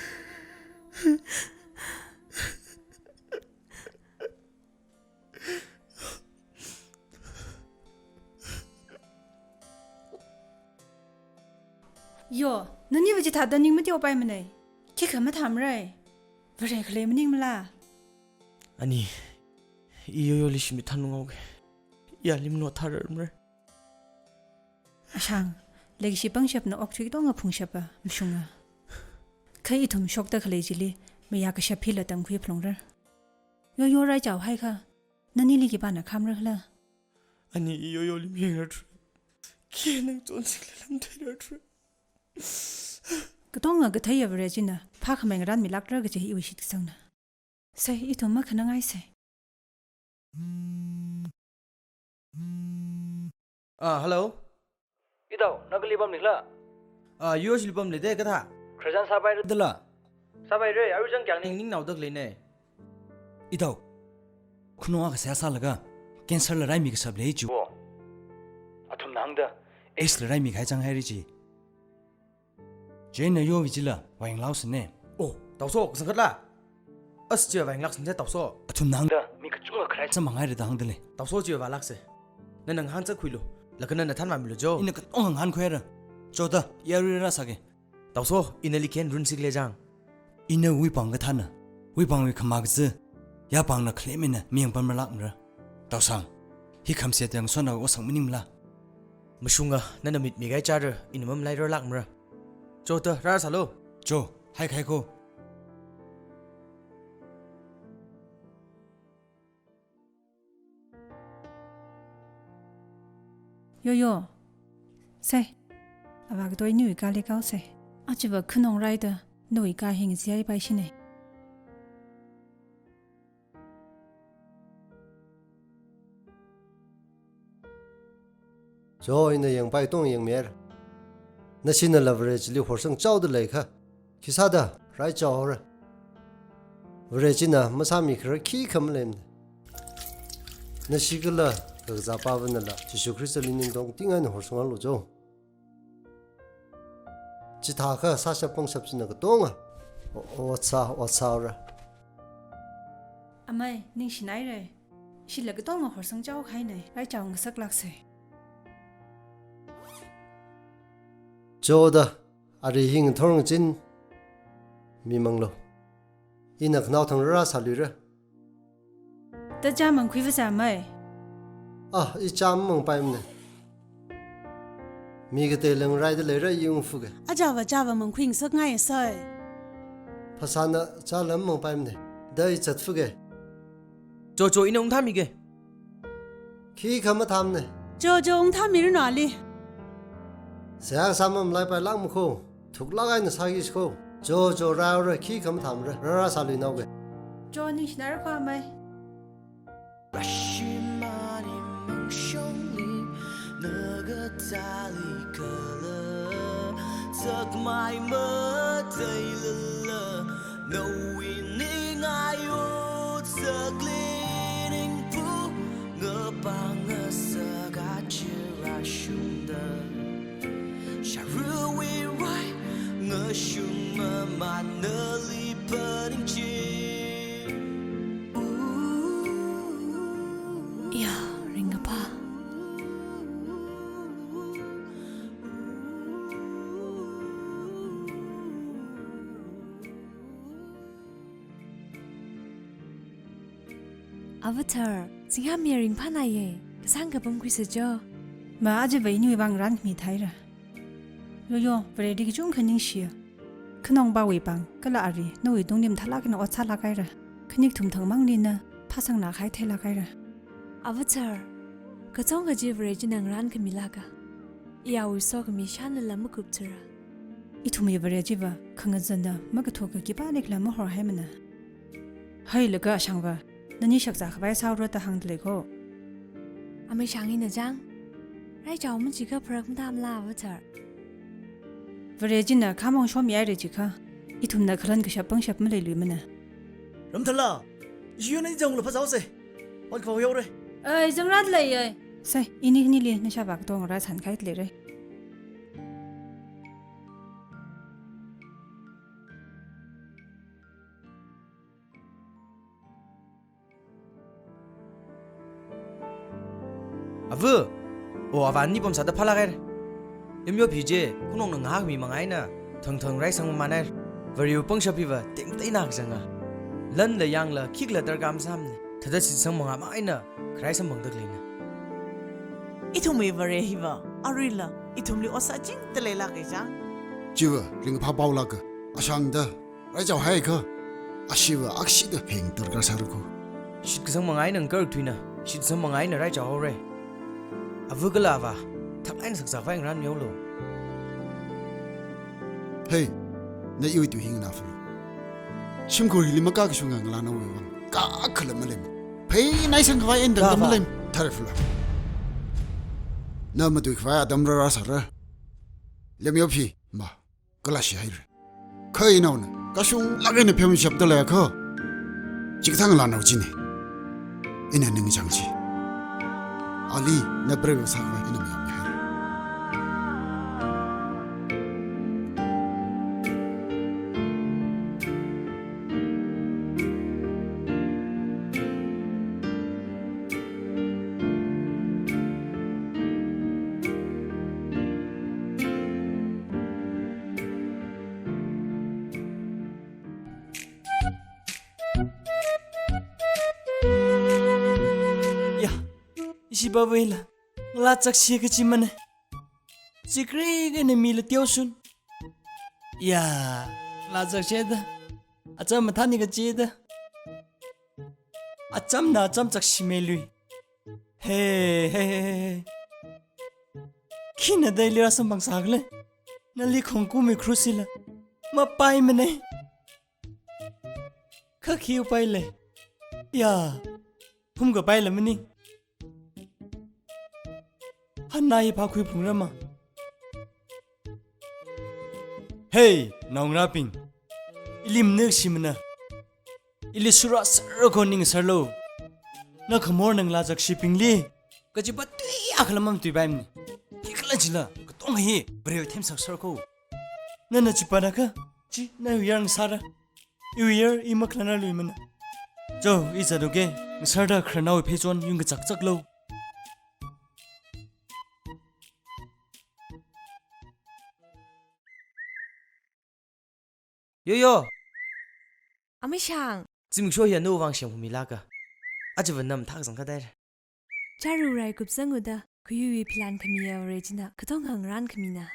Yo, naniva chithāda ning mateopaimane. Khikha mathāmara. Vare khalei maningmala? Ani, i Yoyoli shimit thanunghaoke. I ali mangno thararmara. Ashang, leikashi pangshapna okthui katonga phungshapa, mashunga. Kha ithum shokda khalei chili, mayā kashap hila tamkhui phalungra. Yoyo raichao haikha, nanili khipāna khamrakhala? Ani i Yoyoli mayararthura. Khi nang chonsikla lam theirarthura. Katonga katheiya Vare china, phākhamei ngaranmilākra kaji iwui shitkasangna. Sai, ithum makhanangaisai. Ah, hello. Itao, na kali pamlikhala? Ah, U S li pamlei de kathā. Khararchan sāpaira dala? Sāpaira, aruichang kyang ning ningnaoda khaleine. Itao, khanunga kasā sālaga, cancer la raimi kashap lei chi. Wo. Athumna hāngda, AIDS la raimi kahai chang haira chi. Chieina Yoyo chila, vāyanglaosane. Oh, Taoso, kasangkhatla? As chiva vāyanglāksane Taoso. Athumna hāngda, mi kachunga kharai samphanghaira da hāngdalei. Taoso chiva vālākse. Nana ngahān zatkhuilu. Laga nana thanvāmilu jo. Ina katonga ngahānkhuihaira. Cho da, yarui rāsāki. Taoso, ina liken run sik lei chang. Ina wuipāng kathāna, wuipāngwui khamā kazi, yapāngna khalem eina miyang pamralākmara. Taosang, hi khamse tang sona osak maningmala. Mashunga, nana mit mikahai chara, ina mamalairarlākmara. Cho da, rāsālu. Cho, haikahai ko. Yo yo. Sei. Ava katoi nawui kali kao sei. Achiva khanong raida, nawui ka hing ziai pai shine. Cho, ina yangpai tong yangmira. Nashi nala Vare chili horsang chaoda leikha, khisāda raichao haora. Vare china masāmikharar khikha maleimana. Nashi kala kakazā pāva nala Jishu Khristali ningtong tingaina horsanglu cho. Chithākha sāshap pangshap china katonga o-, otsa, otsa haora. Amei, ningshinaira. Ishila katonga horsang chaokahaina, raichao ngasaklāksei. Cho da, ari hi ngathor ngazin mimanglu. Ina khanao thang rāsāluira. Da chā mangkhui vāsa amei. Ah, i chā mamangpaimana. Mi kateila ngaraida leira, i ungfuka. Achāva chāva mangkhui ngasakngai sai. Phasāna chāla mamangpaimana. Da i zatfuka. Cho cho, ina ungthāmika. Khikha mathāmana. Cho cho, ungthāmiranu ali. Seihā sā mamalaipailākmana ko. Thuklāk eina sāki ko. Cho cho, rāhaora, khikha mathāmara. Rā, rāsāluinaoka. Cho, ningshinaira ko amei. Rashimān imangshongli, na kathāli khala, zakmai matailala, nawui ning ayo zakli ningpu, ngapang ngasak achira shungda. Sharuiwui rai, ngashung mamān nali phaningchi. Ya, ringkaphā. Avatar, singham miya ringphānaiye, kasāng kapam khuisa cho. Ma aja vai niwui vang rankhami thaira. Yo yo, Vareli kachungkha ningshiya. Khanong pāwui pāng, kala ari, nawui tungli mathālāk eina ot sālāk haira. Khani kathum thangmangli na phāsanglāk kahai theilāk haira. Avatar, kachungkha chi Vare china ngarankhami lāka. Iyawui sokhami shānala makupthura. Ithumwui Vare chiva, khangazanna, makathuka khipālikhala mahorhaimana. Hailaga ashangva, nani shakzā khavai sāhaora da hāngda lei ko. Amei shāng ina chang. Raichao machikha pharak matāmala Avatar. Vare china khamong shomihaira chikha, ithumna khalan kashap pangshap maleiluimana. Ramthala, ishi yona i zangla phāsāhaosei. Ot khavai haora. Ai, zangrat leiye. Sai, ini nili nashāvā katonga rāsān kahai leira. Ava, o ava ni pamsāda phālāk haira. Lemyo phi chi, khanongna ngahākmi manga eina, thangthang raisang mamānhaira. Varewui pangshap hiva, tengteina kazanga. Lanla yangla, khikhala darkar masāmana. Thāda shitsang manga manga eina, kharai samphangda khaleina. Ithumwui Vare hiva, aruila, ithumli ot sāchingda leilāka chang. Chiva, ringphā paolāka, ashangda, raichao haikha, ashiva akshida heng darkar sāra ko. Shitkasang manga eina ngakarthuina, shitsang manga eina raichao haora. Ava kala ava, thak eina sakzā khavai ngaranmihaolu. Hei, na iwui tui hi nganāfalu. Shimkhur hili makakashunga ngalānaowui vang, kakhalam maleimana. Phei naisang khavai eina dangdang maleimana. Tharafala. Na matui khavai atam rāra sāra. Lemyo phi, ma. Kala shihaira. Kha inaona, kashunglāk eina pheomishapda leiakha, chikathā ngalānao china. Ina ningchāng chi. Ali, na preiva sākhavai ina mayāmihaira. Chipa veila, ngalā chakshi kachimana. Chikri kane mila teoshun. Ya, ngalā chakshida. Acham mathāni kachida. Achamna acham chakshimei lui. He, he, he, he, he. Khina daily rāsamphang sākhala. Nali khongkumi khrusila. Mapaimana. Kha khi upai lei. Ya. Phumkapaila maning. Hana hi phākhui phungrama. Hey, naongarābing. Ili manakshimana. Ili sura sara ko ning sarlo. Na khamor ngalā chakshibingli. Kachipa tui akhala mamatuipaimana. Hikhala jila, katonga hi, breu themsak sar ko. Nana chipa naka, chi, na uyar ngasāra. Iwui yar, i makhalana luimana. Cho, i zat uke, ngasarda khararnaowui pheichon yung kachakchaklo. Yoyo. Amashang. Zimiksho hi anu vang shemkhami laka. Aja vanam thak zangkadaira. Charu rai kupsang uda, kuyuwi philan khamiya Vare china, katonga ngarān khamina.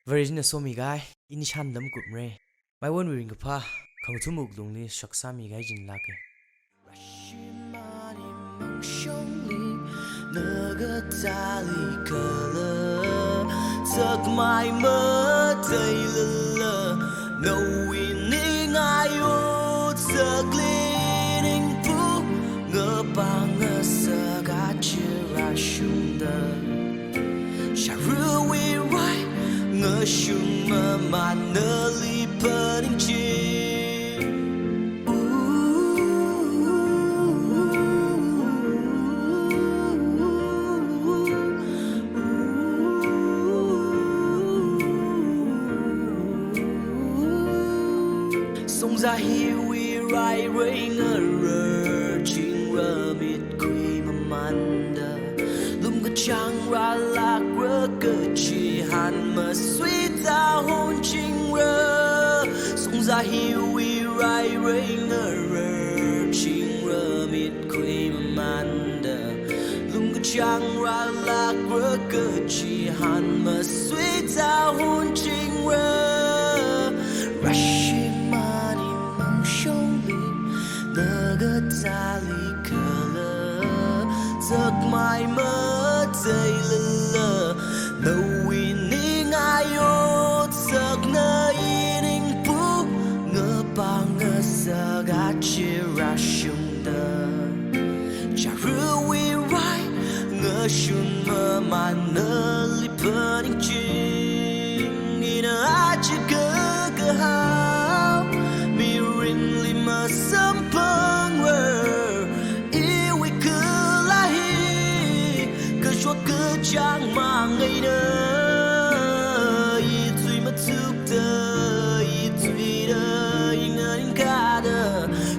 Vare china somi kahai, ini shan lam kupmare. Maiwon wiring kaphā, khangthum wuklungli shaksāmi kahai jin laka. Naga tali kala, sakmai matailala, nawui ning ayo, sakli ningpu, ngapang ngasak achira shungda. Sharuwi rai, ngashung mamanali paningchi. Songza hiwui rai rai ngarar chingra mitkhui mamanda. Lum kachang rālakra kachi han masui tahon chingra. Songza hiwui rai rai ngarar chingra mitkhui mamanda. Lum kachang rālakra kachi han masui tahon chingra. Rashimani mangshongli, naga tali kala, sakmai matailala, nawui ning ayo, sakna iningpu, ngapang ngasak achira shungda. Charuwi rai, ngashung mamanali paningching, ina achika kahao, mirinli masamphangra, iwui kala hi, kashok kachang mang eina, itui matukta, ituida, ingaringkada,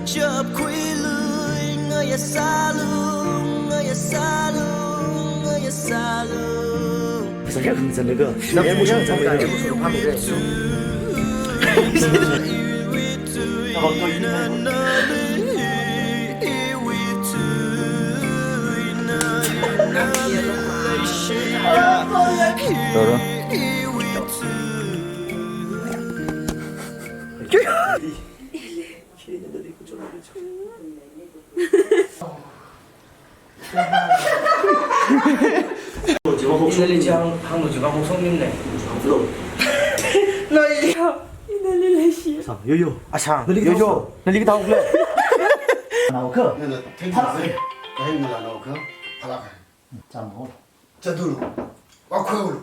chapkhuilui, ngayā sālu, ngayā sālu, ngayā sālu. Inali chang, hangno chang, hong song nim ne. Nali, inali leishi. Asang, yo yo. Asang, nali yo yo. Nali kita hukle. Nao ke? Nana, thank you. Kahai nala nao ke? Phalak. Chang ho. Chadulu. Wakhulu.